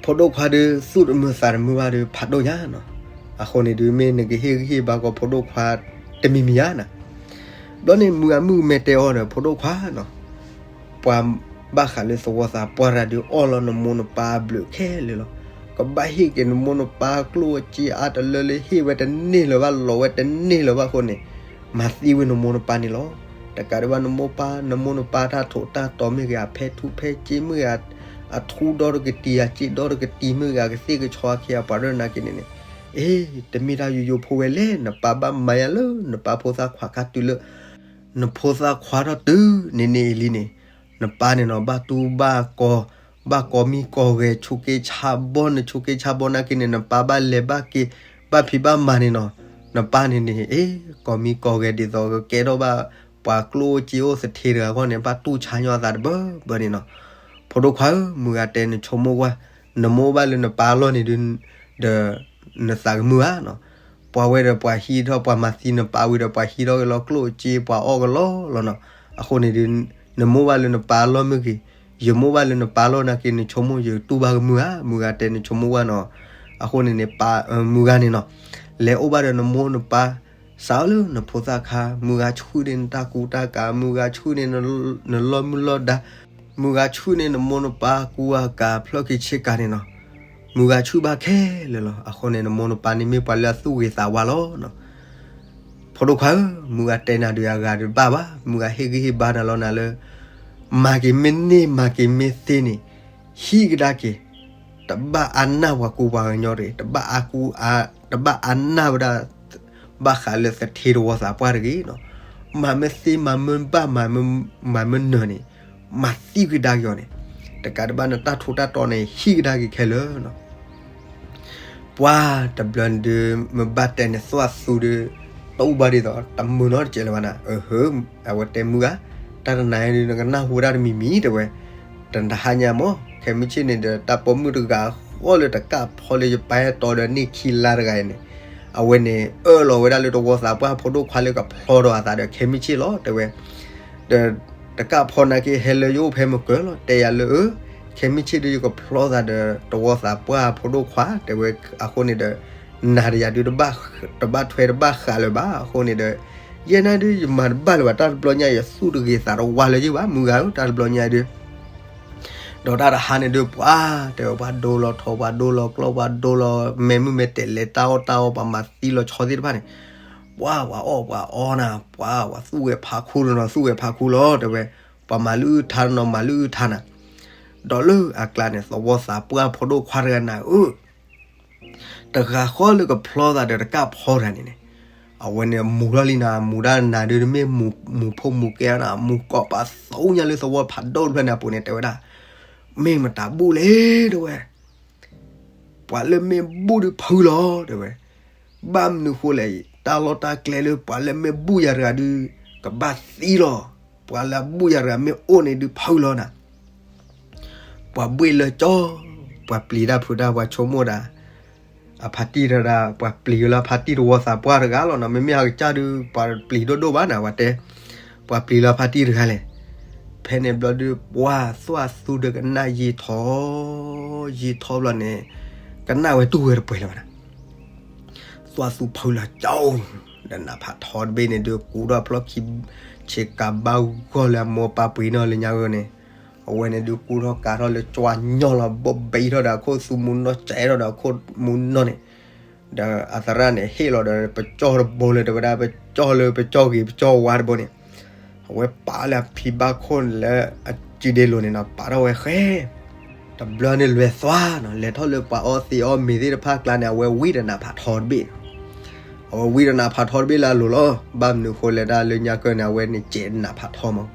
ဖိဒိၣ်ခွါဒုး သူၣ်တမုာ်သးတမုာ်ဘၣ်ဒီး ဖးဒိၣ်ညါနီၤ, အဃိန့ၣ်ဒုး မ့ၢ်နကဟ့ၣ်ဂံၢ်ဟ့ၣ်ဘါကီးဖိဒိၣ်ခွါတမံၤမံၤဧါနၤ, ဘျီန့ၣ်မုၢ်ဂၤမုၣ်ကမဲတဲအီၤဒီး ဖိဒိၣ်ခွါနီၤ, ပှၤဘၣ်ဃးလၢသဝီသးပှၢ်တဂၤဒုး အီၣ်လီၤနမိၢ်နပၢ်အဘျုးခဲလၢာ်လီၤ, ကဘၣ်ဟ့ၣ်က့ၤနမိၢ်နပၢ်ကျိၣ်စ့အါတလၢလၢ ဟ့ၣ်ဝဲတန့ၢ်လၢၤဘၣ် လီၤဝဲတန့ၢ်လၢၤဘၣ်အဃိန့ၣ်, မၤသံဝဲနမိၢ်နပၢ်န့ၣ်လီၤ, တကးဒံးဘၣ်နမိၢ်ပၢ် နမိၢ်နပၢ်တၢ်ထူးတၢ်တီၤမ့ၢ်ဂ့ၤ အဖဲထူဖဲစ့မ့ၢ်ဂ့ၤ အထူဒီတကတံၤ အစ့ဒီတကတံၤမ့ၢ်ဂ့ၤ အကသ့ၣ်ကဆီအခံအပှၤဒိၣ်နာ်က့န့ၣ်န့ၣ်, အ့ တမ့ၢ်တၢ်ယိယိဖိဝဲလဲၣ် နပၢ်ဘၣ်မၤယါလၢ နပၢ်ဖိသၣ်ခွါခါတုၤလၢ နဖိသၣ်ခွါထီၣ်တုၤန့ၣ်န့ၣ်အံၤလံန့ၣ်, နပၢ်န့ၣ်နီၤ ဘၣ်တူၢ်ဘၣ်ကီၤ, ဘၣ်ကိးမံၤကိးဂဲၤ ဆူးက့ဆါဘီ နဆူးက့ဆါဘီနာ်က့န့ၣ် နပၢ်ဘၣ်လဲၤဘၣ်က့ၤ ဘၣ်ဖံးဘၣ်မၤန့ၣ်နီၤ, နပၢ်န့ၣ်န့ၣ် အ့ ကိးမံၤကိးဂဲၤ ဒ်သိးကကဲထီၣ်ဘၣ် ပှၤကျိၣ်စ့အိၣ်သထ့တဂၤအဂီၢ်န့ၣ် ဘၣ်တူၢ်ဆါညီအသးတဘၢဘၢန့ၣ်နီၤ, ဖိဒိၣ်ခွါဧၢ မုၢ်ဂၤတဲနဆိကမိၣ်ကွၢ်, နမိၢ်ဘၣ်လၢနပၢ်အလီၢ်န့ၣ်ဒုး ဒီး နသးကမုာ်ဧါနီၤ, ပှၤဝဲဒီးပှၤဟံးထီၣ် ပှၤမၤသံနပၢ်ဝံၤဒီး ပှၤဟံးထီၣ်က့ၤလီၤကျိၣ်စ့ ပှၤအီၣ်ကလီလီၤနီၤ, အဃိန့ၣ်ဒုး နမိၢ်ဘၣ်လၢနပၢ်အလီၢ်မ့ၢ်ဂ့ၤ, ယမိၢ်ဘၣ်လၢနပၢ်အလီၢ်နာ်က့ နဆိကမိၣ်ယတူၢ်ဘၣ်ကမုာ်ဧါ, မုၢ်ဂၤတဲနဆိကမိၣ်ကွၢ်နီၤ, အဃိန့ၣ်န့ၣ် ပၢ် မုၢ်ဂၤန့ၣ်နီၤ, လဲၤအိၣ်ဘၣ်ဒီးနမိၢ်နပၢ် စးအီၤလၢနဖိသၣ်ခါ, မုၢ်ဂၤဆှုၣ်န့ၢ်နတၢ်ကူတၢ်ကၤ, မုၢ်ဂၤဆှုၣ်န့ၢ်နလီၢ်မုၢ်လီၢ်ဒါ, မုၢ်ဂၤဆှုၣ်န့ၢ်နမိၢ်နပၢ်ကူအကၤဖျီၣ်က့ၤဆ့ကၤန့ၣ်နီၤ, မုၢ်ဂၤဆှုၣ်ဘၣ်ခဲလၢာ်လီၤ, အဃိန့ၣ် နမိၢ်နပၢ်န့ၣ်မ့ၢ်ပှၤလၢအသူၣ်ဂ့ၤသးဝါလီၤနီၤ, ဖိဒိၣ်ခွါဧၢ, မုၢ်ဂၤတဲနၤဒုးအဂၤတဘၣ်ဘၣ်, မုၢ်ဂၤဟ့ၣ်ဂံၢ်ဟ့ၣ်ဘါနၤလီၤနၤလၢ မၤက့ၤမ့ၢ်န့ၢ် မၤက့ၤမ့ၢ်သ့န့ၣ်, ဟံးကဒါက့ၤ, တဘၣ်အါနၢ်ပှၤကူပှၤကညီတဂ့ၤ, တဘၣ်အါကူအါ, တဘၣ်အါနၢ်ဝဲဒၣ် ဘၣ်ဃးလၢသထ့တဝီသးပှၢ်တဂ့ၤနီၤ, မၤမ့ၢ်သ့ မၤမ့ၢ်ဘၣ် မၤမ့ၢ်နၢၤန့ၣ်, မၤသံကဒါက့ၤအီၤန့ၣ်, တကးဒံးဘၣ်နတၢ်ထူးတၢ်တီၤန့ၣ် ဟံးကဒါက့ၤခဲလၢာ်နီၤ ပှၤတဘျီန့ၣ်ဒုး မ့ၢ်ဘၣ်တဲန့ၣ် သွၣ်သူဒုး တအိၣ်ဘၣ်ဒ်သိး တမုာ်နီတစဲးလၢၤဘၣ်နၤ, အၢ အဝဲတဲမုၢ်ဂၤ, တၢ်တနၤအံၤဒုး နကနၢ်ဟူဝဲဒၣ်တမံၤမံၤတဲဝဲ, တဟါညါမ့ၢ် ခဲမုၢ်ဆ့ၣ်န့ၣ်ဒီး တၢ်ပိာ်မုၣ်တဂၤဃီလၢတကးဖီလၢယပၢ်အဲၣ်တီဒီးန့ၢ်ခံလါတဂၤအံၤန့ၣ်, အဝဲန့ၣ် အၢၣ်လီၤဝဲဒၣ်လၢတဝီသးပှၢ်ဖိဒိၣ်ခွါလၢကဖျီဒီးအသးဒီး ခဲမုၢ်ဆ့ၣ်လီၤတဲဝဲ ဒီးတကးဖီနာ်က့ ဟဲလၢယအိၣ်ဖဲမကၢၤလီၤ တဲယၤလၢ အၢ ခဲမုၢ်ဆ့ၣ်ဒုး ယကဖျီသးဒီးတဝီသးပှၢ်ဖိဒိၣ်ခွါ တဲဝဲ, အဃိန့ၣ်ဒီး နၤဒီးယၤဒုး တဘၣ်ထွဲတဘၣ်ဃးလၢၤဘၣ်, အဃိန့ၣ်ဒီး ယဲၢ်နၤဒုး ယမၤတဘၣ်လၢၤဘၣ်, တၢ်တဘျီညါ ယသူၣ်တဂ့ၤသးတဝါလၢၤယဘၣ် မုၢ်ဂၤဧၢ, တၢ်တဘျီညါဒုး ဒီးတၢ်တဟါန့ၣ်ဒုး ပှၤတဲဝဲ ပှၤဒိလီၤထီ ပှၤဒိလီၤကျီ ပှၤဒိလီၤမဲာ်မုၢ်မဲာ်တဲာ်လဲၤတၢ်အီၣ်တၢ်အီ ပှၤမၤသံလီၤဆီသ့ၣ်တဖၣ်န့ၣ်, ပှၤ ပှၤအီၣ်ပှၤအီနၤ ပှၤ ပှၤသူၣ်ဝဲဖးခူလီၤနီၤ သူၣ်ဝဲဖးခူလီၤ တဲဝဲ, ပှၤမၤလုၢ်အုၣ်ထါနီၤ မၤလုၢ်အုၣ်ထါနၤ, ဒီးလၢအကျါန့ၣ် သဝီသးပှၢ်ဖိဒိၣ်ခွါတဂၤနၤဧၢ တဂၤဃီလၢကဖျီသးဒီးတကးဖီတဂၤန့ၣ်န့ၣ်, အဝဲန့ၣ်မူၤထီၣ်လံနၤ မူၤဒၣ်နၤဒုး တမ့ၢ်မူၤဖိမူၤကဲနၤ မူၤကိးပာ်သိညါလၢသဝီဖးဒိၣ်တဖျၢၣ်န့ၣ်အပူၤန့ၣ် တဲဝဲဒၣ်, မ့ၢ်မတၤဘူၣ်လဲၣ် တဲဝဲ ပှၤလၢမ့ၢ်ဘူၣ်ဒုးဖုလီၤ တဲဝဲ, ဘၣ်မနုၤဃိလဲၣ် တၢ်လီၢ်တၢ်ကျဲလၢပှၤလၢမ့ၢ်ဘူၣ်ယၤတဂၤဒုး ကဘၣ်သံလီၤ, ပှၤလၢအဘူၣ်ယၤတဂၤမ့ၢ်အိၣ်န့ၣ်ဒုးဖုလီၤနၤ, ပှၤဘှ့ၣ်လၢကၠီ, ပှၤပျံၤတၢ်ဖုးတၢ် ပှၤဆိကမိၣ်ဒၣ်, အဖါတံၢ်တဒၣ် ပှၤပျံၤလၢအဖါတံၢ်တဝီသးပှၢ်တဂၤလီၤနီၤ. မ့မ့ၢ်အကစၢ်ဒုး ပှၤပျံၤဒိၣ်ဒိၣ်ဘၣ်နၤ ပှၤတဲ, ပှၤပျံၤလၢအဖါတံၢ်တဂၤလဲၣ်. ဖဲန့ၣ်ဘျီဒုး ပှၤသွၣ်သူဒီးကနၣ်ယံာ်ထီၣ်, ယံာ်ထီၣ်ဘျီန့ၣ် ကနၣ်ဝဲတူၢ်ဝဲတပှဲၤလၢၤဘၣ်နၤ. သွၣ်သူဖုလၢကၠီ ဒီးနးဖးထီတဘ့ၣ်န့ၣ်ဒုး ကူထီၣ်ဖျီၣ်ခံ ဆ့ကၤဘၣ်ဂီၢ်လၢအမိၢ်ပၢ်ပှ့ၤနီၢ်လၢညါဂီၢ်န့ၣ်, အဝဲန့ၣ်ဒုးကူထီၣ်ကၤထီၣ်လၢကွၢ်ညီလီၤ ဘိၣ်ဘံထီၣ်ဒီးအခိၣ်သူမူနီၢ် ကဲထီၣ်ဒီးအခိၣ်မူနီၢ်န့ၣ်, ဒီးအသရၣ်န့ၣ် ဟ့ၣ်လီၤဒီးပကၠီၢ်တဘိလၢတဲဝဲဒၣ် ပကၠီၢ်လၢပကၠီၢ်ဂ့ၤပကၠီၢ်ဝါတဘိန့ၣ်, အဝဲပာ်လၢအဖံဘၣ်ခိၣ်လၢအစုဒ့လိၤန့ၣ်နီၤ ပာ်ထီၣ်ဝဲဃဲ တဘျီန့ၣ်လဲၤသွါနီၤ လဲၤထီၣ်လၢပှၤအီသံးအီမ့ၤသ့ၣ်တဖၣ်အကျါန့ၣ် အဝဲဝံတနးဖးထီတဘ့ၣ်နီၤ. အဝဲဝံတနးဖးထီတဘ့ၣ်လၢအလိၤလီၤ. ဘၣ်မနုၤဃိလဲၣ်ဒၣ်လၢညါကၢၢ်န့ၣ် အဝဲန့ၣ်စဲးနးဖးထီမး.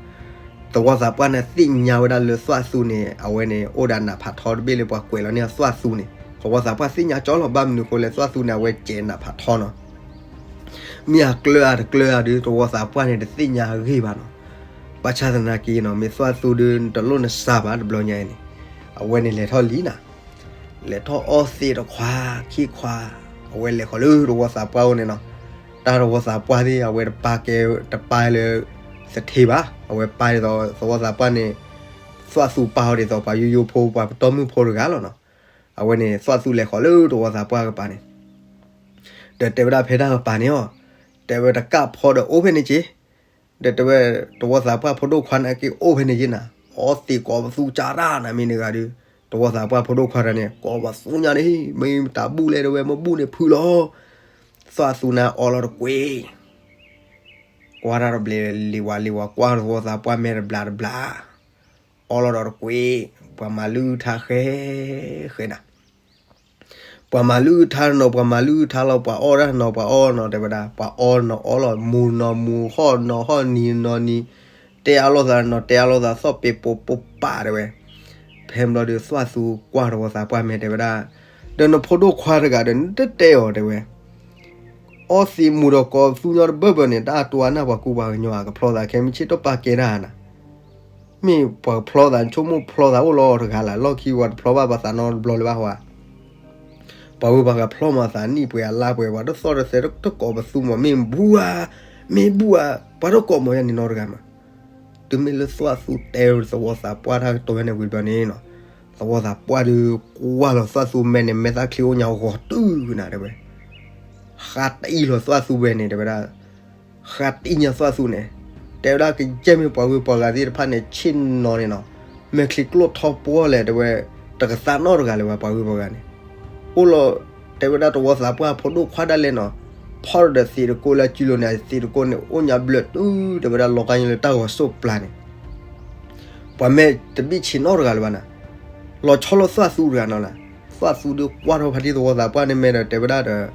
သဝီသးပှၢ်န့ၣ်သ့ၣ်ညါဝဲဒၣ်လၢသွၣ်သူန့ၣ် အဝဲန့ၣ်အိၣ်ဒီးနးဖးထီတဘ့ၣ်လၢပှၤကွဲးလီၤန့ၢ်အသွၣ်သူန့ၣ် သဝီသးပှၢ်သ့ၣ်ညါကၠီလီၤ. ဘၣ်မနုၤဃိလဲၣ် သွၣ်သူန့ၣ် အဝဲစဲးနးဖးထီနီၤ. မ့ၢ်အကျၢၤအတကျၢၤအဒုး သဝီသးပှၢ်န့ၣ် တသ့ၣ်ညါအဂ့ၢ်ဘၣ်နီၤ. ဘၣ်ဆၣ်သနာ်က့နီၤ မ့ၢ်သွၣ်သူဒုး တလိၣ်နစၢ်ဘၣ်တဘျီညါအံၤန့ၣ်, အဝဲန့ၣ်လဲၤထီၣ်လံနၤ, လဲၤထီၣ်အီသံးတခွါခံခွါ, အဝဲလဲၤဃီၤလၢသဝီသးပှၢ်အိၣ်န့ၣ်နီၤ. တၢ်သဝီသးပှၢ်သ့ၣ် အဝဲတပာ်ကဲ တပာ်လၢသထ့ဘၣ်, အဝဲပာ်ဒ်သိးသဝီသးပှၢ်န့ၣ် သွၣ်သူပာ်အီၤဒ်သိးပှၤယိယိဖိ ပှၤပတီၢ်မုၢ်ဖိတဂၤလီၤနီၤ. အဝဲန့ၣ် သွၣ်သူလဲၤဃီၤလၢသဝီသးပှၢ်ကပၤန့ၣ် ဒီးတဲဝဲဒၣ်ဖဲတၢ်ကပၤန့ၣ်အီၤ, တဲဝဲတကၣ်ဖီဒီးအိၣ်ဖဲန့ၣ်က့ၤ, ဒီးတဲဝဲ သဝီသးပှၢ်ဖိဒိၣ်ခွါန့ၣ်က့ၤအိၣ်ဖဲန့ၣ်က့ၤနၤ, အီသံးကိးပသူကၢ်တၢ်နၤမ့ၢ်နဂၤဒုး, သဝီသးပှၢ်ဖိဒိၣ်ခွါတဂၤန့ၣ် ကိးပသူညါန့ၣ် မ့ၢ်တၢ်ဘူၣ်လဲၣ်တဲဝဲ မ့ၢ်ဘူၣ်န့ၣ်ဖုးလီၤ. သွၣ်သူန့ၣ်အီလီၤတကွံာ်, ကွၢ်တၢ်တဘျီလံၤဝဲလံၤဝဲ ကွၢ်သဝီသးပှၢ်မဲာ်တဘျီတဘျီ, အီလီၤဒီးတကွံာ်, ပှၤမၤလုၢ်ထါဃဲ ဃဲနၤ ပှၤမၤလုၢ်ထါနီၤ ပှၤမၤလုၢ်ထါလီၤ ပှၤအီၣ်တၢ်နီၤ ပှၤအီၣ်နီၤ တဲဝဲဒၣ် ပှၤအီနီၤအီလီၤ မူၤနီၤမူၤ ဟီၣ်နီၤဟီၣ် နံၤနီၤနံၤ, တဲအါလိာ်သးနီၤ တဲအါလိာ်သး သီၣ်ပ့ၤပိာ်ပိာ်ပာ်တဲဝဲ. ဖဲဘျီဒီး သွၣ်သူကွၢ်သဝီသးပှၢ်မဲာ်တဲဝဲဒၣ်, ဒီးနဖိဒိၣ်ခွါတဂၤဒီး နတတဲအီၤတဲဝဲ အီသံးမူၤဒီးကိးသူညီတဘၢဘၢန့ၣ် တၢ်တိၤနၢ်ပှၤကူပှၤကညီ အကဖျီသးခဲမုၢ်ဆ့ၣ်တပာ်ကဲတၢ်နၤ, မ့ၢ်ပှၤကဖျီသး နဆိကမိၣ်ဖျီသးအိၣ်လီၤတဂၤလၢ် လီၢ်ခံဝဲတဖျီဘၣ်ပသးနီတဘျီလၢၤဘၣ်ဟီဧါ. ပှၤဝဲပှၤကဖျီမၤသးနံၣ်ပှဲၤအလါပှဲၤ ပှၤတသီၣ်တသဲတကိးပသူမး မ့ၢ်ဘူၣ်ဧါ, မ့ၢ်ဘူၣ်ဧါ, ပှၤတကိးမးယါန့ၣ်နီတဂၤမး. တုၤမ့ၢ်လၢသွၣ်သူတဲသဝီသးပှၢ်တၢ်ကတိၤဝဲန့ၣ်ဝံၤဘျီန့ၣ်နီၤ, သဝီသးပှၢ်ဒီးကွၢ်လီၤသွၣ်သူမဲာ်န့ၣ် မဲာ်သၣ်ချံအိၣ်ညါဂီၤတုၤနၤတဲဝဲ ဃးတံၢ်လီၤသွၣ်သူဝဲန့ၣ်တဲဝဲဒၣ်, ဃးတံၢ်ညါသွၣ်သူန့ၣ်, တဲဝဲဒၣ်ကယဲၢ်မ့ၢ်ပှၤဂုၤပှၤဂၤသ့ၣ်တဖၣ်န့ၣ် ဆ့ၣ်နီၤန့ၣ်နီၤ, မဲာ်ချံကျိၣ်ထီပှီၢ်လဲၣ်တဲဝဲ, တကသးနီတဂၤလၢၤဘၣ်ပှၤဂုၤပှၤဂၤန့ၣ်, အိၣ်လီၤ, တဲဝဲဒၣ်သဝီသးပှၢ်ဖိဒိၣ်ခွါဒၣ်လဲာ်နီၤ, ဖီၣ်ဒီးသံးတကိးလၢအစုလိၤန့ၣ် သံးတကိးန့ၣ် အိၣ်ညါဘျၢၣ်တုၤတဲဝဲဒၣ်လီၤကါညီလၢတၢ်ဂီၤစိၣ်ပျၢ်န့ၣ် ပှၤမဲာ်တဘံၣ်ဆံးနီတဂၤလၢၤဘၣ်နၤ, လီၤဆီလီၤသွၣ်သူတဂၤနီၤလၢ, သွၣ်သူဒီးကွၢ်ထီၣ်ဖါတံၢ်သဝီသးပှၢ်န့ၣ်မဲာ်ဒီးတဲဝဲဒၣ်ဒီး,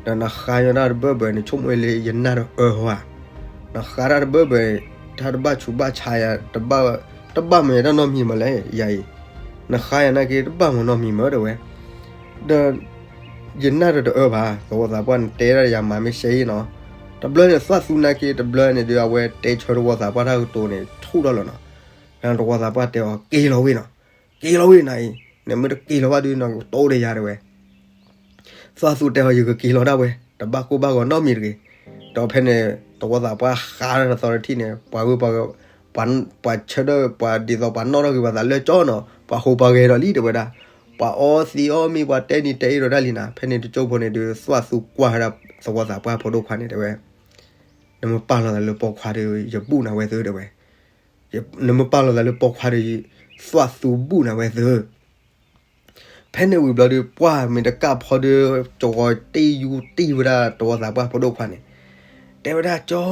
ဒီးနဃါညီတၢ်တဘၢဘၢန့ၣ် ဆိကမိၣ်လၢယနၢ်ဒီးအၢဟီဧါ, နဃါတၢ်တဘၢဘၢ, တၢ်တဘၣ်ဆူးဘၣ်ဆါယၤ, တဘၣ်မၤယၤတၢ်နီတမံၤမးလဲၣ် ယၤအံၤ, နဃါယၤနာ်က့တဘၣ်မၤနီတမံၤမးတဲဝဲ, ဒီး ယနၢ်ဒီးတအၢဘၣ်, သဝီသးပှၢ်န့ၣ်တဲဒၣ်ယၤမၤမ့ၢ်စဲအံၤနီၤ, တဘျီန့ၣ်သွၣ်သူနာ်က့ တဘျီန့ၣ်ဒီးအဝဲတဲဆၢသဝီသးပှၢ်တၢ်ကတိၤန့ၣ် ဆူၣ်ထီၣ်လီၤနီၤ, သဝီသးပှၢ်တဲအီၤက့ၤလီၤဝဲနီၤ, က့ၤလီၤဝဲနၤအံၤ, နမ့ၢ်တက့ၤလီၤဘၣ်ဒီး နကတိၤဒီးယၤတဲဝဲ သွၣ်သူတဲအီၤ ယကက့ၤလီၤဒၣ်ဝဲ, တဘၣ်ကိၢ်ဘၣ်ဂီၤနီတမံၤတဂ့ၤ. ဒီးဖဲန့ၣ် သဝီသးပှၢ်ဃါတၢ်တသီတထံၣ်န့ၣ် ပှၤဂုၤပှၤဂၤ, ပှၤဆၢထၢၣ်ပှၤဒ်သိးပှၤနီၣ်ထီၣ်က့ၤပှၤသးလၢကၠီနီၤ ပှၤဟိးပှၤဂဲၤဒီးလံတဲဝဲဒၣ်, ပှၤအီသံးအီမ့ၤ ပှၤတဲနံၤတဲအ့ၣ်ဒီးတၢ်လံနၤ. ဖဲန့ၣ်တကၠိဖိန့ၣ်ဒီး သွၣ်သူကွၢ်ဝဲဒၣ်သဝီသးပှၢ်ဖိဒိၣ်ခွါန့ၣ်တဲဝဲ, နမ့ၢ်ပာ်လီၤသးလၢပိာ်ခွါဒီး ယဘူၣ်နၤဝဲသုတဲဝဲ နမ့ၢ်ပာ်လီၤသးလၢပိာ်ခွါဒီး သွၣ်သူဘူၣ်နၤဝဲသု. ဖဲန့ၣ်ဝံၤဘျီဒီး ပှၢ်မ့ၢ်တကၣ်ဖီဒီး ကဝီၤတံၢ်ယူတံၢ်ဝဲဒၣ်သဝီသးပှၢ်ဖိဒိၣ်ခွါန့ၣ်, တဲဝဲဒၣ်ကၠီ,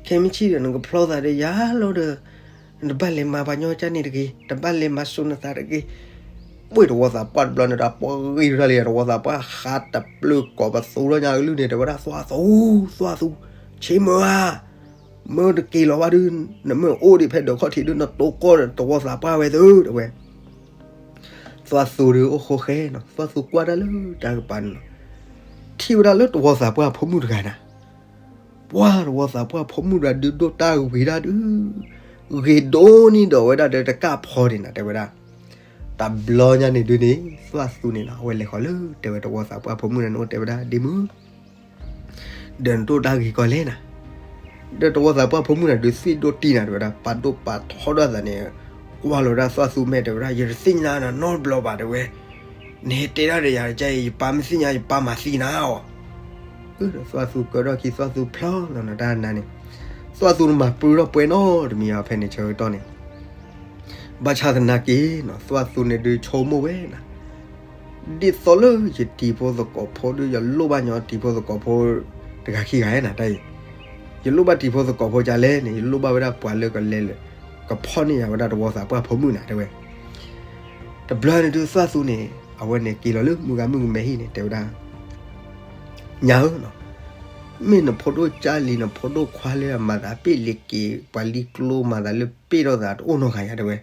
ခဲမုၢ်ဆ့ၣ်ဒီး နကဖျီသးဒီးယၤလီၤဒီး နတဘၣ်လဲၤမၤပှၤညီကၢ်န့ၣ်တဂ့ၤ, တဘၣ်လဲၤမၤစိၤနသးတဂ့ၤ. ပှ့ၢ်သဝီသးပှၢ်တဘျီန့ၣ် တၢ်ပှီၢ်ဂံၢ်တၢ်လံ သဝီသးပှၢ်ဃါတပျုာ်ကိးပသူထီၣ်ညါကလုၢ်န့ၣ် တဲဝဲဒၣ် သွၣ်သူ, သွၣ်သူ, ဆ့မၢဧါ, မ့ၢ်တက့ၤလီၤဘၣ်ဒီး နမ့ၢ်အိၣ်ဒံးဖဲဒၢးခီၣ်ထံးဒီး နတိကိးသဝီသးပှၢ်ဝဲသု တဲဝဲ. သွၣ်သူဒီးအိၣ်ဃိဃဲနီၤ, သွၣ်သူကွၢ်တၢ်လၢတၢ်ကပၤန့ၣ်နီၤ, ထံၣ်ဝဲဒၣ်လၢသဝီသးပှၢ်ဖိမုၣ်တဂၤနၤ, ပှၢ်သဝီသးပှၢ်ဖိမုၣ်တဂၤဒုးဒိၣ်တၢ်ဂ့ၤဒၣ်ဒုး, ဂ့ၤဒိၣ်န့ၢ်ဒီးဝဲဒၣ်ဒီးတကၣ်ဖီဒံးနၤ တဲဝဲဒၣ်. တဘျီညါန့ၣ်ဒုးန့ၣ် သွၣ်သူန့ၣ်နီၤ အဝဲလဲၤဃီၤလၢ တဲဝဲတဝီသးပှၢ်ဖိမုၣ်န့ၣ် အိၣ်တဲဝဲဒၣ် ဒ့မုၣ် ဒီးနတအိၣ်တၢ်ဂ့ၤကီလဲၣ်နၤ. ဒီးတဝီသးပှၢ်ဖိမုၣ်န့ၣ်ဒုး သွံၣ်ဒိၣ်တံၢ်နၤ တဲဝဲဒၣ် ပာ်ဒိၣ်ပာ်ထီဒီးအသးန့ၣ် ကွၢ်လီၤဝဲဒၣ်သွၣ်သူမဲာ် တဲဝဲဒၣ် ယတသ့ၣ်ညါနၤနီတဘျီဘၣ် တဲဝဲ, နဟဲတဲဒၣ်ဒီးယၤကဲအံၤ ယပၢ်မ့ၢ်သ့ၣ်ညါ ယပၢ်မၤသံနၤအီၤ. ဒီးသွၣ်သူကၢထီၣ်ခံ သွၣ်သူဖျီလီၤနီၤ တၢ်နါန့ၣ်, သွၣ်သူန့ၣ်မၤပၢထီၣ်ပှဲၤနီတမံၤအီၤ ဖဲန့ၣ်ဆၢကတီၢ်န့ၣ် ဘၣ်ဆၣ်သနာ်က့နီၤ သွၣ်သူန့ၣ်ဒုးဆိကမိၣ်ဝဲနၤ, ဒ်သိးလၢယတံၤဖိသကိးဖိဒုး ယလိၣ်ဘၣ်ညီတံၤဖိသကိးဖိ တဂၤခံဂၤနၤတၢ်အံၤ, ယလိၣ်ဘၣ်တံၤဖိသကိးဖိကလဲၣ်န့ၣ် ယလိၣ်ဘၣ်ဝဲဒၣ်ပှၤလၢကလဲၤလၢ ကဖီၣ်န့ၢ်ယၤဝဲဒၣ်တဝီသးပှၢ်ဖိမုၣ်နၤ တဲဝဲ. တဘျီန့ၣ်ဒုးသွၣ်သူန့ၣ် အဝဲန့ၣ်က့ၤလီၤလၢမုၢ်ဂၤမုၣ်ကမဲဟံၣ်န့ၣ် တဲဝဲဒၣ် ညါဧၢနီၤ, မ့ၢ်နဖိဒိၣ်ကၢ်လံၤ နဖိဒိၣ်ခွါလၢအမၤသးပ့ၣ်လံၤက့ၤ ပှၤလံၤကျိမၤသးလၢပ့ၣ်ထီၣ်သးတအိၣ်နီတဂၤယါ တဲဝဲ.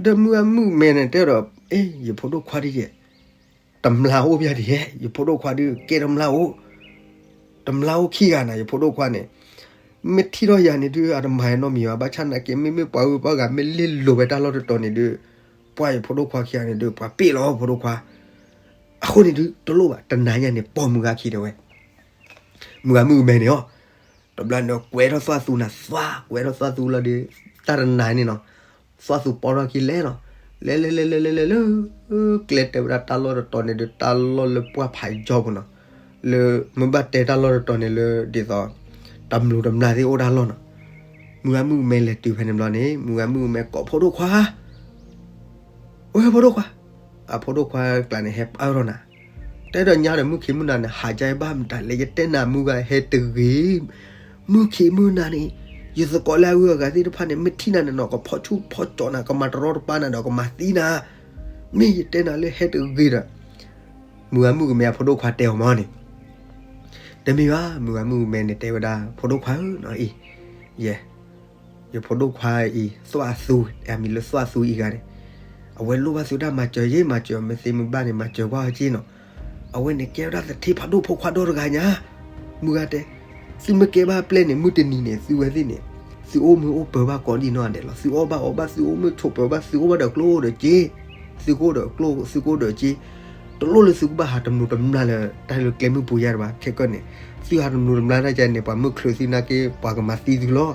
ဒီးမုၢ်ဂၤမုၣ်ကမဲန့ၣ် တဲဒီး အ့ ယဖိဒိၣ်ခွါဒ်ယဲၢ် တမျာ်အိၣ်ဖဲဒ်ယဲၢ် ယဖိဒိၣ်ခွါဒုးကဲတမျာ်အိၣ်, တမျာ်အိၣ်ခံဂၤနၤ ယဖိဒိၣ်ခွါန့ၣ်, မ့ၢ်ထံၣ်ထီၣ်ယၤန့ၣ်ဒုး အတမၤနီတမံၤဘၣ် ဘၣ်ဆၣ်သနာ်က့ မ့မ့ၢ်ပှၤဂုၤပှၤဂၤမ့ၢ်လဲၤလိာ်ဝဲတၢ်လီၢ်တတီၤန့ၣ်ဒုး ပှၤယဖိဒိၣ်ခွါခံဂၤန့ၣ်ဒုး ပှၤပ့ၣ်လီၤဖိဒိၣ်ခွါ အဃိန့ၣ်ဒုး တလိၣ်ဘၣ် တနၤညါန့ၣ် ပိာ်မုၢ်ဂၤခံ တဲဝဲ. မုၢ်ဂၤမုၣ်ကမဲန့ၣ်အီၤ, တဘျီန့ၣ်ကွဲထီၣ်သွၣ်သူနၤ သွၣ်ကွဲထီၣ်သွၣ်သူလီၤဒီး တၢ်တနၤန့ၣ်နီၤ, သွၣ်သူပိာ်ထီၣ်ခံလဲၣ်နီၤ, လဲၤလဲၤလဲၤလဲၤလဲၤလဲၤလၢ ကျဲတဲဝဲဒၣ်တၢ်လီၢ်တတီၤန့ၣ်ဒီး တၢ်လီၢ်လၢပှၢ်ဖးယီၤပူၤနီၤ, လၢမ့ၢ်ဘၣ်တဲတၢ်လီၢ်တတီၤန့ၣ်လၢ ဒ်သိး တမျိးတမျာ်သ့ၣ်အိၣ်တၢ်လီၢ်နီၤ, မုၢ်ဂၤမုၣ်ကမဲလဲၤတုၤဖဲန့ၣ်ဘျီန့ၣ် မုၢ်ဂၤမုၣ်ကမဲကိးဖိဒိၣ်ခွါ ဝဲဖိဒိၣ်ခွါ, အဖိဒိၣ်ခွါကျါန့ၣ် ဟဲပၢၢ်ထီၣ်နၤ, တဲဒီးညါဒီးမုၢ်ခံမုၢ်နၤန့ၣ် ဟးကါဘၣ်မတၤလဲၣ် ယတဲနၤမုၢ်ဂၤဟဲတဂ့ၤ, မုၢ်ခံမုၢ်နၤန့ၣ် ယသကိးလၢအဂုၤအဂၤသ့ၣ်တဖၣ်န့ၣ် မ့ၢ်ထံၣ်နၤန့ၣ်နီၤ ကဖီၣ်ဆူၣ်ဖီၣ်ကၠီနၤ ကမၤတရီတပါနၤဒီးကမၤသံနၤ, မ့ၢ်ယတဲနၤလၢဟဲတဂ့ၤဒီး မုၢ်ဂၤမုၣ်ကမဲအဖိဒိၣ်ခွါတဲအီၤမ့ၢ်န့ၣ် တမ့ၢ်ဘၣ် မုၢ်ဂၤမုၣ်ကမဲန့ၣ် တဲဝဲဒၣ် ဖိဒိၣ်ခွါဧၢနီၤအံၤ, ယဲ ယဖိဒိၣ်ခွါအံၤ သွၣ်အသူ အမံၤလၢသွၣ်အသူအံၤဂၤန့ၣ် အဝဲလိၣ်ဘၣ်သုတၢ်မၤစၢၤယ့ မၤစၢၤမ့ၢ်သ့မ့ၢ်ဘၣ်န့ၣ် မၤစၢၤကွၢ်အီၤက့နီၤ, အဝဲန့ၣ်ကဲဝဲဒၣ်သထ့ဖးဒိၣ်ဖိခွါဒီတဂၤညါ, မုၢ်ဂၤတဲ, သုမ့ၢ်ကဲဘၣ်ပျဲၢ်န့ၣ် မုၢ်တနံၤန့ၣ် သုဝဲသ့ၣ်န့ၣ် သုအိၣ်မုာ်အိၣ်ပၢၤဘၣ်ကိးဒံနီၢ်ဒဲးလီၤ, သုအီၣ်ဘၣ်အီဘၣ် သုအိၣ်မုာ်ဆိးပၢၤဘၣ် သုအိၣ်ဘၣ်ဒီးကျိဒီးစ့ သုကအိၣ်ဒီးကျိ သုကအိၣ်ဒီးစ့, တလိၣ်လၢသုကဘၣ်ဟးတမျိးတမျာ်လၢ တၢ်လၢကျဲမုၢ်ပူၤယါတဘၣ် ခဲကၢၢ်န့ၣ်, သုဟးတမျိးတမျာ်တၢ်ကဲန့ၣ် ပှၤမုၢ်ချုးသုနာ်က့ ပှၤကမၤသံသုလီၤ.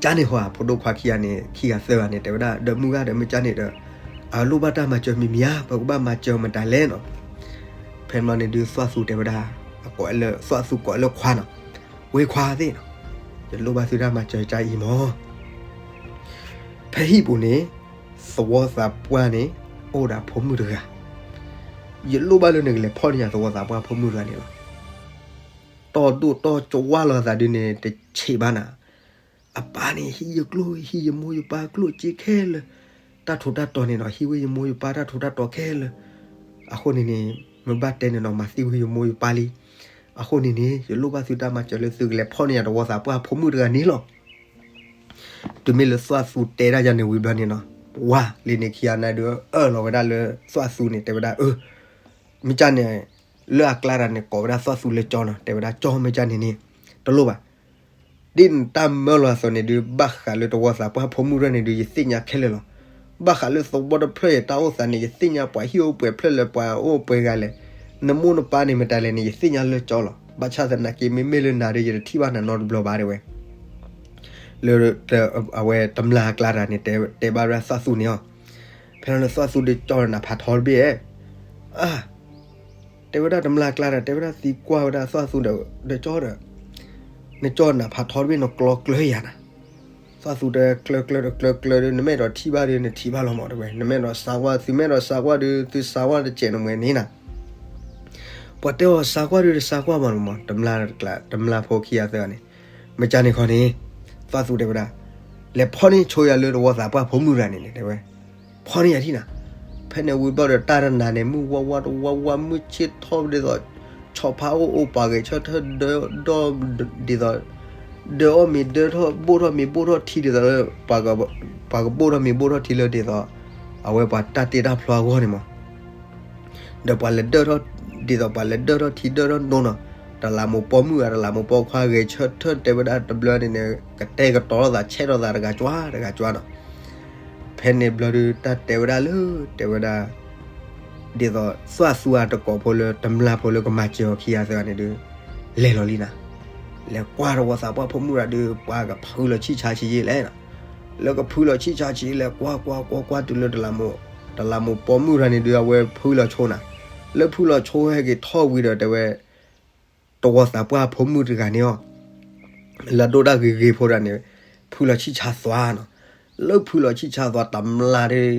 ကန့ၣ်ဟီ အဖိဒိၣ်ခွါခံဂၤန့ၣ် ခံဂၤသၢဂၤန့ၣ် တဲဝဲဒၣ် ဒီးမုၢ်ဂၤဒီးမ့ၢ်ကန့ၣ်ဒီး အလိၣ်ဘၣ်တၢ်မၤစၢၤမံၤမံၤဧါ ပကဘၣ်မၤစၢၤမတၤလဲၣ်နီၤ, ဖဲန့ၣ်ဘျီန့ၣ်ဒုး သွၣ်သူတဲဝဲဒၣ်, အကိးလၢ သွၣ်သူကိးလၢခွါနီၤ, ဝ့ၢ်ခွါသ့ၣ်နီၤ, ယလိၣ်ဘၣ်သုတၢ်မၤစၢၤကအံၤမး ဖဲဟံၣ်ပူၤန့ၣ် သဝီသးပှၢ်န့ၣ် အိၣ်ဒီးဖိမုၣ်တဂၤ, ယလိၣ်ဘၣ်လၢနကလဲၤဖီၣ်န့ၢ်ယၤသဝီသးပှၢ်ဖိမုၣ်တဂၤန့ၣ်လီၤ. တီၢ်ဒိၣ်တီၢ်ကဝၢ်လီၤသးဒုးန့ၣ် တဆံးဘၣ်နၤ, အပၢ်န့ၣ် ဟံးယကျိၣ် ဟံးယမိၢ်ယပၢ်ကျိၣ်စ့ခဲလၢာ်, တၢ်ထူးတၢ်တီၤန့ၣ်နီၤ ဟံးဝဲယမိၢ်ယပၢ်တၢ်ထူးတၢ်တီၤခဲလၢာ်, အဃိန့ၣ်န့ၣ် မ့ၢ်ဘၣ်တဲန့ၣ်နီၤ မၤသံဝဲယမိၢ်ယပၢ်လံ, အဃိန့ၣ်န့ၣ် ယလိၣ်ဘၣ်သုတၢ်မၤစၢၤလၢသုကလဲၤဖီၣ်န့ၢ်ယၤသဝီသးပှၢ်ဖိမုၣ်တဂၤန့ၣ်လီၤ. တုၤမ့ၢ်လၢသွၣ်သူတဲဒၣ်ယၤန့ၣ်ဝံၤဘျီန့ၣ်နီၤ, ဝါလံန့ၣ်ခံဂၤန့ၣ်ဒုးအၢၣ်လီၤဝဲဒၣ်လၢသွၣ်သူန့ၣ် တဲဝဲဒၣ်အၢ, မ့ၢ်ကန့ၣ် လၢအကျါတဂၤန့ၣ် ကိးဝဲဒၣ်သွၣ်သူလၢကၠီနီၤ တဲဝဲဒၣ်ကၠီ မ့ၢ်ကန့ၣ်န့ၣ် တလိၣ်ဘၣ်, ဒ်နတၢ်မၢလီၤအသိးန့ၣ်ဒုး ဘၣ်ဃးလၢသဝီသးပှၢ်ဖိမုၣ်တဂၤန့ၣ်ဒုး ယသ့ၣ်ညါခဲလၢာ်လီၤ. ဘၣ်ဃးလၢသဝီတဖျၢၣ်အံၤတၢ်အိၣ်သးန့ၣ် ယသ့ၣ်ညါပှၤဟံၣ်အိၣ်ပှဲၤဖျၢၣ်လၢပှၤအိၣ်ပှဲၤဂၤလဲၣ်, နမိၢ်နပၢ်န့ၣ်မတၤလဲၣ်န့ၣ် ယသ့ၣ်ညါလၢကၠီလီၤ. ဘၣ်ဆၣ်သနာ်က့ မ့မ့ၢ်လၢနၤဒီး ယတထံၣ်ဘၣ်နၤနီတဘျီဘၣ် တဲဝဲ လၢ အဝဲတမျၢ်အကျါတဂၤန့ၣ် တဲဘၣ်ဝဲဒၣ်သွၣ်သူန့ၣ်အီၤ, ဖဲလၢသွၣ်သူဒီးကၠီဒီးနးဖးထီတဘ့ၣ်, အါ, တဲဝဲဒၣ်တမျၢ်အကျါတဂၤ တဲဝဲဒၣ်သံကွၢ်ဝဲဒၣ်သွၣ်သူဒီးကၠီဒီး, နကၠီနးဖးထီတဘ့ၣ် နကျီကျၢၤယၤနၤ, သွၣ်သူတဲကျၢၤကျၢၤဒီးကျၢၤကျၢၤဒီး နမ့ၢ်အဲၣ်ဒိးထံၣ်ဘၣ်ဒီး နထံၣ်ဘၣ်လီၤမး တဲဝဲ, နမ့ၢ်အဲၣ်ဒိးစးကွၢ် သုမ့ၢ်အဲၣ်ဒိးစးကွၢ်ဒီး သုစးကွၢ်တစဲးနမှဲန့ၣ်နၤ ပှၤတဲအီၤစးကွၢ်ဒီး တစးကွၢ်ဘၣ်န့ၣ်မး တမျၢ်ဖိခံဂၤသၢဂၤန့ၣ်, မ့ၢ်ကန့ၣ်ခီန့ၣ်, သွၣ်သူတဲဝဲဒၣ်, လဲၤဖီၣ်န့ၢ်ဆိယၤလၢသဝီသးပှၢ်ဖိမုၣ်တဂၤန့ၣ်န့ၣ် တဲဝဲ, ဖီၣ်န့ၢ်ယၤထံၣ်နၤ, ဖဲန့ၣ်ဝံၤဘျီဒီးတၢ်တနၤန့ၣ် မုၢ်ဝါဝါတဝါဝါ မုၢ်ဆ့ၣ်ထီၣ်ဒ်သိး, ဆီဖါအိၣ်အိၣ်ပှၤဂဲၤဆၢထၢၣ်ဒၢဒီး, ဒ်သိး ဒၢအီၣ်မ့ၤဒၢထီၣ် ဘိၣ်ထီၣ်မ့ၤဘိၣ်ထီၣ်ထံဒ်သိးလၢ, ပှၤကဘိၣ်ထီၣ်မ့ၤဘိၣ်ထီၣ်ထံလၢဒ်သိး, အဝဲပှၤတၢ်တ့တၢ်ဖျီအဂီၢ်န့ၣ်မး, ဒီးပှၤလဲၤဒၢထီၣ်, ဒ်သိးပှၤလဲၤဒၢထီၣ်ထံဒၢထီၣ်နိနီၤ, တလးမူးပိာ်မုၣ်ဧါ တလးမူးပိာ်ခွါဂဲၤဆၢထၢၣ်တဲဝဲဒၣ်တဘျီန့ၣ်န့ၣ် ကတဲာ်ကတီၤလိာ်သးဆဲးထီၣ်သးတဂၤကွၢ်တဂၤကွၢ်နီၤ, ဖဲန့ၣ်ဘျီဒုး တၢ်တဲဝဲဒၣ်လၢ တဲဝဲဒၣ် ဒ်သိးသွၣ်သူအတကိးဖိလၢတမျၢ်ဖိလၢကမၤစၢၤအီၤခံဂၤသၢဂၤန့ၣ်ဒုး လဲၤလီၤလံနၤ. လဲၤကွၢ်တဝီသးပှၢ်ဖိမုၣ်တဂၤဒုး ပှၤကဖုလီၤဆံၣ်ဆါဆံးယဲလဲၣ်နၤ. လၢကဖုလီၤဆံၣ်ဆါဆံးယဲလဲၣ် ကွၢ်ကွၢ်ကွၢ်ကွၢ်တုၤလၢတလးမူး, တလးမူးပိာ်မုၣ်တဂၤန့ၣ်ဒုး အဝဲဖုလီၤဆိနၤ. လၢဖုလီၤဆိဟဲက့ၤထီၣ်ဝံၤဒီးတဲဝဲ တဝီသးပှၢ်ဖိမုၣ်တဂၤန့ၣ်အီၤ လၢအဒိၣ်တၢ်ဂ့ၤဂ့ၤဖိတဂၤန့ၣ် ဖုလီၤဆံၣ်ဆါသွါနၤ. လၢဖုလီၤဆံၣ်ဆါသွါတမျၢ်ဒုး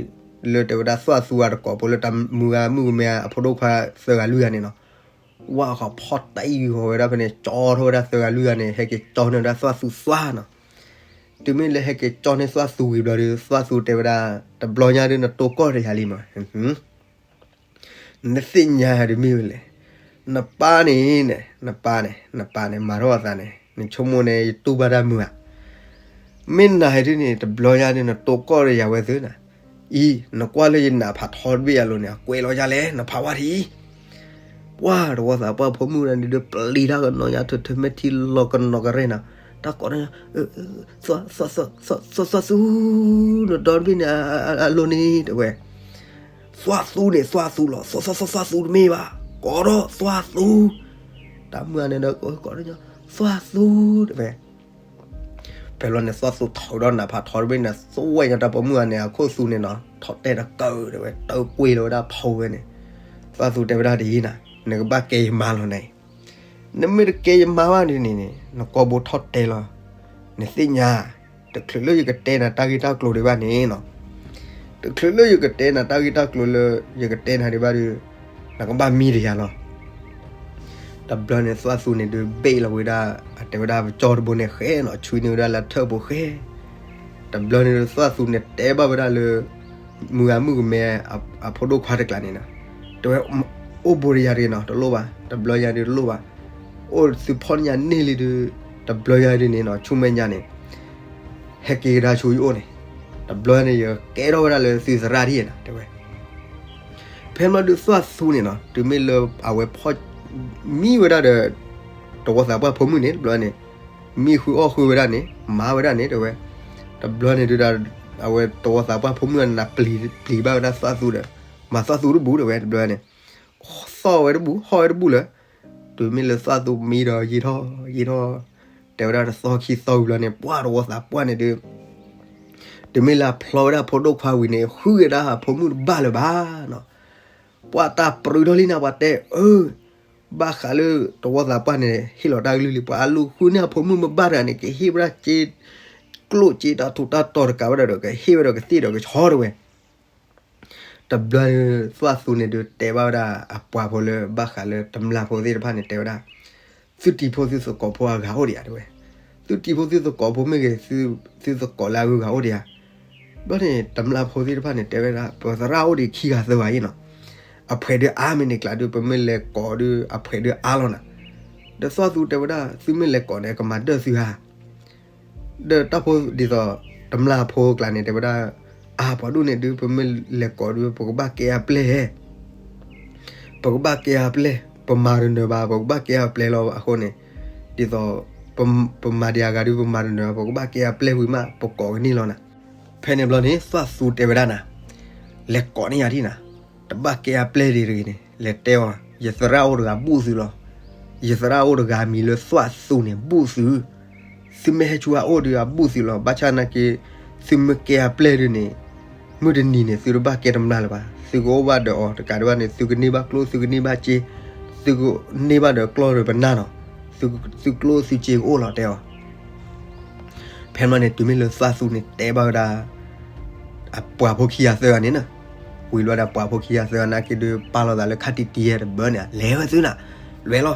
လၢတဲဝဲဒၣ်သွၣ်သူအတကိးဖိလၢတၢ်မုၢ်ဂၤမုၣ်ကမဲအဖိဒိၣ်ခွါသၢဂၤလွံၢ်ဂၤန့ၣ်နီၤ ဝဲဃီၤဖီၣ်တံၢ်ဂီၤဝဲဒၣ်ဖဲန့ၣ် ကၠီထီၣ်ဝဲဒၣ်သၢဂၤလွံၢ်ဂၤန့ၣ် ဟဲက့ၤကၠီန့ၢ်ဝဲဒၣ်သွၣ်သူသွါနီၤ. တုၤမ့ၢ်လၢဟဲက့ၤကၠီန့ၢ်သွၣ်သူဝံၤဘျီဒီး သွၣ်သူတဲဝဲဒၣ် တဘျီညါဒုးနတိၢ်ကီၢ်တယၤလံမး နသ့ၣ်ညါယၤဒုးမ့ၢ်ဝဲလဲၣ်. နပၢ်န့ၣ်န့ၣ် နပၢ်န့ၣ် နပၢ်န့ၣ် မၤထီၣ်အသးန့ၣ် နဆိကမိၣ်န့ၣ် ယတူၢ်ဘၣ်တၢ်မုာ်ဧါ. မ့ၢ်နၤဟဲဒုးန့ၣ် တဘျီညါဒုး နတိၢ်ကီၢ်ဒီးယၤဝဲသ့ၣ်နၤ. အံၤ နကွၢ်လၢယနးဖးထီတဘ့ၣ်အလိၤန့ၣ် အကွဲးလီၤယၤလဲၣ် နဖးဝဲထံၣ်အံၤ ပှၢ်တဝီသးပှၢ်ဖိမုၣ်တဂၤန့ၣ်ဒုး ပျံၤတၢ်ကနီၤညါ ထၢထၢမဲာ်ထံလီၤကနီၤကရဲၣ်နၤ. တၢ်ကိးန့ၣ် သွၣ်သူ နဒီတဘ့ၣ်န့ၣ် အလိၤန့ၣ် တဲဝဲ သွၣ်သူန့ၣ် သွၣ်သူလီၤ သွၣ်သွၣ်သွၣ်သူတမ့ၢ်ဘၣ် ကိးဒီးသွၣ်သူ. တၢ်မုၢ်ဂၤန့ၣ်ဒီး ကိးဒီး သွၣ်သူ တဲဝဲ ဖဲလီၤန့ၣ် သွၣ်သူထီၣ်ဒီးနးဖးထီတဘ့ၣ်န့ၣ် သွဲၣ်ညါတၢ်ပိာ်မုၣ်ဂၤန့ၣ် အခိၣ်သူန့ၣ်နီၤ ထီၣ်တဲာ်တကၢၢ်တဲဝဲ တၢ်ကွံာ်လီၤဝဲဒၣ်ဖီဝဲန့ၣ်. သွၣ်သူတဲဝဲဒၣ်ဒ်အံၤနၤ နကဘၣ်ကဲယမါလီၤနၤအံၤ. နမ့ၢ်တကဲယမါဘၣ်ဒ်န့ၣ်န့ၣ် နကိာ်ဘိထီၣ်တဲာ်လီၤ. နသ့ၣ်ညါ တချုးလၢယကတဲနၤတၢ်ဂ့ၢ်တၢ်ကျိၤဒံးဘၣ်န့ၣ်နီၤ တချုးလၢယကတဲနၤတၢ်ဂ့ၢ်တၢ်ကျိၤလၢ ယကတဲနၤဒံးဘၣ်ဒီး နကဘၣ်မံတယၤလီၤ. တဘျီန့ၣ် သွၣ်သူန့ၣ်ဒုး ဘ့ၣ်လီၤဝဲဒၣ် အတဲဝဲဒၣ်ပကၠီတဘိန့ၣ်ဃဲနီၤ ဆွံန့ၢ်ဝဲဒၣ်လၢထၢၣ်ဖိဃဲ. တဘျီန့ၣ်ဒုး သွၣ်သူန့ၣ်တဲဘၣ်ဝဲဒၣ်လၢ မုၢ်ဂၤမုၣ်ကမဲ အဖိဒိၣ်ခွါတကျးန့ၣ်နီၤ တဲဝဲ အိၣ်ဘိတယၤတဂ့ၤနီၤ တလိၣ်ဘၣ် တဘျီညါဒုးတလိၣ်ဘၣ်. အိၣ်သုဖီၣ်ညါန့ၢ်လံဒုး တဘျီညါဒုးန့ၣ်နီၤ ဆူမဲာ်ညါန့ၣ် ဟဲက့ၤကဒါဆူယအိၣ်န့ၣ် တဘျီန့ၣ် ယကဲထီၣ်ဝဲဒၣ်လၢသုသရၣ်ဒ်နီၤ တဲဝဲ. ဖဲမီဒုးသွၣ်သူန့ၣ်နီၤ တုၤမ့ၢ်လၢအဝဲဖီၣ် မံဝဲဒၣ်ဒီး တဝီသးပှၢ်ဖိမုၣ်န့ၣ် တဘျီန့ၣ် မံဃုအီၣ်ဃုဝဲဒၣ်န့ၣ် မၤဝဲဒၣ်န့ၣ် တဲဝဲ. တဘျီန့ၣ်ဒုး အဝဲတဝီသးပှၢ်ဖိမုၣ်န့ၣ် ပျံၤဘၣ်ဝဲဒၣ်သွၣ်သူဒီး မၤသွၣ်သူတဘူၣ် တဲဝဲ တဘျီန့ၣ် သီၣ်ဝဲတဘူၣ် ဟီၣ်ဝဲတဘူၣ်လၢ တုၤမ့ၢ်လၢသွၣ်သူမံဒီးယံာ်ထီၣ် ယံာ်ထီၣ် တဲဝဲဒၣ်တသီခံသီဝံၤဘျီန့ၣ် ပှၢ်တဝီသးပှၢ်န့ၣ်ဒုး တုၤမ့ၢ်လၢအဖျီဝဲဒၣ်ဖိဒိၣ်ခွါဝံၤန့ၣ် ဃုကဒါဖိမုၣ်တဘၣ်လၢၤဘၣ်နီၤ. ပှၢ်တၢ်ပြူၤထီၣ်လံနၤ ပှၤတဲအၢ ဘၣ်ဃးလၢတဝီသးပှၢ်န့ၣ် ဟ့ၣ်လီၤတၢ်ကလုၢ်လံ ပှၤအလူၤဃုန့ၢ်အဖိမုၣ်မ့ၢ်ဘၣ်တဂၤန့ၣ် ကဟ့ၣ်ဝဲဒၣ်စ့ ကျိၣ်စ့တၢ်ထူးတၢ်တီၤတကးဝဲဒၣ်ဒီး ကဟ့ၣ်ဝဲဒီးကသ့ၣ်ဒီးကဆီတဲဝဲ တဘျီန့ၣ် သွၣ်သူန့ၣ်ဒုးတဲဘၣ်ဝဲဒၣ်အပှၤဖိလၢဘၣ်ဃးလၢတမျၢ်ဖိသ့ၣ်တဖၣ်န့ၣ် တဲဝဲဒၣ် သုတံၤဖိသုသကိးဖိအဂၤအိၣ်ဒံးဧါ တဲဝဲ. သုတံၤဖိသုသကိးဖိမ့ၢ်ဂ့ၤ သုသကိးလၢအဂုၤအဂၤအိၣ်ဒံးဧါ. ဘျီန့ၣ် တမျၢ်ဖိသ့ၣ်တဖၣ်န့ၣ် တဲဝဲဒၣ် ပသရၣ်အိၣ်ဒံးခံဂၤသၢဂၤအံၤနီၤ. အဖှဲးဒုးအါမ့ၢ်န့ၣ်ကျါဒုး ပမ့ၢ်လဲၤကိးဒုး အဖှဲးဒုးအါလီၤနၤ. ဒီးသွၣ်သူတဲဝဲဒၣ် သုမ့ၢ်လဲၤကိးန့ၣ် ကမၤဒၢၣ်သုဧါ ဒီးတၢ်ဖိဒ်သိး တမျၢ်ဖိကျါန့ၣ် တဲဝဲဒၣ် အါ ပှၤဒိၣ်န့ၣ်ဒုး ပမ့ၢ်လဲၤကိးဒုး ပကဘၣ်ကဲအပျဲၢ် ပကဘၣ်ကဲအပျဲၢ် ပမၤတနၢၤဘၣ် ပကဘၣ်ကဲအပျဲၢ်လီၤ. အဃိန့ၣ် ဒ်သိး ပမၤဒံးအဂၤဒုး ပမၤတနၢၤ ပကဘၣ်ကဲအပျဲၢ်ဝံၤမး ပကိးကန့ၢ်လီၤနၤ. ဖဲန့ၣ်ဘျီန့ၣ် သွၣ်သူတဲဝဲဒၣ်နၤ လဲၤကိးန့ၢ်ယၤဒံးနၤ တဘၣ်ကဲအပျဲၢ်ဒံးတဂ့ၤန့ၣ် လဲၤတဲအီၤ ယသရၣ်အိၣ်တဂၤဘူၣ်သုလီၤ. ယသရၣ်အိၣ်တဂၤမံၤလၢသွၣ်သူန့ၣ် ဘူၣ်သု သုမ့ၢ်ဟဲဆူအအိၣ်ဒုး အဘူၣ်သုလီၤ. ဘၣ်ဆၣ်နာ်က့ သုမ့ၢ်ကဲအပျဲၢ်ဒုးန့ၣ် မုၢ်တနံၤန့ၣ် သုတဘၣ်ကဲတမျၢ်လၢၤဘၣ်. သုကအိၣ်ဘၣ်ဒီးအီၤတကးဒံးဘၣ်န့ၣ် သုကန့ၢ်ဘၣ်ကျိၣ် သုကန့ၢ်ဘၣ်စ့ သုကန့ၢ်ဘၣ်ဒီးကျီၢ်ဒီးပနၢ်နီၤ. သုကျိၣ်သုစ့ကအိၣ်လီၤတဲအီၤ. ဖဲမီန့ၣ် တုၤမ့ၢ်လၢသွၣ်သူန့ၣ်တဲဘၣ်ဝဲဒၣ် အပှၤဖိခံဂၤသၢဂၤန့ၣ်နီၤ. ဝံၤလီၤဒီးပှၤဖိခံဂၤသၢဂၤနာ်က့ဒုး ပာ်လီၤသးလၢခါတံၢ်တံၢ်ယဲတဘၢန့ၣ် လဲၤဝဲသုနၤ လဲၤလီၤ.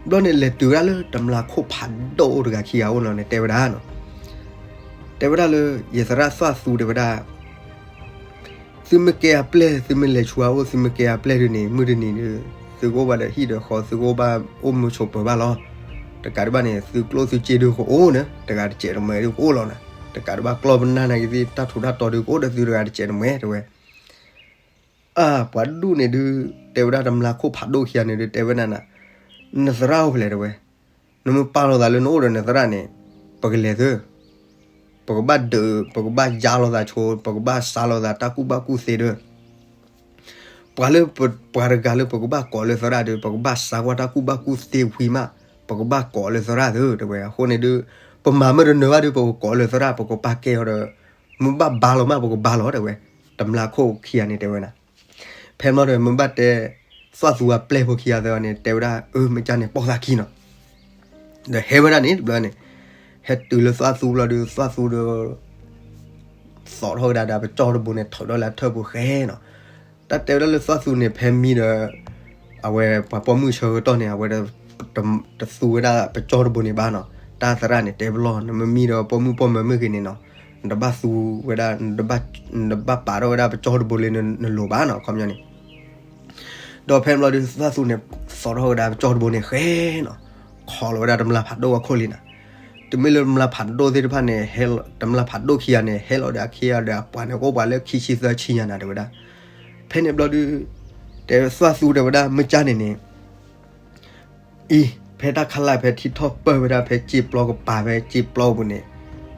ဘျီန့ၣ် လဲၤတုၤဝဲဒၣ်လၢတမျၢ်ခိၣ်ဖးဒိၣ်အိၣ်တဂၤခံဂၤအိၣ်နီၤန့ၣ် တဲဝဲဒၣ်နီၤ. တဲဝဲဒၣ်လၢ ယသရၣ်သွၣ်သူတဲဝဲဒၣ် သုမ့ၢ်ကဲအပျဲၢ် သုမ့ၢ်လဲၤဆူအအိၣ် သုမ့ၢ်ကဲအပျဲၢ်ဒုးန့ၣ် မုၢ်တနံၤဒုး သုကအိၣ်ဘၣ်ဒီးဟံၣ်ဒီးဃီ သုကအိၣ်ဘၣ်အိၣ်မုာ်ဆိးပၢၤဘၣ်လီၤ. တကးဒံးဘၣ်န့ၣ် သုကျိၣ်သုစ့ဒုးကအိၣ်န့ၣ် တဂၤတစဲးတမှဲၤဒုးကအိၣ်လီၤနၤ. တကးဒံးဘၣ်ကျီၢ်ပနၢ်နာ်က့သ့ၣ် တၢ်ထူးတၢ်တီၤဒုးကအိၣ်ဒီးသုတဂၤတစဲးတမှဲၤတဲဝဲ. အၢ ပှၤဒူၣ်န့ၣ်ဒုး တဲဝဲဒၣ်တမျၢ်ခိၣ်ဖးဒိၣ်ခံဂၤန့ၣ်ဒုး တဲဝဲဒၣ်နၤ နသရၣ်အိၣ်ဖဲလဲၣ်တဲဝဲ. နမ့ၢ်ပာ်လီၤသးလၢနအိၣ်ဒီးနသရၣ်န့ၣ် ပကလဲၤသု. ပကဘၣ်ဒုး ပကဘၣ်ယါလိာ်သးဆိ ပကဘၣ်စါလိာ်သးတၢ်ကူၣ်ဘၣ်ကူၣ်သ့ဒီး ပှၤလၢပ ပှၤတဂၤလၢပကဘၣ်ကိးလၢသရၣ်ဒီး ပကဘၣ်စါကွၢ်တၢ်ကူၣ်ဘၣ်ကူၣ်သ့ဝံၤမး ပကဘၣ်ကိးလၢသရၣ်သ့ တဲဝဲ. အဃိန့ၣ်ဒီး ပမၤမ့ၢ်တနၢၤဘၣ်ဒီး ပကကိးလၢသရၣ် ပကပာ်ကဲအီၤဒီး မ့ၢ်ဘၣ်ဘါလီၤမး ပကဘါလီၤ တဲဝဲ. တမျၢ်ခိၣ်ခံဂၤန့ၣ် တဲဝဲဒၣ်. ဖဲမီဒီး မ့ၢ်ဘၣ်တဲ သွၣ်သူအပျဲၢ်ဖိခံဂၤသၢဂၤန့ၣ် တဲဝဲဒၣ် အၢ မ့ၢ်ကၢ်န့ၣ် ပိာ်သးခံနီၤ. ဒီးဟဲဝဲဒၣ်န့ၣ် တဘျီန့ၣ် ဟဲတုၤလၢသွၣ်သူဘျီဒီး သွၣ်သူဒီး သိးထီၣ်ဝဲဒၣ်ဒီးပကၠီတဘိန့ၣ် ထုးထီၣ်လၢအထၢၣ်ပူၤဃဲနီၤ. တၢ်တဲဝဲဒၣ်လၢသွၣ်သူန့ၣ် ဖဲမံဒီး အဝဲပှၤပိာ်မုၣ်ဆၢကတီၢ်န့ၣ် အဝဲတ တသူဝဲဒၣ်ပကၠီတဘိန့ၣ်ဘၣ်နီၤ. တၢ်သရၣ်န့ၣ် တဲပလီၢ် နမ့ၢ်မံဒီးပိာ်မုၣ်ပိာ်မၢၤမ့ၢ်ဂ့ၤန့ၣ်နီၤ နတဘၣ်သူဝဲဒၣ် နတဘၣ်ပာ်ထီၣ်ဝဲဒၣ်ပကၠီတဘိလၢနလိၤဘၣ်နီၤ ခီပညီန့ၣ် ဒီးဖဲမီဒီး သွၣ်သူန့ၣ် သိးထီၣ်ဝဲဒၣ်ပကၠီတဘိန့ၣ်ဃဲနီၤ ခိးလီၤဝဲဒၣ်တမျၢ်ဖးဒိၣ်အခိၣ်လံနီၤ. တမ့ၢ်လၢတမျၢ်ဖးဒိၣ်သ့ၣ်တဖၣ်န့ၣ် ဟဲလီၤ တမျၢ်ဖးဒိၣ်ခံဂၤန့ၣ် ဟဲလီၤဒီးအခ့အဂၤဒီးအပှၤန့ၣ် ကအိၣ်ပှၤလၢခံဆံသၢဆံညါနၤ တဲဝဲဒၣ်. ဖဲန့ၣ်ဘျီဒီး တဲသွၣ်သူတဲဝဲဒၣ် မ့ၢ်ကၢ်န့ၣ်န့ၣ် အံၤ ဖဲတၢ်ခးလၢ်ဖဲထံထီၣ်ပၢၢ်ဝဲဒၣ် ဖဲစ့ပျီကပၤ ဖဲစ့ပျီပူၤန့ၣ်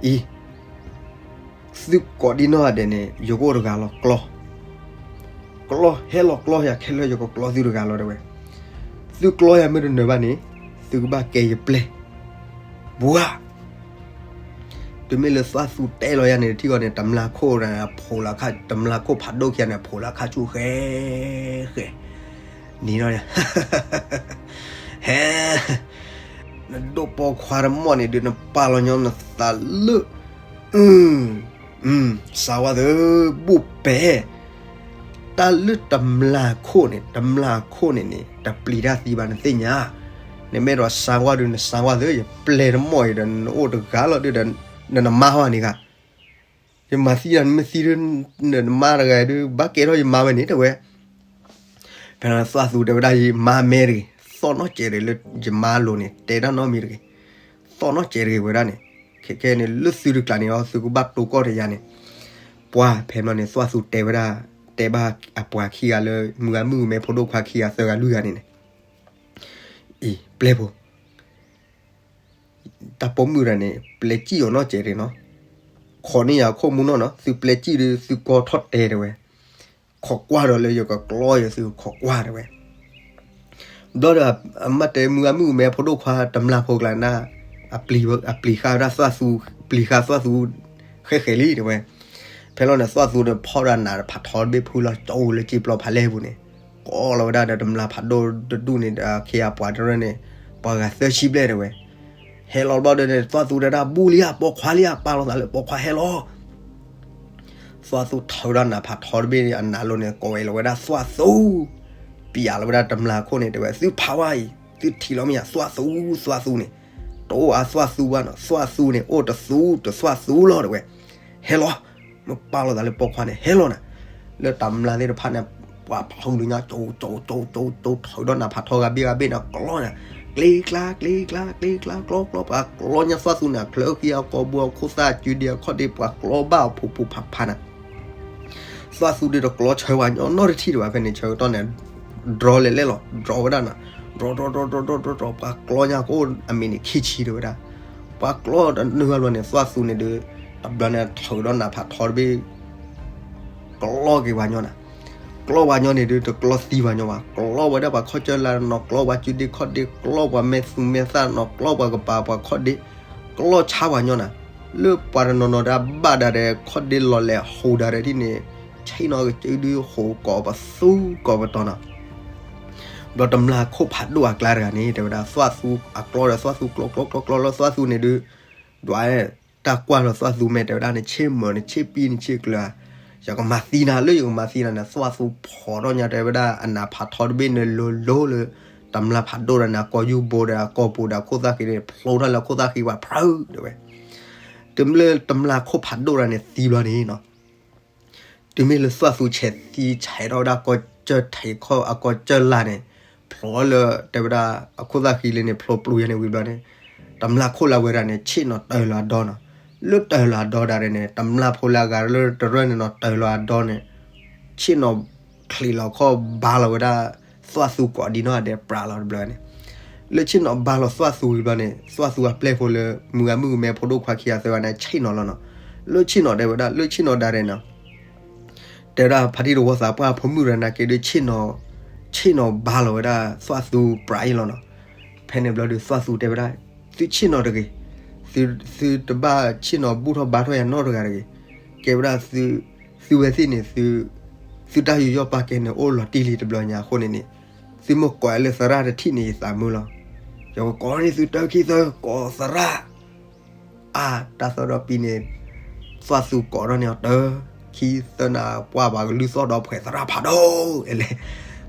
အံၤ သုကိးဒံနီၢ်ဂၤဒဲးန့ၣ် ယကအိၣ်တဂၤလီၤ ကျီ ကျီ ဟဲလီၤကျီယၤခဲလၢာ် ယကကျီသုတဂၤလီၤ တဲဝဲ. သုကျီယၤမ့ၢ်တနၢၤဘၣ်န့ၣ် သုကဘၣ်ကဲယပျဲၢ် ဘှါ တုၤမ့ၢ်လၢသွၣ်သူတဲလီၤယၤန့ၣ် ထံၣ်ဂီၤန့ၣ် တမျၢ်ခိၣ်န့ၣ် အဖိးလီၤခါ တမျၢ်ခိၣ်ဖးဒိၣ်ခံဂၤန့ၣ် အဖိးလီၤခါဆူၣ်ဃဲ ဃဲ န့ၣ်လီၤန့ၣ် ဟဲ နဒိၣ်ပိာ်ခွါတမီၢ်န့ၣ်ဒီး နပာ်လီၤညီနသးလၢ စါဝါသၢ ဘူၣ်ပဲာ် တၢ်လၢတမျၢ်ခိၣ်န့ၣ် တမျၢ်ခိၣ်န့ၣ်န့ၣ် တပျံၤတၢ်သံဘၣ်နသ့ၣ်ညါ, နမ့ၢ်ဒီးစါဝါဒီး နစါဝါသၢ ယပျဲၢ်တမီၢ်အံၤဒီး နအိၣ်တဂၤလီၤဒီး နနမါဟီန့ၣ်ဂၤ ယမၤသံဒၣ် နမ့ၢ်သံဒီး နမါတဂၤဒီး ဘၣ်ကဲထီၣ်ယမါဝဲန့ၣ် တဲဝဲ. ဖဲန့ၣ်သွၣ်သူတဲဝဲဒၣ် ယမါမဲတဂ့ၤ, သီၣ်နီၣ်စဲးတဂ့ၤလၢယမါအလိၤန့ၣ် တဲတၢ်နီတမံၤတဂ့ၤ, သီၣ်နီၣ်စဲးတဂ့ၤဝဲဒၣ်န့ၣ်, ခဲခဲန့ၣ် လၢသုတကျးန့ၣ်အီၤ သုကဘၣ်တိၢ်ကီၢ်တယၤန့ၣ်, ပှၤဖဲန့ၣ်န့ၣ် သွၣ်သူတဲဝဲဒၣ်, တဲဘၣ်အပှၤခံဂၤလၢ မုၢ်ဂၤမုၣ်မဲဖိဒိၣ်ခွါခံဂၤသၢဂၤလွံၢ်ဂၤန့ၣ်န့ၣ်, အံၤ ပျဲၢ်ဖိ တၢ်ပိာ်မုၣ်တဂၤန့ၣ် ပျဲၢ်စံၣ်အီၤနီၢ်စဲးတဂ့ၤနီၤ, ခိးန့ၢ်ယၤခိၣ်မူနီၢ်နီၤ, သုပျဲၢ်စံၣ်ဒီး သုကီၢ်ထီၣ်တဲတဲဝဲ, ခိးကွၢ်ဒီးလၢယကကျီယသုခိးကွၢ်တဲဝဲ. ဘျီဒီး အမ့ၢ်တဲမုၢ်ဂၤမုၣ်မဲဖိဒိၣ်ခွါတမျၢ်ဖိကျါန့ၣ်, အပျံၤဃာ်ဝဲဒၣ်သွၣ်သူ, ပျံၤဃာ်သွၣ်သူ ဃဲဃဲလံတဲဝဲ. ဖဲလီၤန့ၣ် သွၣ်သူန့ၣ်ဖီၣ်ဒီးနးဖးထီတဘ့ၣ်ဖုလီၤ ကၠီလၢစ့ပျီဖးလဲၢ်ပူၤန့ၣ်, ကိးလီၤဝဲဒၣ်ဒီးတမျၢ်ဖးဒိၣ်တဒူၣ်န့ၣ်ဒီး အခ့အပှၤတရၢၣ်န့ၣ်, ပှၤဂၤသၢဆံဘျဲၣ်တဲဝဲ. ဟဲလီၤဘျီဒီးန့ၣ် သွၣ်သူတဲဒၣ် ဘူၣ်လံဧါ ပိာ်ခွါလံဧါ ပာ်လီၤသးလၢပိာ်ခွါဟဲလီၤ. သွၣ်သူထုးဒီးနးဖးထီတဘ့ၣ်အနးလိၤန့ၣ် ကိးဝဲလီၤဝဲဒၣ်သွၣ်သူ, ပျံၤလီၤဝဲဒၣ်တမျၢ်ခိၣ်န့ၣ်တဲဝဲ သုဖးဝါအံၤ သုထံၣ်လီၤမ့ၢ်ဧါ သွၣ်သူ သွၣ်သူန့ၣ်, တအိၣ်အါသွၣ်သူဘၣ်နီၤ, သွၣ်သူန့ၣ် အိၣ်တသူတသွၣ်သူလီၤတဲဝဲ. ဟဲလီၤ, မ့ၢ်ပာ်လီၤသးလၢပိာ်ခွါန့ၣ် ဟဲလီၤနၤ. လၢတမျၢ်သ့ၣ်တဖၣ်န့ၣ် ပှၤဖီၣ်လူၤညါ ကၠိကၠိကၠိကၠိ ထုးဒီးနးဖးထီဂၤဘ့ၣ်ဂၤဘ့ၣ်န့ၣ် ကျီန့ၣ်, ကျ့ကျါ ကျ့ကျါ ကျ့ကျါ ကျီကျီ ပှၤကျီညါသွၣ်သူန့ၣ် အချၢဃံအကိာ်ဘိအခီၣ်သၣ်စုဒ့အခီၣ်ဒ့ ပှၤကျီဘၣ်အီၤဖုးဖုးဖးဖးနၤ သွၣ်သူဒီးတကျီဆၢဝဲညီနီတထံၣ်ဒံးဘၣ် ဖဲန့ၣ်ဆၢကတီၢ်န့ၣ်, ဒြီလဲၤလဲၣ်လီၤ ဒြီဝဲဒၣ်နၤ, ဒြီဒြီဒြီဒြီဒြီဒြီ ပှၤကျီညါကအိၣ်အမံးနံးခံဆံတဲဝဲဒၣ်, ပှၤကျီတနုာ်ဘၣ်ဘျီန့ၣ် သွၣ်သူန့ၣ်ဒီး, တဘျီန့ၣ်ထုးဒီးနးဖးထီတဘ့ၣ် ကျီက့ၤဝဲညီနၤ, ကျီဝဲညီန့ၣ်ဒီး တကျီသံဝဲညီဘၣ်, ကျီဝဲဒၣ်ပှၤခီၣ်ကၢလါနီၤ, ကျီပှၤစုဒ့ခီၣ်ဒ့, ကျီပှၤမဲာ်သူမဲာ်သၣ်နီၤ, ကျီပှၤကပၤပှၤခီၣ်ဒ့, ကျီဆါဝဲညီနၤ, လၢပှၤတနီၤနီၤဒၣ်ဘၣ်ဒၣ်ဒီး ခီၣ်ဒ့လီၤလဲၤဟူးဒၣ်ဒီးဒ်န့ၣ်, ဆ့ၣ်နီၤကစၢၢ်ဒုးဟူးကိးပသူကိးပတီၤနီၤ ဘျီတမျၢ်ခိၣ်ဖးဒိၣ်အကျါတဂၤန့ၣ် တဲဝဲဒၣ် သွၣ်သူအကျီဒီး သွၣ်သူကျီကျီကျီကျီလၢသွၣ်သူန့ၣ်ဒုး, ဒွး, တၢ်ကွၢ်လီၤသွၣ်သူမဲာ်တဲဝဲဒၣ်န့ၣ် ဆ့ၣ်မၢၤန့ၣ် ဆ့ၣ်ပံၣ်န့ၣ် ဆ့ၣ်ကျၢၤ, ယကမၤသံနၤ လၢယကမၤသံနၤန့ၣ် သွၣ်သူဖီၣ်ထီၣ်ညါတဲဝဲဒၣ် အနးဖးထီတဘ့ၣ်န့ၣ် လိၤလိၤလၢ တမျၢ်ဖးဒိၣ်ဒီးန့ၣ် အကိာ်ယူၢ်ဘိဒီးအကိာ်ပူၤဒီးအခိၣ်သၣ်ဃံန့ၣ် ဖျိထီၣ်လၢအခိၣ်သၣ်ဃံဝဲဖျၢၣ်တဲဝဲ. တုၤမ့ၢ်လၢတမျၢ်ခိၣ်ဖးဒိၣ်တဂၤန့ၣ်သံဘျီန့ၣ်နီၤ တုၤမ့ၢ်လၢသွၣ်သူဆဲးသံဆဲးထီၣ်ဝဲဒၣ်ကီၢ်ကၢၢ်ထံးခီၣ်အကီၢ်ကၢၢ်လါန့ၣ်, ဖျိလၢတဲဝဲဒၣ် အခိၣ်သၣ်ဃံလၢန့ၣ် ဖျိပျူၤယါန့ၣ်ဝံၤဘျီန့ၣ်, တမျၢ်ခိၣ်လၢအဝဲဒၣ်န့ၣ် ဆ့ၣ်နီၤတၢၢ်လီၤအဒီနီၤ, လၢတၢၢ်လီၤအဒီဒၣ်န့ၣ် တမျၢ်ဖိလၢအဂၤလၢတရၢၢ်န့ၣ်နီၤ တၢၢ်လီၤအဒီန့ၣ်, ဆ့ၣ်နီၤချံးလီၤခီၣ်ဘါလီၤဝဲဒၣ် သွၣ်သူကိးဒံနီၢ်ဂၤဒဲးပြးလီၤတဘျီန့ၣ် လၢဆ့ၣ်နီၤဘါလီၤသွၣ်သူဝံၤဘျီန့ၣ် သွၣ်သူအပျဲၢ်ဖိလၢ မုၢ်ဂၤမုၣ်ကမဲဖိဒိၣ်ခွါခံဂၤသၢဂၤန့ၣ် ဆ့ၣ်နီၤလီၤနီၤ, လၢဆ့ၣ်နီၤတဲဝဲဒၣ် လၢဆ့ၣ်နီၤဒၣ်ရဲၣ်နီၤ, တဲဝဲဒၣ်ဖါတံၢ်တဝီသးပှၢ်ဖိမုၣ်တဂၤနာ်က့ဒီး ဆ့ၣ်နီၤဘါလီၤဝဲဒၣ်သွၣ်သူပြးအံၤလီၤနီၤ. ဖဲန့ၣ်ဘျီဒီးသွၣ်သူတဲဝဲဒၣ်, သုဆ့ၣ်နီၤတဂ့ၤ, သုတဘၣ်ဆ့ၣ်နီၤဘူၣ်ထီၣ်ဘါထီၣ်ယၤနီတဂၤတဂ့ၤ, ကဲဝဲဒၣ် သုဝဲသ့ၣ်န့ၣ် သုတၢ်ယူးယီၣ်ပာ်ကဲန့ၣ်အိၣ်လီၤတံၢ်လံတဘျီညါအဃိန့ၣ်န့ၣ်, သုမ့ၢ်ကိးလၢသရၣ်တထံၣ်န့ၣ် ယသးမုာ်လီၤ. ယကကိးန့ၢ်သုတၢ်ခံသၢကိးသရၣ် အါ တၢ်သီဒီးပံၤန့ၣ်, သွၣ်သူကိးထီၣ်န့ၢ်အီၤတၢ်, ခံသၢနၤပှၢ်ဘၣ်ကလုၢ်သီၣ်ဒီးဖှဲးသရၣ်ဖးဒိၣ်, အဲလဲၣ်,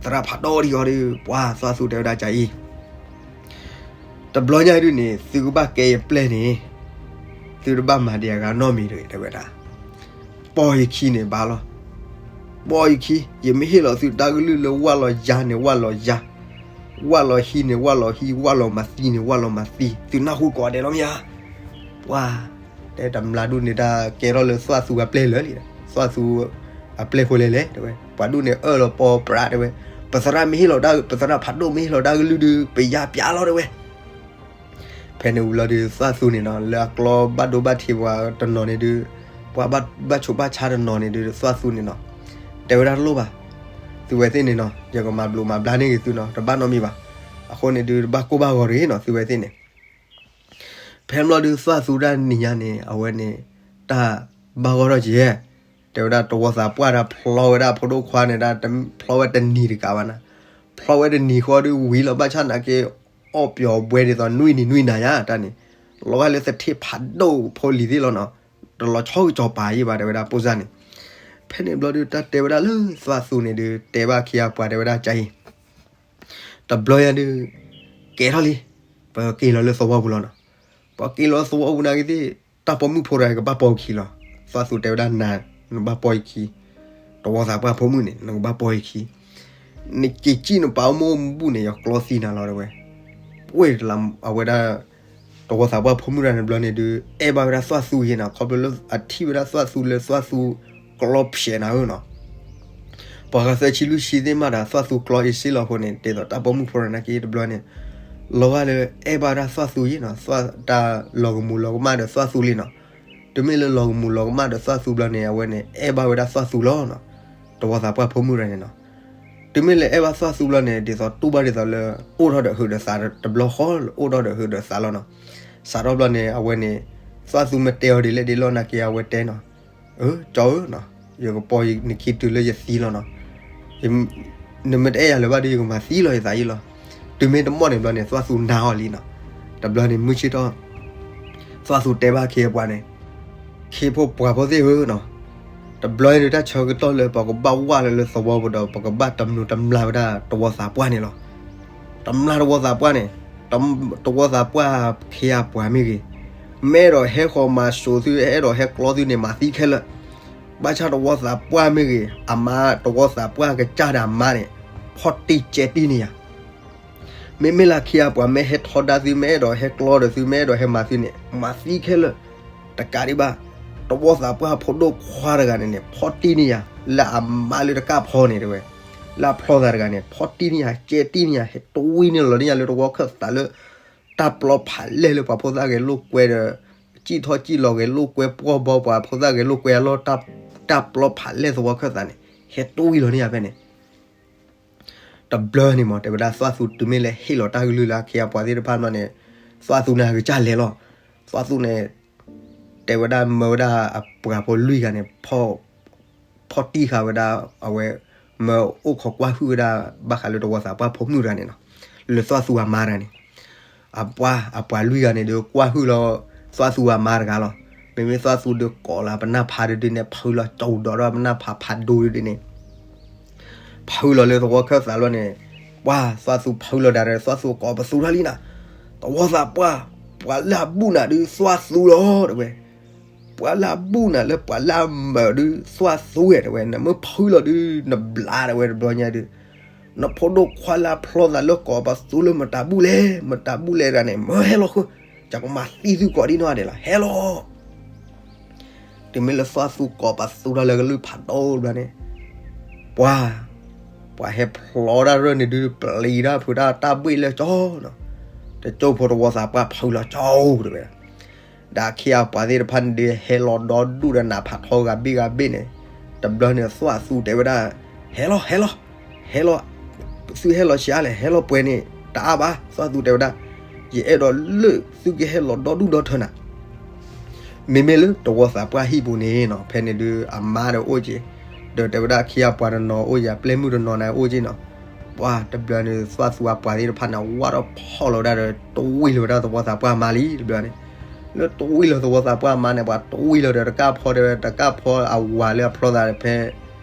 သရၣ်ဖးဒိၣ်ဒံးအီၤဒီး ပှၤသွၣ်သူတဲဝဲဒၣ်ကၢ်အံၤ, တဘျီညါဒုန့ၣ် သုကဘၣ်ကဲယပျဲၢ်န့ၣ်, သုတဘၣ်မၤဒံးအဂၤနီတမံၤတဂ့ၤ တဲဝဲဒၣ်. ပိာ်ယခံန့ၣ်ဘၣ်လီၤ. ပိာ်ယခံ, ယမ့ၢ်ဟ့ၣ်လီၤသုတၢ်ကလုၢ်လၢဝၢ်လီၤယၤန့ၣ်ဝၢ်လီၤယၤ, ဝၢ်လီၤဟံးန့ၣ်ဝၢ်လီၤဟံး, ဝၢ်လီၤမၤသံန့ၣ်ဝၢ်လီၤမၤသံ, သုနၢ်ဟူကိးဂၤဒဲးလီၤမ့ၢ်ဧါ. ပှၤ တဲတမျးဒူၣ်န့ၣ်တၢ်ကဲထီၣ်လၢသွၣ်သူအပျဲၢ်လၢာ်လံ, သွၣ်သူအပျဲၢ်ဖိလဲၣ်လဲၣ် တဲဝဲ, ပှၤဒူၣ်န့ၣ်အၢၣ်လီၤပိာ်ပြးတဲဝဲ, ပသရၣ်မ့ၢ်ဟ့ၣ်လီၤ, ပသရၣ်ဖးဒိၣ်မ့ၢ်ဟ့ၣ်လီၤတၢ်ကလုၢ်ဒီး ပယါပျးလီၤတဲဝဲ. ဖဲန့ၣ်ဝံၤလီၤဒီး သွၣ်သူန့ၣ်နီၤ လၢအကျီဘၣ်ဒိဘၣ်ထံးပှၤတနီၤန့ၣ်ဒီး, ပှၤဘၣ်ဆိးဘၣ်ဆါတနီၤန့ၣ်ဒီး သွၣ်သူန့ၣ်နီၤ တဲဝဲဒၣ်တလိၣ်ဘၣ်, သုဝဲသ့ၣ်န့ၣ်နီၤ ယကမၤဘျိးမၤဘျါန့ၢ်ဂ့ၤသုနီၤ တဘၣ်နီတမံၤဘၣ်. အဃိန့ၣ်ဒီး တဘၣ်ကိၢ်ဘၣ်ဂီၤတဂ့ၤနီၤ သုဝဲသ့ၣ်န့ၣ်. ဖဲန့ၣ်ဘျီဒီး သွၣ်သူတၢ်နံၤညါန့ၣ် အဝဲန့ၣ် တၢ်ဘၣ်ဂီၢ်ထီၣ်က့ၤ, တဲဝဲဒၣ်တဝီသးပှၢ်တၢ်ဖျီဝဲဒၣ်ဖိဒိၣ်ခွါန့ၣ်ဒၣ် ဖျီဝဲတနံၤတကးဘၣ်နၤ, ဖျီဝဲတနံၤဃီဒီးဝံၤလီၤ ဘၣ်ဆၣ်နာ်က့ အီၣ်ပျီၤဘှဲဒ်သိးနွံနံၤနွံနၤယါတၢ်န့ၣ်, လီၤဂာ်လၢသထ့ဖးဒိၣ်ဖိလံၤသ့ၣ်လီၤနီၤ, တလီၤဆီကစီၤပၤယံၣ်ဘၣ် တဲဝဲဒၣ်ပိၢ်စၢ်န့ၣ်. ဖဲန့ၣ်ဘျီဒီးတၢ်တဲဝဲဒၣ်လၢသွၣ်သူန့ၣ်ဒီး တဲဘၣ်ခံဂၤပှၤတဲဝဲဒၣ်ကၢ်အံၤ, တဘျီညါဒီး ကဲထီၣ်လံ, ပက့ၤလီၤလၢသဝီပူၤလီၤနီၤ. ပက့ၤလီၤသဝီပူၤနာ်က့သ့ၣ် တၢ်ပိာ်မုၣ်ဖိတဂၤကဘၣ်ပိာ်ယခံလီၤ. သွၣ်သူတဲဝဲဒၣ်နၤ နဘၣ်ပိာ်ယခံ, တဝီသးပှၢ်ဖိမုၣ်န့ၣ် နကဘၣ်ပိာ်ယခံ, နက့ၤစံၣ်နပာ်အိၣ်မူအိၣ်မူဘူၣ်န့ၣ် ယကျီသံနၤလီၤတဲဝဲ. ပှ့ၤတလးအဝဲဒၣ် တဝီသးပှၢ်ဖိမုၣ်တဂၤန့ၣ်ဘျီန့ၣ်ဒီး အဲၣ်ဘၣ်ဝဲဒၣ်သွၣ်သူယ့ၤနီၤ ခီဖျိလၢအထံၣ်ဝဲဒၣ်သွၣ်သူလၢသွၣ်သူကျီဖျဲးနၤဧၢနီၤ. ပှၤဂၤသၢဆံလွံၢ်ဆံသ့ၣ်မးဒီး သွၣ်သူကျီအ့စ့လီၤအဃိန့ၣ် ဒ်သိးတၢ်ပိာ်မုၣ်ဖိတဂၤနာ်က့တဘျီန့ၣ် လီၤဂာ်လၢအဲၣ်ဘၣ်ဝဲဒၣ်သွၣ်သူယ့ၤနီၤ, တၢ်လီၤကမူၤလီၤကမၣ်ဒီးသွၣ်သူလံနီၤ. တုၤမ့ၢ်လၢလီၤကမူၤလီၤကမၣ်ဒီးသွၣ်သူဘျီန့ၣ် အဝဲန့ၣ် အဲၣ်ဘၣ်ဝဲဒၣ်သွၣ်သူလီၤနီၤ. တဝီသးပှၢ်ဖိမုၣ်တဂၤန့ၣ်နီၤ. တုၤမ့ၢ်လၢအဲၣ်ဘၣ်သွၣ်သူဘျီန့ၣ် ဒ်သိးတူၢ်ဘၣ်ဒ်သိးလၢ အိၣ်ထီၣ်ဒီးဟုးဒီးသးတဘျီဃီ အိၣ်ထီၣ်ဒီးဟုးဒီးသးလီၤနီၤ. စးထီၣ်ဘျီန့ၣ် အဝဲန့ၣ် သွၣ်သူမ့ၢ်တဲအီၤဒ်လဲၣ်ဒ်လဲၣ်နာ်က့ အဝဲတဲနီၤ, အၢ ကၠီဧၢနီၤ, ယကပိာ်နခံတုၤလၢယသံလီၤနီၤ. နမ့ၢ်တအဲၣ်ယၤလၢၤဘၣ်ဒီး ယကမၤသံလီၤယသးယ့ၤလီၤ. တုၤမ့ၢ်တမီၢ်န့ၣ်ဘျီန့ၣ် သွၣ်သူနာ်အီၤလံနီၤ. တဘျီန့ၣ် မုၢ်ဆ့ၣ်ထီၣ် သွၣ်သူတဲဘၣ်ခ့အပှၤန့ၣ်, ခ့ဖိပှၤဖိသ့ၣ်ဧၢနီၤ, တဘျီန့ၣ်တၢ်ဆၢကတီၢ်လၢပကဘၣ်ဝၢ်လၢလၢသဝီပူၤဒီး ပကဘၣ်တမျိးတမျာ်ဝဲဒၣ်တဝီသးပှၢ်န့ၣ်လီၤ. တမျာ်တဝီသးပှၢ်န့ၣ်, တဝီသးပှၢ်ခ့အပှၤမ့ၢ်ဂ့ၤ, မ့ၢ်အဲၣ်ဒိးဟဲဃီၤမၤစိာ်သု အဲၣ်ဒိးဟဲကျီသုန့ၣ် မၤသံခဲလၢာ်. ဘၣ်ဆၣ်တဝီသးပှၢ်မ့ၢ်ဂ့ၤ, အမါတဝီသးပှၢ်ကစၢ်ဒီးအမါန့ၣ် ဖီၣ်တံၢ်ကဲတံၢ်န့ၢ်ယၤ မ့မ့ၢ်လၢခ့အပှၤ မ့ၢ်ဟဲထီဒါသု မ့ၢ်အဲၣ်ဒိးဟဲကျီဒီးသု မ့ၢ်အဲၣ်ဒိးဟဲမၤသုန့ၣ် မၤသံခဲလၢာ်. တကးဒံးဘၣ် တဝီသးပှၢ်ဖိဒိၣ်ခွါတဂၤန့ၣ်န့ၣ် ဖီၣ်တံၢ်န့ၢ်ယၤ လၢအမါလၢတကၢ်ဖီန့ၣ်တဲဝဲ, လၢအဖျီသးတဂၤန့ၣ် ဖီၣ်တံၢ်န့ၢ်ယၤ ကဲတံၢ်န့ၢ်ယၤ ဟဲတွံၢ်န့ၢ်လီၤန့ၢ်ယၤလၢတဝီခၢၣ်သးလၢ တၢ်ပျီဖးလဲၢ်လၢပှၤဖိသၣ်ဂဲၤလိာ်ကွဲဒီး စံၣ်ထီၣ်စံၣ်လီၤဂဲၤလိာ်ကွဲပှီၢ်ဘီ ပှၤဖိသၣ်ဂဲၤလိာ်ကွဲအလီၢ် တၢ်ပျီဖးလဲၢ်သဝီခၢၣ်သးန့ၣ် ဟဲတွံၢ်လီၤန့ၢ်ယၤဖဲန့ၣ် တဘျီန့ၣ်မး တဲဝဲဒၣ်သွၣ်သူတုၤမ့ၢ်လၢဟ့ၣ်လီၤတၢ်ကလုၢ်လၢခ့အပှၤသ့ၣ်တဖၣ်ဘျီန့ၣ် သွၣ်သူန့ၣ်အကစၢ်လဲၤလီၤ. သွၣ်သူန့ၣ် တဲဝဲဒၣ်မၢဝဲဒၣ်အပှၤဖိလွံၢ်ဂၤန့ၣ် ဖီၣ်တံၢ်ဃာ်ဝဲဒၣ် အဝဲ မၢအိၣ်ခိးကွၢ်ဟုၣ်ဝဲဒၣ် ဘၣ်ဃးလၢတဝီသးပှၢ်ဖိမုၣ်တဂၤန့ၣ်နီၤ လၢသွၣ်သူအမါတဂၤန့ၣ် အပှၤ အပှၤလွံၢ်ဂၤန့ၣ်ဒီး ကွၢ်ဟုၣ်လီၤ သွၣ်သူအမါတဂၤလီၤ. မ့မ့ၢ်သွၣ်သူဒီးကိးလီၤပနၢ်ဖးဒုဒုန့ၣ် ဖုလီၤကၠီဒိးဒီးပနၢ်ဖးဖးဒိဒုဒုန့ၣ် ဖုလီၤလၢသဝီခၢၣ်သးလီၤန့ၣ် ပှၤသွၣ်သူဖုလီၤဒၣ်ဒီး သွၣ်သူကိးပသူထီၣ်လံနီၤ တဝီသးပှၢ် ပှၤလၢအဘူၣ်နၤဒုးသွၣ်သူလီၤ တဲဝဲ ပှၤလၢအဘူၣ်နၤလၢပှၤလၢအမၢဒုးသွၣ်သူဝဲ တဲဝဲ နမ့ၢ်ဖုလီၤဒုး နဘျါ တဲဝဲ တဘျီညါဒုး နဖိဒိၣ်ခွါလၢအဖျီသးလၢကိးပသူလၢမတၤဘူၣ်လဲၣ် မတၤဘူၣ်လဲၣ်တဂၤန့ၣ် မၢဟဲလီၤဃုာ် ယကမၤသံသုကိးဒံနီၢ်ဒဲးလီၤ ဟဲလီၤ တုၤမ့ၢ်လၢသွၣ်သူကိးပသူထီၣ်လၢကလုၢ်ဖးဒိၣ်တဘျီန့ၣ် ပှၤ ပှၤဟဲဖျီတၢ်ရၢၢ်န့ၣ်ဒုး ပျံၤတၢ်ဖုးတၢ်တၢ်ဘှ့ၣ်လၢကၠီနီၤ တကၠိဖိတဝီသးပှၢ်ဖုလီၤကၠီ တဲဝဲ ဒီးအခ့အပှၤသ့ၣ်တဖၣ်န့ၣ်ဒုး ဟဲလီၤဒီဒူၣ်ဒီးနးဖးထီဂၤဘ့ၣ်ဂၤဘ့ၣ်န့ၣ်, တဘျီန့ၣ်သွၣ်သူတဲဝဲဒၣ်, ဟဲလီၤ ဟဲလီၤ, ဟဲလီၤ, သုဟဲလီၤဆံးလဲၣ်, ဟဲလီၤပှဲၤန့ၣ် တအါဘၣ်, သွၣ်သူတဲဝဲဒၣ်, ယအဲၣ်ဒိးလၢသုကဟဲလီၤဒီဒူၣ်ဒီထၢနၤ မ့မ့ၢ်လၢတဝီသးပှၢ်ဟံၣ်ပူၤန့ၣ်နီၤ, ဖဲန့ၣ်ဒုးအမါဒီးအိၣ်က့ၤ, ဒီးတဲဝဲဒၣ်အခ့အပှၤတနီၤအိၣ်က့ၤ, အပျဲၢ်မုၣ်တနီၤန့ၣ်အိၣ်က့ၤနီၤ, ပှၤတဘျီန့ၣ် သွၣ်သူအပှၤသ့ၣ်တဖၣ်န့ၣ် ဝးထီၣ်ဖီၣ်လီၤဝဲဒၣ်ဒီး တဝံၢ်လီၤဝဲဒၣ်တဝီသးပှၢ်မါလံတဘျီန့ၣ်, လၢတဝံၢ်လီၤသဝီသးပှၢ်မါန့ၣ် ပှၤတဝံၢ်လီၤဒီးတကၢ်ဖီတဲဝဲ တကၢ်ဖီအဝၤလၢအဖျီသးဖဲ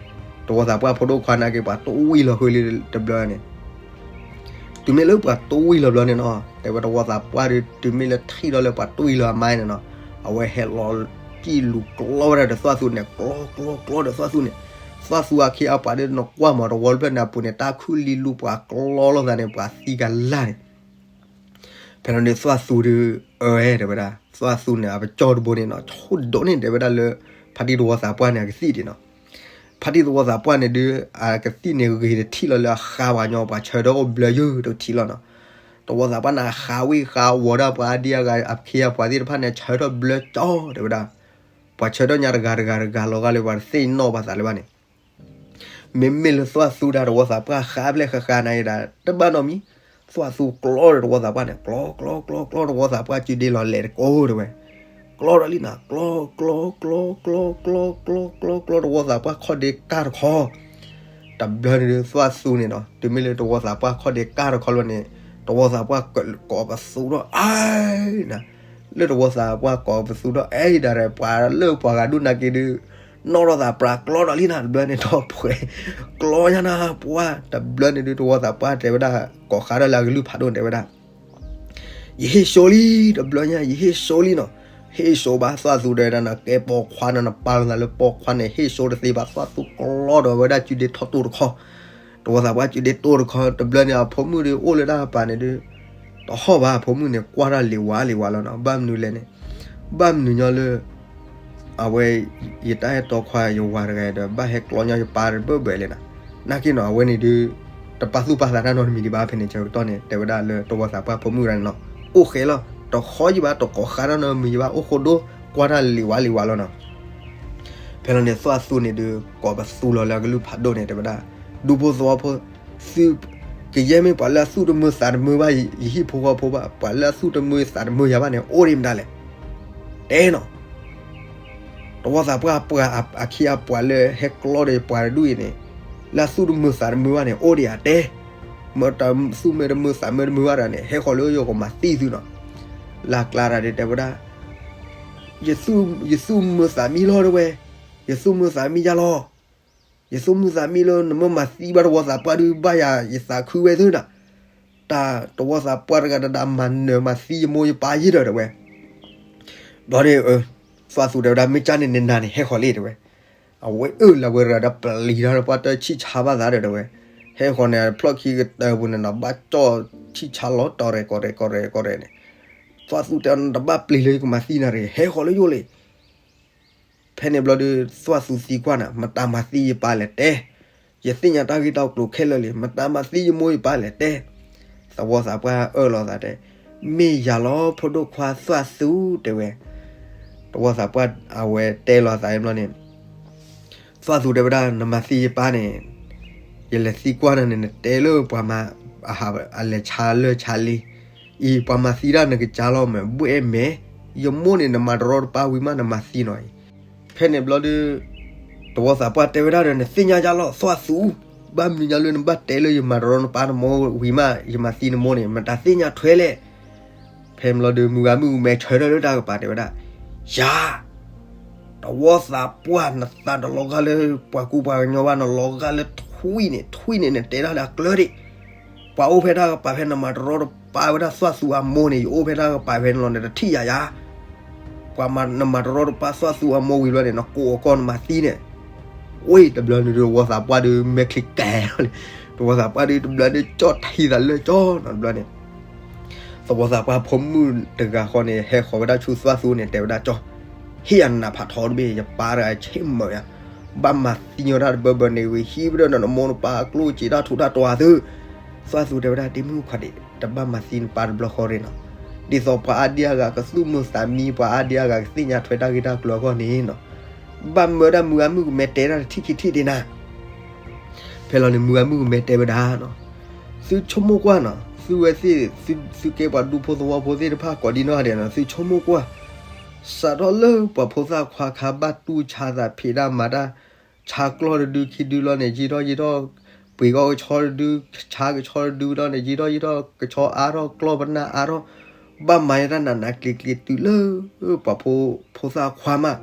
တဝီသးပှၢ်ဖိဒိၣ်ခွါနာ်က့ ပှၤတဝံၢ်လီၤဃုာ်လံတဘျီန့ၣ် တုၤမ့ၢ်လၢပှၤတဝံၢ်လီၤဘျီန့ၣ်နီၤ, တဲဝဲတဝီသးပှၢ်ဒီး တုၤမ့ၢ်လၢထံၣ်ထီၣ်လၢပှၤတဝံၢ်လီၤအမါန့ၣ်နီၤ, အဝဲဟဲလီၤကံၣ်လူၤကျီဝဲဒၣ်ဒီးသွၣ်သူန့ၣ် ကျီကျီကျီဒီးသွၣ်သူန့ၣ်, သွၣ်သူအခ့အပှၤဒီးနကွၢ်မး တဝီတဖျၢၣ်န့ၣ်အပူၤန့ၣ် တၢ်ခုၣ်လံလူၤပှၤကျီလိာ်သးန့ၣ် ပှၤသံကလၢ်န့ၣ် ဖဲန့ၣ်န့ၣ် သွၣ်သူဒီး အၢ တဲဝဲဒၣ်, သွၣ်သူန့ၣ် အပကၠီတဘိန့ၣ်နီၤ ဆိဒိၣ်န့ၣ် တဲဝဲဒၣ်လၢ ဖါတံၢ်သဝီသးပှၢ်န့ၣ် အကသံၣ်ဒံးနီၤ. ဖါတံၢ်သဝီသးပှၢ်န့ၣ်ဒုး အကသံၣ်န့ၣ်ဂ့ၤတထံၣ်လီၤလၢအဃါပှၤညီ ပှၤဆၢထၢၣ်အိၣ်ဘျၢယုၢ်တထံၣ်လီၤနီၤ. သဝီသးပှၢ်န့ၣ် အဃါဝံၣ်ဃါဝီၤဒၣ်ပှၤဒ်အဂၤ အခ့အပှၤသ့ၣ်တဖၣ်န့ၣ် ဆၢထၢၣ်ဘျၢကၠီ တဲဝဲဒၣ်. ပှၤဆၢထၢၣ်ညါတဂၤတဂၤတဂၤလီၤဂာ်လၢ ပှၤတသ့ၣ်နီၣ်ပှၤသးလၢၤဘၣ်န့ၣ် မ့မ့ၢ်လၢသွၣ်သူဒၣ်တဝီသးပှၢ်ဃါဖျဲၣ်ဃါဃါနၤအံၤဒၣ် တဘၣ်နီတမံၤ, သွၣ်သူကျီဒီးတဝီသးပှၢ်န့ၣ် ကျီကျီကျီကျီ တဝီသးပှၢ်စုဒ့လီၤလဲၤတကိး တဲဝဲ, ကျီဒီးလံနၤ ကျီ ကျီ ကျီ ကျီ ကျီ ကျီ ကျီ ကျီ တဝီသးပှၢ်ခီၣ်ဒ့ကၢ်တခီ တဘျီန့ၣ်ဒုး သွၣ်သူန့ၣ်နီၤ တုၤမ့ၢ်လၢတဝီသးပှၢ်ခီၣ်ဒ့ကၢ်တခီလၢၤန့ၣ် တဝီသးပှၢ်ကိးပသူထီၣ်အါနၤ, လၢတဝီသးပှၢ်ကိးပသူထီၣ်အါဒၣ်ဒီး ပှၤလၢပှၤဂၤဒိၣ်နာ်က့ဒုး နီၣ်ထီၣ်သးပြးကျီဒီးလံနၤ တဘျီန့ၣ်ဒီးပှဲၤ ကျီညါနၤပှၢ် တဘျီန့ၣ်ဒုး တဝီသးပှၢ်တဲဝဲဒၣ် ကိးဃါထီၣ်လၢအကလုၢ်ဖးဒိၣ်န့ၣ်တဲဝဲဒၣ် ယဟ့ၣ်စိလံ တဘျီညါ ယဟ့ၣ်စိလံနီၤ, ဟ့ၣ်စိဘၣ်သွၣ်သူတဲဝဲဒၣ် နကဲပိာ်ခွါန့ၣ် နပာ်လီၤသးလၢပိာ်ခွါန့ၣ် ဟ့ၣ်စိတသ့ဘၣ် သွၣ်သူကျီဒီးဝဲဒၣ်စုဒ့ထီၣ်တိၢ်တခီ, တဝီသးပှၢ်စုဒ့တိၢ်တခီ တဘျီန့ၣ် အဖိမုၣ်ဒုးအိၣ်လၢတၢ်ပၤန့ၣ်ဒုး တဟီၣ်ဘၣ် အဖိမုၣ်န့ၣ် ကွၢ်တၢ်လံၤဝါလံၤဝါလီၤနီၤ ဘၣ်မနုၤလဲၣ်န့ၣ် ဘၣ်မနုၤညီလၢ အဝဲ ယတၢ်အဲၣ်တီခွါယဝၤတဂၤဒီး ဘၣ်ဟဲကျီညီယပၢ်တဘၢၣ်ဘၢၣ်လဲၣ်နီၤ, နာ်က့နီၤ အဝဲန့ၣ်ဒုး တပာ်သူၣ်ပာ်သးတၢ်နီတမံၤဒံးဘၣ် ဖဲန့ၣ်ဆၢကတီၢ်န့ၣ် တဲဝဲဒၣ်လၢတဝီသးပှၢ်ဖိမုၣ်တဂၤန့ၣ်နီၤ, အိၣ်ဃဲလီၤ တဃီယဘၣ် တကိးဃါတၢ်နီတမံၤယဘၣ် အိၣ်ဃိဒိ ကွၢ်တၢ်လံၤဝါလံၤဝါလီၤနီၤ ဖဲလီၤန့ၣ် သွၣ်သူန့ၣ်ဒုး ကိးပသူလီၤလၢအကလုၢ်ဖးဒိၣ်န့ၣ် တဲဝဲဒၣ် ဒူဖိသဝီဖိ သု ကယဲၢ်မ့ၢ်ပှၤလၢအသူၣ်တမုာ်သးတမုာ်ဘၣ် ယဟံၣ်ဖိဃီဖိဘၣ် ပှၤလၢအသူၣ်တမုာ်သးတမုာ်ယၤဘၣ်န့ၣ် အိၣ်ဒံးမတၤလဲၣ် တဲနီၤ တဝီသးပှၢ်ပှၤအခံအပှၤလၢ ဟဲကျီဒီးပှၤတဒူၣ်အံၤန့ၣ် လၢအသူၣ်တမုာ်သးတမုာ်ဘၣ်န့ၣ် အိၣ်ဒံးဧါတဲ မ့ၢ်တသူၣ်မုာ်တမုာ်သးမုာ်တမုာ်ဘၣ်ဒီးန့ၣ် ဟဲဃီၤလၢယကမၤသံသုနီၤ လၢ်ကျါတၢ်ဒုးတဲဝဲဒၣ် ယသူၣ်မုာ်သးမံလီၤတဲဝဲ ယသူၣ်မုာ်သးမံယၤလီၤ ယသူၣ်မုာ်သးမံလၢနမ့ၢ်မၤသံဘၣ်တဝီသးပှၢ်ဒုးဘၣ်ယၤ ယသးခုဝဲသ့နီၤ တၢ်တဝီသးပှၢ်တဂၤတဒၣ်မၤနၢၤမၤသံယမိၢ်ယပၢ်ယဲဒီးတဲဝဲ ဘျီန့ၣ် သွၣ်သူတဲဝဲဒၣ် မ့ၢ်ကၢ်န့ၣ်နနၤန့ၣ် ဟဲဃီၤလံတဲဝဲ အဝဲအၢၣ်လီၤဝဲတဂၤဒီးပျံၤထီၣ်ဒီးပှၢ်တၢ်ဆံၣ်ဆါဘၣ်သးဒီးတဲဝဲ ဟဲဃီၤန့ၣ် ဖျီၣ်ခံကတၢၢ်ပူၤန့ၣ်နီၤ ဘၣ်ကၠီၣ်ဆံၣ်ဆါလီၤတီၤရဲၣ်ကီၢ်ရဲၣ်ကီၢ်ရဲၣ်ကီၢ်ရဲၣ်န့ၣ် သွၣ်သူတဲ နတဘၣ်ပျံၤလၢယကမၤသံနၤတဂ့ၤ ဟဲဃီၤလၢယအိၣ်လံ ဖဲန့ၣ်ဘျီဒုး သွၣ်သူသံကွၢ်နၤ မတၤမၤသံယပၢ်လဲၣ်တဲ ယသ့ၣ်ညါတၢ်ဂ့ၢ်တၢ်ကျိၤခဲလၢာ်လံ မတၤမၤသံယမိၢ်ယပၢ်လဲၣ်တဲ သဝီသးပှၢ်အၢၣ်လီၤသးတဲ မ့ၢ်ယၤလီၤ ဖိဒိၣ်ခွါသွၣ်သူတဲဝဲ သဝီသးပှၢ်အဝဲတဲလီၤသးဘျီန့ၣ် သွၣ်သူတဲဝဲဒၣ် နမၤသံယပၢ်န့ၣ် ယလဲၤသံကွၢ်နၤန့ၣ် နတဲလၢပှၤမၤ အလဲၤဆါလၢဆါလံ အံၤ ပှၤမၤသံဒၣ်နကစၢ်လီၤမ့ၢ် ဘှဲၣ်မဲာ် ယမိၢ်န့ၣ် နမၤတရီတပါဝံၤမး နမၤသံနီၤအံၤ ဖဲန့ၣ်ဘျီဒုး သဝီသးပှၢ်တဲဝဲဒၣ်ဒီး နသ့ၣ်ညါယၤလီၤ သွၣ်သူ ဘၣ်မနုၤညါလၢနဘၣ်တဲလၢယမၤတရီတပါနမိၢ်ဝံၤမး ယမၤသံနမိၢ်န့ၣ် မတၤသ့ၣ်ညါထွဲလဲၣ် ဖဲန့ၣ်ဘျီဒုး မုၢ်ဂၤမုၣ်ကမဲဆၢထၢၣ်လၢတၢ်ကပၤတဲဝဲဒၣ် ယၤ သဝီသးပှၢ် နသးတလီၤဂာ်လၢပှၤကူပှၤကညီဘၣ် နလီၤဂာ်လၢထွံၣ်န့ၣ် ထွံၣ်န့ၣ် နတဲတၢ်လၢအကျၢၤဒံး ပှၤအိၣ်ဖဲတၢ်ကပၤဖဲ နမၤတရီတပါဝဲဒၣ်သွၣ်သူအမိၢ်န့ၣ် ယအိၣ်ဖဲတၢ်ကပၤဖဲန့ၣ်လီၤ နတထံၣ်ယၤယၤ ပှၤမၤ နမၤတရီတပါသွၣ်သူအမိၢ်ဝံၤဘျီန့ၣ် နကိးအကီၢ်နမၤသံန့ၣ် ဝ့ၢ်တဘျီန့ၣ်ဒုး သဝီသးပှၢ်ဒုး မဲာ်ချံကဲၤလီၤလံ သဝီသးပှၢ်ဒုး တဘျီဒုးကၠီၣ်ထံသးလၢကၠီနီၤတဘျီန့ၣ် သဝီသးပှၢ်ဖိမုၣ်တဂၤဃီန့ၣ် ဟဲဃီၤဝဲဒၣ်ဆူသွၣ်သူန့ၣ် တဲဝဲဒၣ်ကၠီ ဟ့ၣ်ယၤနးဖးထီတဘ့ၣ် ယပၢ်တဂၤဆ့ၣ်မုာ်ယၤ ဘၣ်မၤသံညီတၢ်တဘၢဘၢန့ၣ်ဝံၤ ဟံးဝဲဒၣ်နမိၢ်နပၢ်အကျိၣ်စ့တၢ်ထူးတၢ်တီၤသု သွၣ်သူတဲဝဲဒၣ် တံၤမုၣ်ခွါဒံး တဘၣ်မၤသံနပၢ်တဘျီဃီရ့ၣ်နီၤ ဒ်သိးပှၤအါဒံအါဂၤကသူၣ်မုာ်သးမံ ပှၤအါဒံအါဂၤကသ့ၣ်ညါထွဲတၢ်ဂ့ၢ်တၢ်ကျိၤအဂီၢ်န့ၣ်နီၤ, ဘၣ်မၢဒၣ်မုၢ်ဂၤမုၣ်ကမဲတဲတၢ်တထံၣ်ခံထံၣ်ဒံးနၤ. ဖဲလီၤန့ၣ် မုၢ်ဂၤမုၣ်ကမဲတဲဝဲဒၣ်နီၤ, သုဆိကမိၣ်ကွၢ်နီၤ, သုဝဲသ့ၣ် သုကဲပှၤဒူဖိသဝီဖိသ့ၣ်တဖၣ်ကိးဒံနီၢ်ဂၤဒဲးနီၤ, သုဆိကမိၣ်ကွၢ်, စးထီၣ်လၢပှၤဖိသၣ်ခွါခါဘၣ်တူၢ်ဆါသးဖံးတၢ်မၤတၢ်, ဆါကျီၢ်တဒုခံဒုလီၤန့ၣ် ယံာ်ထီၣ်ယံာ်ထီၣ်, ပှ့ၤဂီၢ်ကဆီတဒု, ဆါကဆီတဒုလီၤန့ၣ် ယံာ်ထီၣ်ယံာ်ထီၣ်, ကဆီအါထီၣ် ကျီၢ်ပနၢ်အါထီၣ်, ဘၣ်မၤယတၢ်နးနးကျံၤကျံၤတုၤလၢ ပှၤဖိ ဖိသၣ်ခွါမး,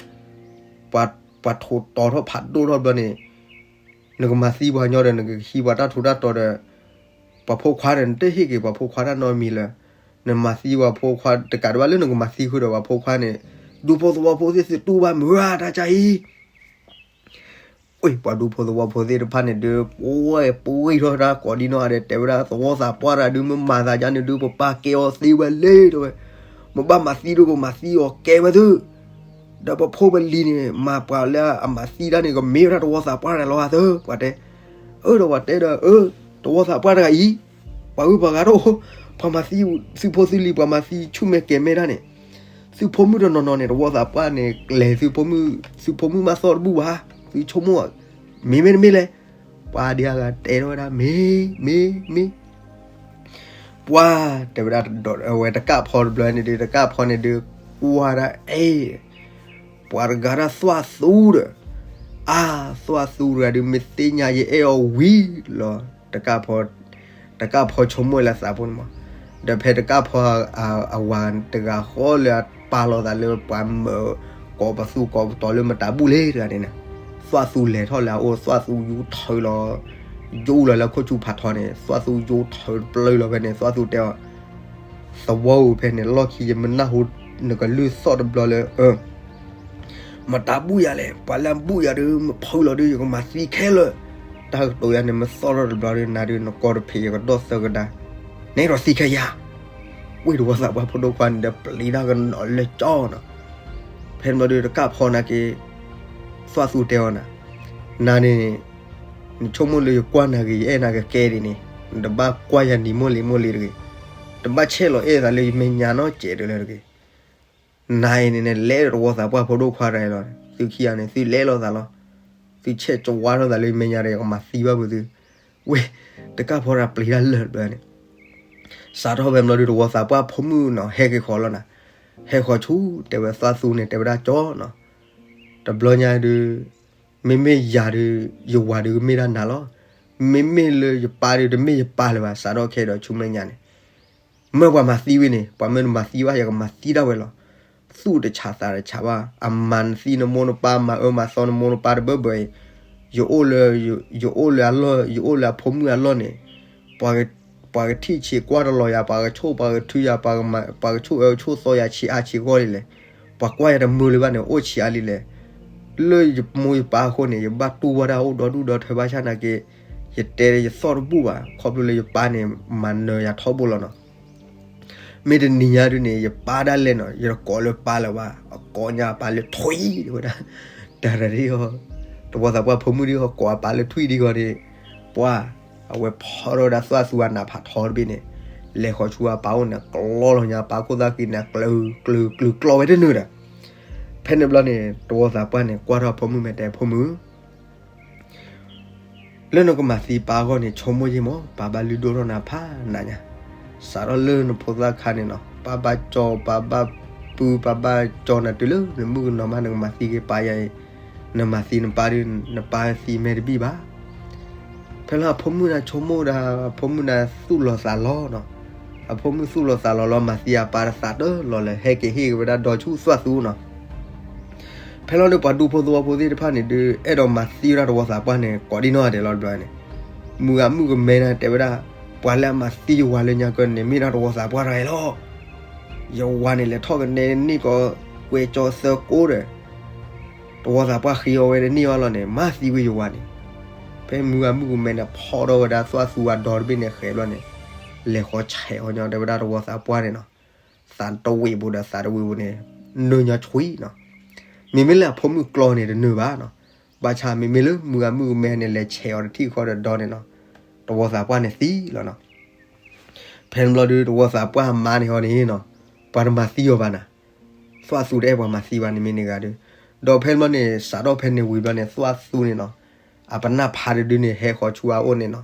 ပှၤ ပှၤထိးတီၤထီၣ်ဖးဒိၣ်ထီၣ်ဘျီန့ၣ်, နကမၤသံပှၤညီဒီး နကဟံးပှၤတၢ်ထူးတၢ်တီၤဒီး ပှၤဖိခွါန့ၣ် နတဟ့ၣ်က့ၤပှၤဖိခွါတၢ်နီတမံၤလၢၤ, နမၤသံပှၤဖိခွါတကးဒံးဘၣ်လၢနကမၤသံဃုာ်ဒီးပှၤဖိခွါန့ၣ်, ဒူဖိသဝီဖိသ့ၣ်သုတူၢ်ဘၣ်မုၢ်ဂၤတၢ်ကါအံၤ ဝ့ၢ်ပှၤဒူဖိသဝီဖိသ့ၣ်တဖၣ်န့ၣ်ဒုး ပဝဲပဝံၣ်ထီၣ်တၢ်ကိးဒံနီၢ်ဂၤဒဲး တဲဝဲဒၣ် သဝီသးပှၢ်တဂၤဒုး မ့ၢ်မၤသးဒ်န့ၣ်ဒုး ပပၢ်ကဲအီၤသ့ဝဲလံ တဲဝဲ, မ့ၢ်ဘၣ်မၤသံဒုး ပမၤသံအီၤကဲဝဲသု, ဒီးပဖိပလံၤန့ၣ် မၤပှၤလၢအမၤသံတၢ်န့ၣ် ကမ့ၢ်ဝဲဒၣ်သဝီသးပှၢ်တဂၤလီၤသၢ ပှၤတဲ, အၢဒီးပှၤတဲဒီး အၢ သဝီသးပှၢ်တဂၤအံၤ ပှၤဂုၤပှၤဂၤတအိၣ်, ပှၤမၤသံသုဖိသုလံၤ ပှၤမၤသံဆူၣ်မဲာ်ကဲၤမဲာ်တၢ်န့ၣ်, သုဖိမုၣ်တနီၤနီၤန့ၣ် သဝီသးပှၢ်န့ၣ် ကျဲၤသုဖိမုၣ်, သုဖိမုၣ်မးသီၣ်တဘူၣ်ဘၣ်, သုဆိကမိၣ်, မ့ၢ်မ့ၢ်တမ့ၢ်လဲၣ်, ပှၤဒံအါဂၤတဲထီၣ်ဝဲဒၣ် မ့ၢ် မ့ၢ် မ့ၢ် ပှၤတဲဝဲဒၣ် အဝဲတကၣ်ဖီတဘျီန့ၣ်ဒုး တကၣ်ဖီန့ၣ်ဒုး ကွၢ်ဒၣ်အဲၣ်, ပှၤတဂၤဒၣ်သွၣ်သူဒီး, အါ, သွၣ်သူတဂၤဒုး မ့ၢ်သ့ၣ်ညါယအဲၣ်အီၤဝံၤလီၤ, တကၣ်ဖီ, တကၣ်ဖီဆိကမိၣ်လၢသးပူၤန့ၣ်မး, ဒီးဖဲတကၣ်ဖီအဝၤတဂၤဃီလၢအပာ်လီၤသးလၢပှၤမၢ ကိးပသူကိးပသီလၢမတၤဘူၣ်လဲၣ်တဂၤန့ၣ်, သွၣ်သူလဲၤထီၣ်လၢအအိၣ် သွၣ်သူယူထၢလီၤ, ယူလီၤလၢခိၣ်ဆူၣ်ဖးထီန့ၣ် သွၣ်သူယူထၢတပျၢလီၤဖဲန့ၣ် သွၣ်သူတဲအီၤ, သဝီဧၢ ဖဲန့ၣ် လီၢ်ခံယမ့ၢ်နၢ်ဟူနကလုၢ်သီၣ်တဘျီလၢ အၢ မတၤဘူၣ်ယၤလဲၣ်, ပှၤလၢအဘူၣ်ယၤဒီး မဖုလီၤဒုး ယကမၤသံခဲလၢာ်, တၢ်ကတိၤယၤန့ၣ်မ့ၢ်သီၣ်ထီၣ်တဘျီဒီး နၤဒုးနကိးတဖံးယကဒီၣ်သၢကဒါ, နဲဒီးသံခဲယၤ, ဝ့ၢ်တဝီသးပှၢ်ဖိဒိၣ်ခွါန့ၣ်ဒီးပျံၤတၢ်ကနီၤလၢကၠီနီၤ, ဖဲန့ၣ်ဘျီဒုးတကၣ်ဖီနာ်က့ၤ သွၣ်သူတဲအီၤနၤ, နၤန့ၣ် နဆိကမိၣ်လၢယကွၢ်နၤဂ့ၤ ယအဲၣ်နၤကကဲဒ်န့ၣ် နတဘၣ်ကွၢ်ယၤနံၤမိၢ်လံၤမိၢ်လံၤတဂ့ၤ, တဘၣ်ဆဲးလီၤအဲၣ်သးလၢယမဲာ်ညါနီတစဲးတလၢတဂ့ၤ, နၤအံၤန့ၣ်န့ၣ် လဲၤဒီးတဝီသးပှၢ်ဖိဒိၣ်ခွါတဂၤအံၤလီၤ, သုခံဂၤန့ၣ် သုလဲၤလိာ်သးလီၤ, သုဆဲးကဝါထီၣ်သးလၢယမဲာ်ညါဒီး ယကမၤသံဘၣ်ဖုးသု, ဝ့ၢ် တကၣ်ဖီတၢ်ပျံၤတၢ်လၢာ်တဘျီန့ၣ် စးထီၣ်ဖဲဘျီဒုး တဝီသးပှၢ်ဖိမုၣ်နီၤ ဟဲက့ၤဃီၤလီၤနၤ, ဟဲဃီၤဆူ တဲဝဲသွၣ်သူန့ၣ် တဲဝဲဒၣ်ကၠီနီၤ, တဘျီညါဒုး မ့မ့ၢ်ယၤဒုး ယဝၤဒုးကမ့ၢ်ဒၣ်နၤလီၤ, မ့မ့ၢ်လၢယပၢ်ဒုး တမ့ၢ်ယပၢ်လၢၤဘၣ်, စးထီၣ်ခဲဒီးဆူမဲာ်ညါန့ၣ် မ့ၢ်ပှၤမၤသံဝံၤန့ၣ် ပှၤမၢနမၤသံဘၣ် ယကမၤသံဒၣ်ဝဲလီၤ, သူၣ်တဆးသးတဆးဘၣ်, အမၤနသံနမိၢ်နပၢ် မၤအၢမၤသီနမိၢ်နပၢ်တဘၢဘၢအံၤ, ယအိၣ်လၢ ယအိၣ်လၢအလီၢ် ယအိၣ်လၢအဖိမုၣ်အလီၢ်န့ၣ် ပှၤကထံၣ်ဆံးကွၢ်တလီၤယၤ ပှၤကဆိၣ်ပှၤကထုယၤ ပှၤကဆိၣ်အၢဆိၣ်သီယၤဆံးအါဆံးဂီၢ်လံလဲၣ်, ပှၤကွၢ်ယၤတမုာ်လၢၤဘၣ်န့ၣ် အိၣ်ဆံးအါလံလဲၣ်, လၢယမိၢ်ယပၢ်အဃိန့ၣ် ယဘၣ်တူၢ်ဝဲဒၣ်အိၣ်ဒီဒူၣ်ဒီထၢဘၣ်ဆၣ်နာ်က့ ယတဲယသီၣ်တဘူၣ်ဘၣ် ခီဖျိလၢယပၢ်န့ၣ် မၤနၢၤယၤထီဘိလီၤနီၤ မ့ၢ်တနံၤညါဒုးန့ၣ် ယပၢ်ဒၣ်လဲာ်နီၤ ယတကိးလၢပၢ်လၢၤဘၣ် အကိးညါအပၢ်လၢထွံၣ်ဝဲဒၣ်, တၢ်တရံၣ်အီၤ, တဝီသးပှၢ်ဖိမုၣ်ဒ်အီၤ ကိးအပၢ်လၢထွံၣ်ဒ်ဂီၤန့ၣ်, ပှၤ, အဝဲဖီထီၣ်ဝဲဒၣ်သွၣ်သူအနးဖးထီတဘ့ၣ်န့ၣ်, လဲၤဃီၤဆူအပၢ်အိၣ်န့ၣ် ကျီလီၤညါအပၢ်ခိၣ်သၣ်ဃံန့ၣ် ကျၢၤကျၢၤကျီဝဲတနုာ်ဒီး, ဖဲန့ၣ်ဘျီန့ၣ် တဝီသးပှၢ်န့ၣ် ကွၢ်ထီၣ်ဖိမုၣ်မဲာ်တဲ ဖိမုၣ် လၢနကမၤသံပၢ်အဂီၢ်န့ၣ် ဆိကမိၣ်ယ့ၢ်မး ပၢ်ဘၣ်လုၢ်ဒိၣ်ထီၣ်နၤဖးနးညါ, စးထီၣ်လၢနဖိသၣ်ခါန့ၣ်နီၤ ပၢ်ဘၣ်ကၠီ ပၢ်ဘၣ်ပု ပၢ်ဘၣ်ကၠီနၤတုၤလၢနမုၣ်ကနီၤမး နကမၤသံက့ၤပၢ်ယၤအံၤ, နမၤသံနပၢ်ဒုး နပၢ်သံမဲာ်တဘံၣ်ဘၣ် ဖဲလၢအဖိမုၣ်နၤဆိကမိၣ်ဒၣ် အဖိမုၣ်နၤသူၣ်လီၤသးလီၤနီၤ, အဖိမုၣ်သူၣ်လီၤသးလီၤလီၤ မၤသံအပၢ်တသးတလီၤလၢၤ ဟဲက့ၤဟ့ၣ်က့ၤဝဲဒၣ်ဒီဆူသွၣ်သူနီၤ ဖဲလီၤဒုးပှၤဒူဖိသဝီဖိသ့ၣ်တဖၣ်န့ၣ်ဒုး အဲၣ်ဒိးမၤသံဝဲဒၣ်တဝီသးပှၢ်န့ၣ် ကိးဒံနီၢ်ဂၤဒဲးလီၤတဘျီန့ၣ်, မုၢ်ဂၤမုၣ်ကမဲနၤတဲဝဲဒၣ်, ပှၤလၢအမၤသံယဝၤလၢညါကၢန့ၣ် မ့ၢ်ဒၣ်တဝီသးပှၢ်တဂၤအံၤလီၤ. ယဝၤန့ၣ် လဲၤထီၣ်ကနဲန့ၢ်ကီး ကွဲကၠီသၢကိးဒီး တဝီသးပှၢ်ဃ့အီၣ်ဝဲတန့ၢ်အီၤလီၤန့ၣ် မၤသံဝဲယဝၤန့ၣ်, ဖဲမုၢ်ဂၤမုၣ်ကမဲန့ၣ် ဖီထီၣ်ဝဲဒၣ်သွၣ်သူအဒီတဘ့ၣ်န့ၣ်ဃဲးဘျီန့ၣ်, လဲၤဃီၤဆဲးဃီၤညီတဲဝဲဒၣ်တဝီသးပှၢ်န့ၣ်နီၤ, သးတဝ့ၢ်ပူၤဒီးသးတဝ့ၢ်ပူၤန့ၣ်, နၢညီဆွံနီၤ, မ့မ့ၢ်လၢအဖိမုၣ်ကျီန့ၣ်တနၢၤဘၣ်နီၤ, ဘၣ်ဆၣ်မ့မ့ၢ်လၢမုၢ်ဂၤမုၣ်ကမဲန့ၣ် လဲၤဆဲးအီၤတထံၣ်ဃီဒီးဒီန့ၣ်နီၤ, တဝီသးပှၢ်န့ၣ်သံလီၤနီၤ. ဖဲန့ၣ်ဘျီဒုး တဝီသးပှၢ်အမါန့ၣ်ဟီန့ၣ်နီၤ, ပှၤတမၤသံအီၤဘၣ်နၤ, သွၣ်သူတအဲၣ်ပှၤမၤသံဘၣ်န့ၣ်မ့ၢ်န့ၢ်ဂၤဒီး, ဒီးဖဲန့ၣ်ဘျီန့ၣ် စးထီၣ်ဖဲန့ၣ်ဝံၤဘျီန့ၣ် သွၣ်သူန့ၣ်နီၤ, အပနၢ်ဖးတဒုန့ၣ် ဟဲဃီၤဆူအအိၣ်န့ၣ်နီၤ,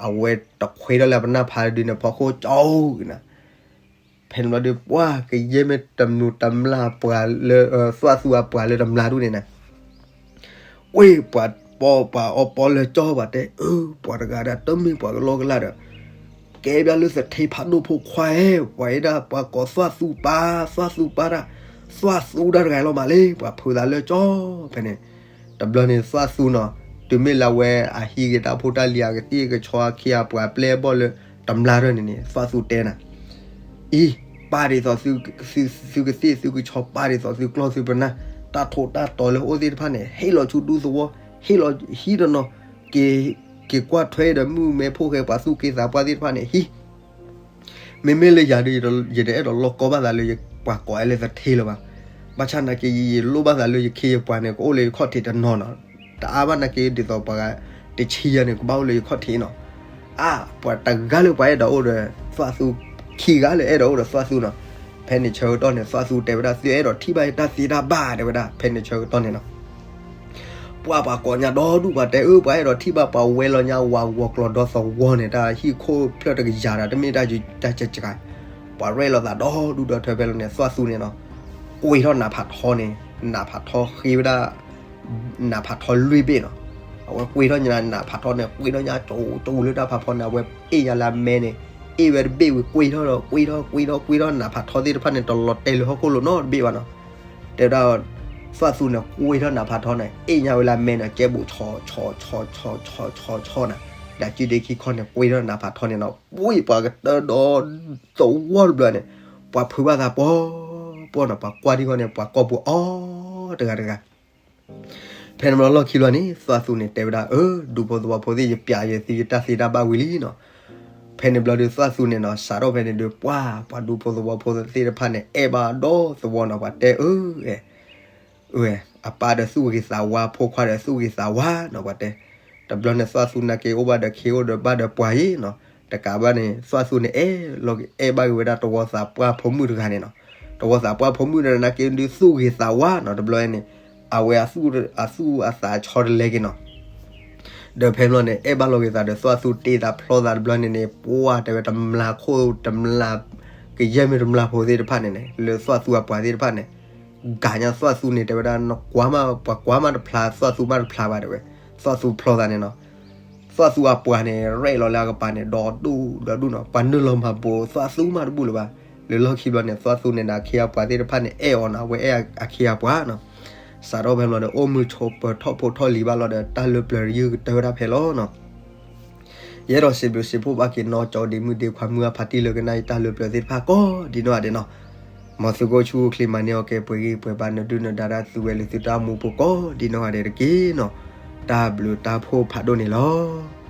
အဝဲတခွ့ထီၣ်လၢအပနၢ်ဖးတဒုန့ၣ် ဖီခိၣ်ကၠီကနၤ, ဖဲန့ၣ်ဘျီဒီး ပှၤကယဲၢ်မ့ၢ်တမျိးတမျာ်ပှၤလၢ သွၣ်သူအပှၤလၢတမျာ်ဒူၣ်န့ၣ်နၤ ဝ့ၢ်ပှၤပီပှၤအီပီလၢကၠီပှၤတဲ အၢ ပှၤတဂၤဒၣ်တမ့ၢ်ပှၤကလီကလီဒီး ကဲဘျီလၢသထ့ဖးဒိၣ်ဖိခွါဧၢ, ပှၤအံၤဒၣ်ပှၤကိးသွၣ်သူပၢ်, သွၣ်သူပၢ်တၢ်, သွၣ်သူတၢ်တဂၤလီၤမးလံ, ပှၤဖုးသးလၢကၠီဖဲန့ၣ်, တဘျီန့ၣ်သွၣ်သူနီၤ, တုၤမ့ၢ်လၢအဝဲအဟံးက့ၤတၢ်ဖိတၢ်လံၤအကသံၣ်ကဆီအခ့အပှၤပျဲၢ်အဘီၣ်လၢတမျာ်ထီၣ်န့ၣ်န့ၣ် သွၣ်သူတဲနၤ အံၤ, ပာ်ဒ်သိးသုကသ့ၣ်သုကဆီ ပာ်ဒ်သိးသုကျီၢ်သုပနၢ်, တၢ်ထိးတၢ်တီၤလၢအအိၣ်သ့ၣ်တဖၣ်န့ၣ် ဟ့ၣ်လီၤဆူဒူသဝီ, ဟ့ၣ်လီၤဟံးတနီၤ, က့ၤကွၢ်ထွဲဒီးမုၣ်မဲဖိဃဲပှၤသူၣ်က့သးပှၢ်သ့ၣ်တဖၣ်န့ၣ်ဟံး, မ့မ့ၢ်လၢယၤဒီး ယတအဲၣ်ဒိးလီၢ်ကီဘၣ်သးလၢယပှၤကိးအဲလၢသထ့လၢၤဘၣ်, ဘၣ်ဆၣ်နာ်က့ယလိၣ်ဘၣ်သးလၢယခ့ယပှၤန့ၣ် ကအိၣ်လၢယခီၣ်ထံးတနီၤနီၤ, တအါဘၣ်နာ်က့ဒ်သိးပှၤတဆံယၤန့ၣ် ကဘၣ်အိၣ်လၢယခီၣ်ထံးနီၤ အါ, ပှၤတဂၤလၢပှၤအဲၣ်ဒိးအိၣ်ဒီးသွၣ်သူ, ခံဂၤလၢအဲၣ်ဒိးအိၣ်ဒီးသွၣ်သူနီၤ, ဖဲန့ၣ်ဆၢကတီၢ်န့ၣ် သွၣ်သူတဲဝဲဒၣ် သုအဲၣ်ဒိးထံၣ်ဘၣ်ယတၢ်သ့တၢ်ဘၣ်တဲဝဲဒၣ် ဖဲန့ၣ်ဆၢကတီၢ်န့ၣ်နီၤ, ပှၤပှၤကိးညါဒီဒူၣ်ပှၤတဲအၢ ပှၤအဲၣ်ဒိးထံၣ်ဘၣ်ပှၤဝဲလီၤညါဝးဂီၤကျိၤဒီသဝီန့ၣ် တၢ်ဟံၣ်ခိၣ်ဖျၢၣ်တကယၤဒီး တမ့ၢ်တၢ်ယတၢ်ကကါ, ပှၤရဲၣ်လီၤသးဒီဒူၣ်ဒီထၢဖဲလီၤန့ၣ် သွၣ်သူန့ၣ်နီၤ, ကွ့ထီၣ်နးဖးထီန့ၣ်, နးဖးထီဃ့ဝဲဒၣ် နးဖးထီလွံၢ်ဘ့ၣ်နီၤ, အဝဲကွ့ထီၣ်ညါနးဖးထီန့ၣ် ကွ့ထီၣ်ညါကၠိကၠိလၢတၢ်ဖးဖီန့ၣ် အဝဲအ့ၣ်ညါလၢအမဲန့ၣ်, အ့ၣ်ဝဲတဘ့ၣ်ဝံၤကွ့ထီၣ်ဒီး ကွ့ထီၣ်ကွ့ထီၣ်ကွ့ထီၣ် နးဖးထီသ့ၣ်တဖၣ်န့ၣ် တလီၤတဲာ်လၢဟီၣ်ခိၣ်လိၤနီတဘ့ၣ်ဘၣ်နီၤ, တဲဝဲဒၣ် သွၣ်သူန့ၣ်ကွ့ထီၣ်နးဖးထီန့ၣ် အ့ၣ်ညါဝဲလၢအမဲန့ၣ် ကဲဘူးဆီဆီဆီဆီဆီဆီဆီနၤ, ဒီးစုဒ့ခံခီန့ၣ် ကွ့ထီၣ်နးဖးထီန့ၣ်နီၤ, ဝံၤပှၤကတၢၢ်ဒီး သဝီတဘျီန့ၣ် ပှၤဖုးဘၣ်သးပှီၤပှီၤနီၤ, ပှၤကွၢ်ထံဃီန့ၣ် ပှၤကိာ်ပူၤအီၤတဂၤတဂၤ ဖဲန့ၣ်ဘျီလီၢ်ခံဘျီန့ၣ် သွၣ်သူန့ၣ်တဲဝဲဒၣ် အၢ ဒူဖိသဝီဖိသ့ၣ် ယပျးယဲသုယတၢ်သ့တၢ်ဘၣ်ဝံၤလံနီၤ, ဖဲန့ၣ်ဘျီဒီး သွၣ်သူန့ၣ်နီၤ စးထီၣ်ဖဲန့ၣ်ဒီး ပှၤ ပှၤဒူဖိသဝီဖိသ့ၣ်တဖၣ်န့ၣ် အဲၣ်ဘၣ်ဒီသဝီနီၤ ပှၤတဲအၢ အဝဲ အပၢ်ဒီးသူၣ်ဂ့ၤသးဝါ ဖိခွါဒီးသူၣ်ဂ့ၤသးဝါနီၤ ပှၤတဲ, တဘျီန့ၣ် သွၣ်သူနာ်က့အိၣ်ဘၣ်ဒီးခ့အိၣ်ဒီးဘၣ်ဒီးပှၤအံၤနီၤ, တကးဘၣ်န့ၣ် သွၣ်သူန့ၣ်အဲၣ်လီၤ အဲၣ်ဘၣ်က့ၤဝဲဒၣ်တဝီသးပှၢ်ဖိမုၣ်တဂၤန့ၣ်နီၤ, တဝီသးပှၢ်ဖိမုၣ်တဂၤနာ်က့ဒုးသူၣ်ဂ့ၤသးဝါနီၤ တဘျီန့ၣ်, အဝဲအသူၣ်အသးဆီတလဲက့ၤနီၤ ဒီးဖဲန့ၣ်ဘျီန့ၣ် အဲၣ်ဘၣ်လီၤက့ၤသးဒီး သွၣ်သူတ့သးဖျီသးတဘျီန့ၣ်န့ၣ် ပှၤတဲဝဲတမျာ်ခိၣ်တမျာ် ကယဲၢ်မ့ၢ်တမျာ်ဖိသ့ၣ်တဖၣ်န့ၣ်န့ၣ် လၢသွၣ်သူအပှၤသ့ၣ်တဖၣ်န့ၣ် ကးညါသွၣ်သူန့ၣ် တဲဝဲဒၣ် နကွၢ်မး ပှၤကွၢ်မးတဖျါ သွၣ်သူမးတဖျါဘၣ်တဲဝဲ, သွၣ်သူဖျီသးန့ၣ်နီၤ သွၣ်သူအပှၤန့ၣ် ရဲၣ်လီၤလၢအကပၤန့ၣ် ဒီဒူၣ်ဒီဒူၣ်နီၤ ပှၤနုာ်လီၤမၤဘိးသွၣ်သူမးတဘူၣ်လၢၤဘၣ်, လၢလီၢ်ခံဘျီန့ၣ် သွၣ်သူန့ၣ်ဒီးအခ့အပှၤသ့ၣ်တဖၣ်န့ၣ် အဲၣ်အီၤနီၤ အဝဲအဲၣ်အခ့အပှၤနီၤ, စးထီၣ်ဖဲန့ၣ်ဘျီန့ၣ် အိၣ်မုာ်ဆိးပၢၤထီၣ်ဖိးထီၣ်လံၤဘၣ်လီၤဒီး တၢ်လၢပျၢၤတယုၢ်ကတၢၢ်ဝဲဒၣ်ဖဲလီၤနီၤ ယအဲၣ်ဒိးစံးဘျုးစံးဖှိၣ်ဘၣ်က့ၤနီၢ်ကၠီဒံးမုၢ်ဒံးခွါမုၢ်အဖါတံၢ်လၢကနၣ်ယတၢ်လၢပျၢၤသ့ၣ်တဖၣ်ကိးဒံးနီၢ်ဂၤဒဲးနီၤ, မ်သုကအိၣ်ဆူၣ်အိၣ်ချ့မၤန့ၢ်အီၣ်ကဲပှဲၤဂံၢ်ပှဲၤဘါ နဒုၣ်နဒါတၢ်သုဝဲလၢသုတၢ်မူပူၤကိးဒံးနီၢ်ဂၤဒဲးတက့ၢ်နီၤ, တၢ်ဘျုးတၢ်ဖှိၣ်ဖးဒိၣ်န့ၣ်လီၤ.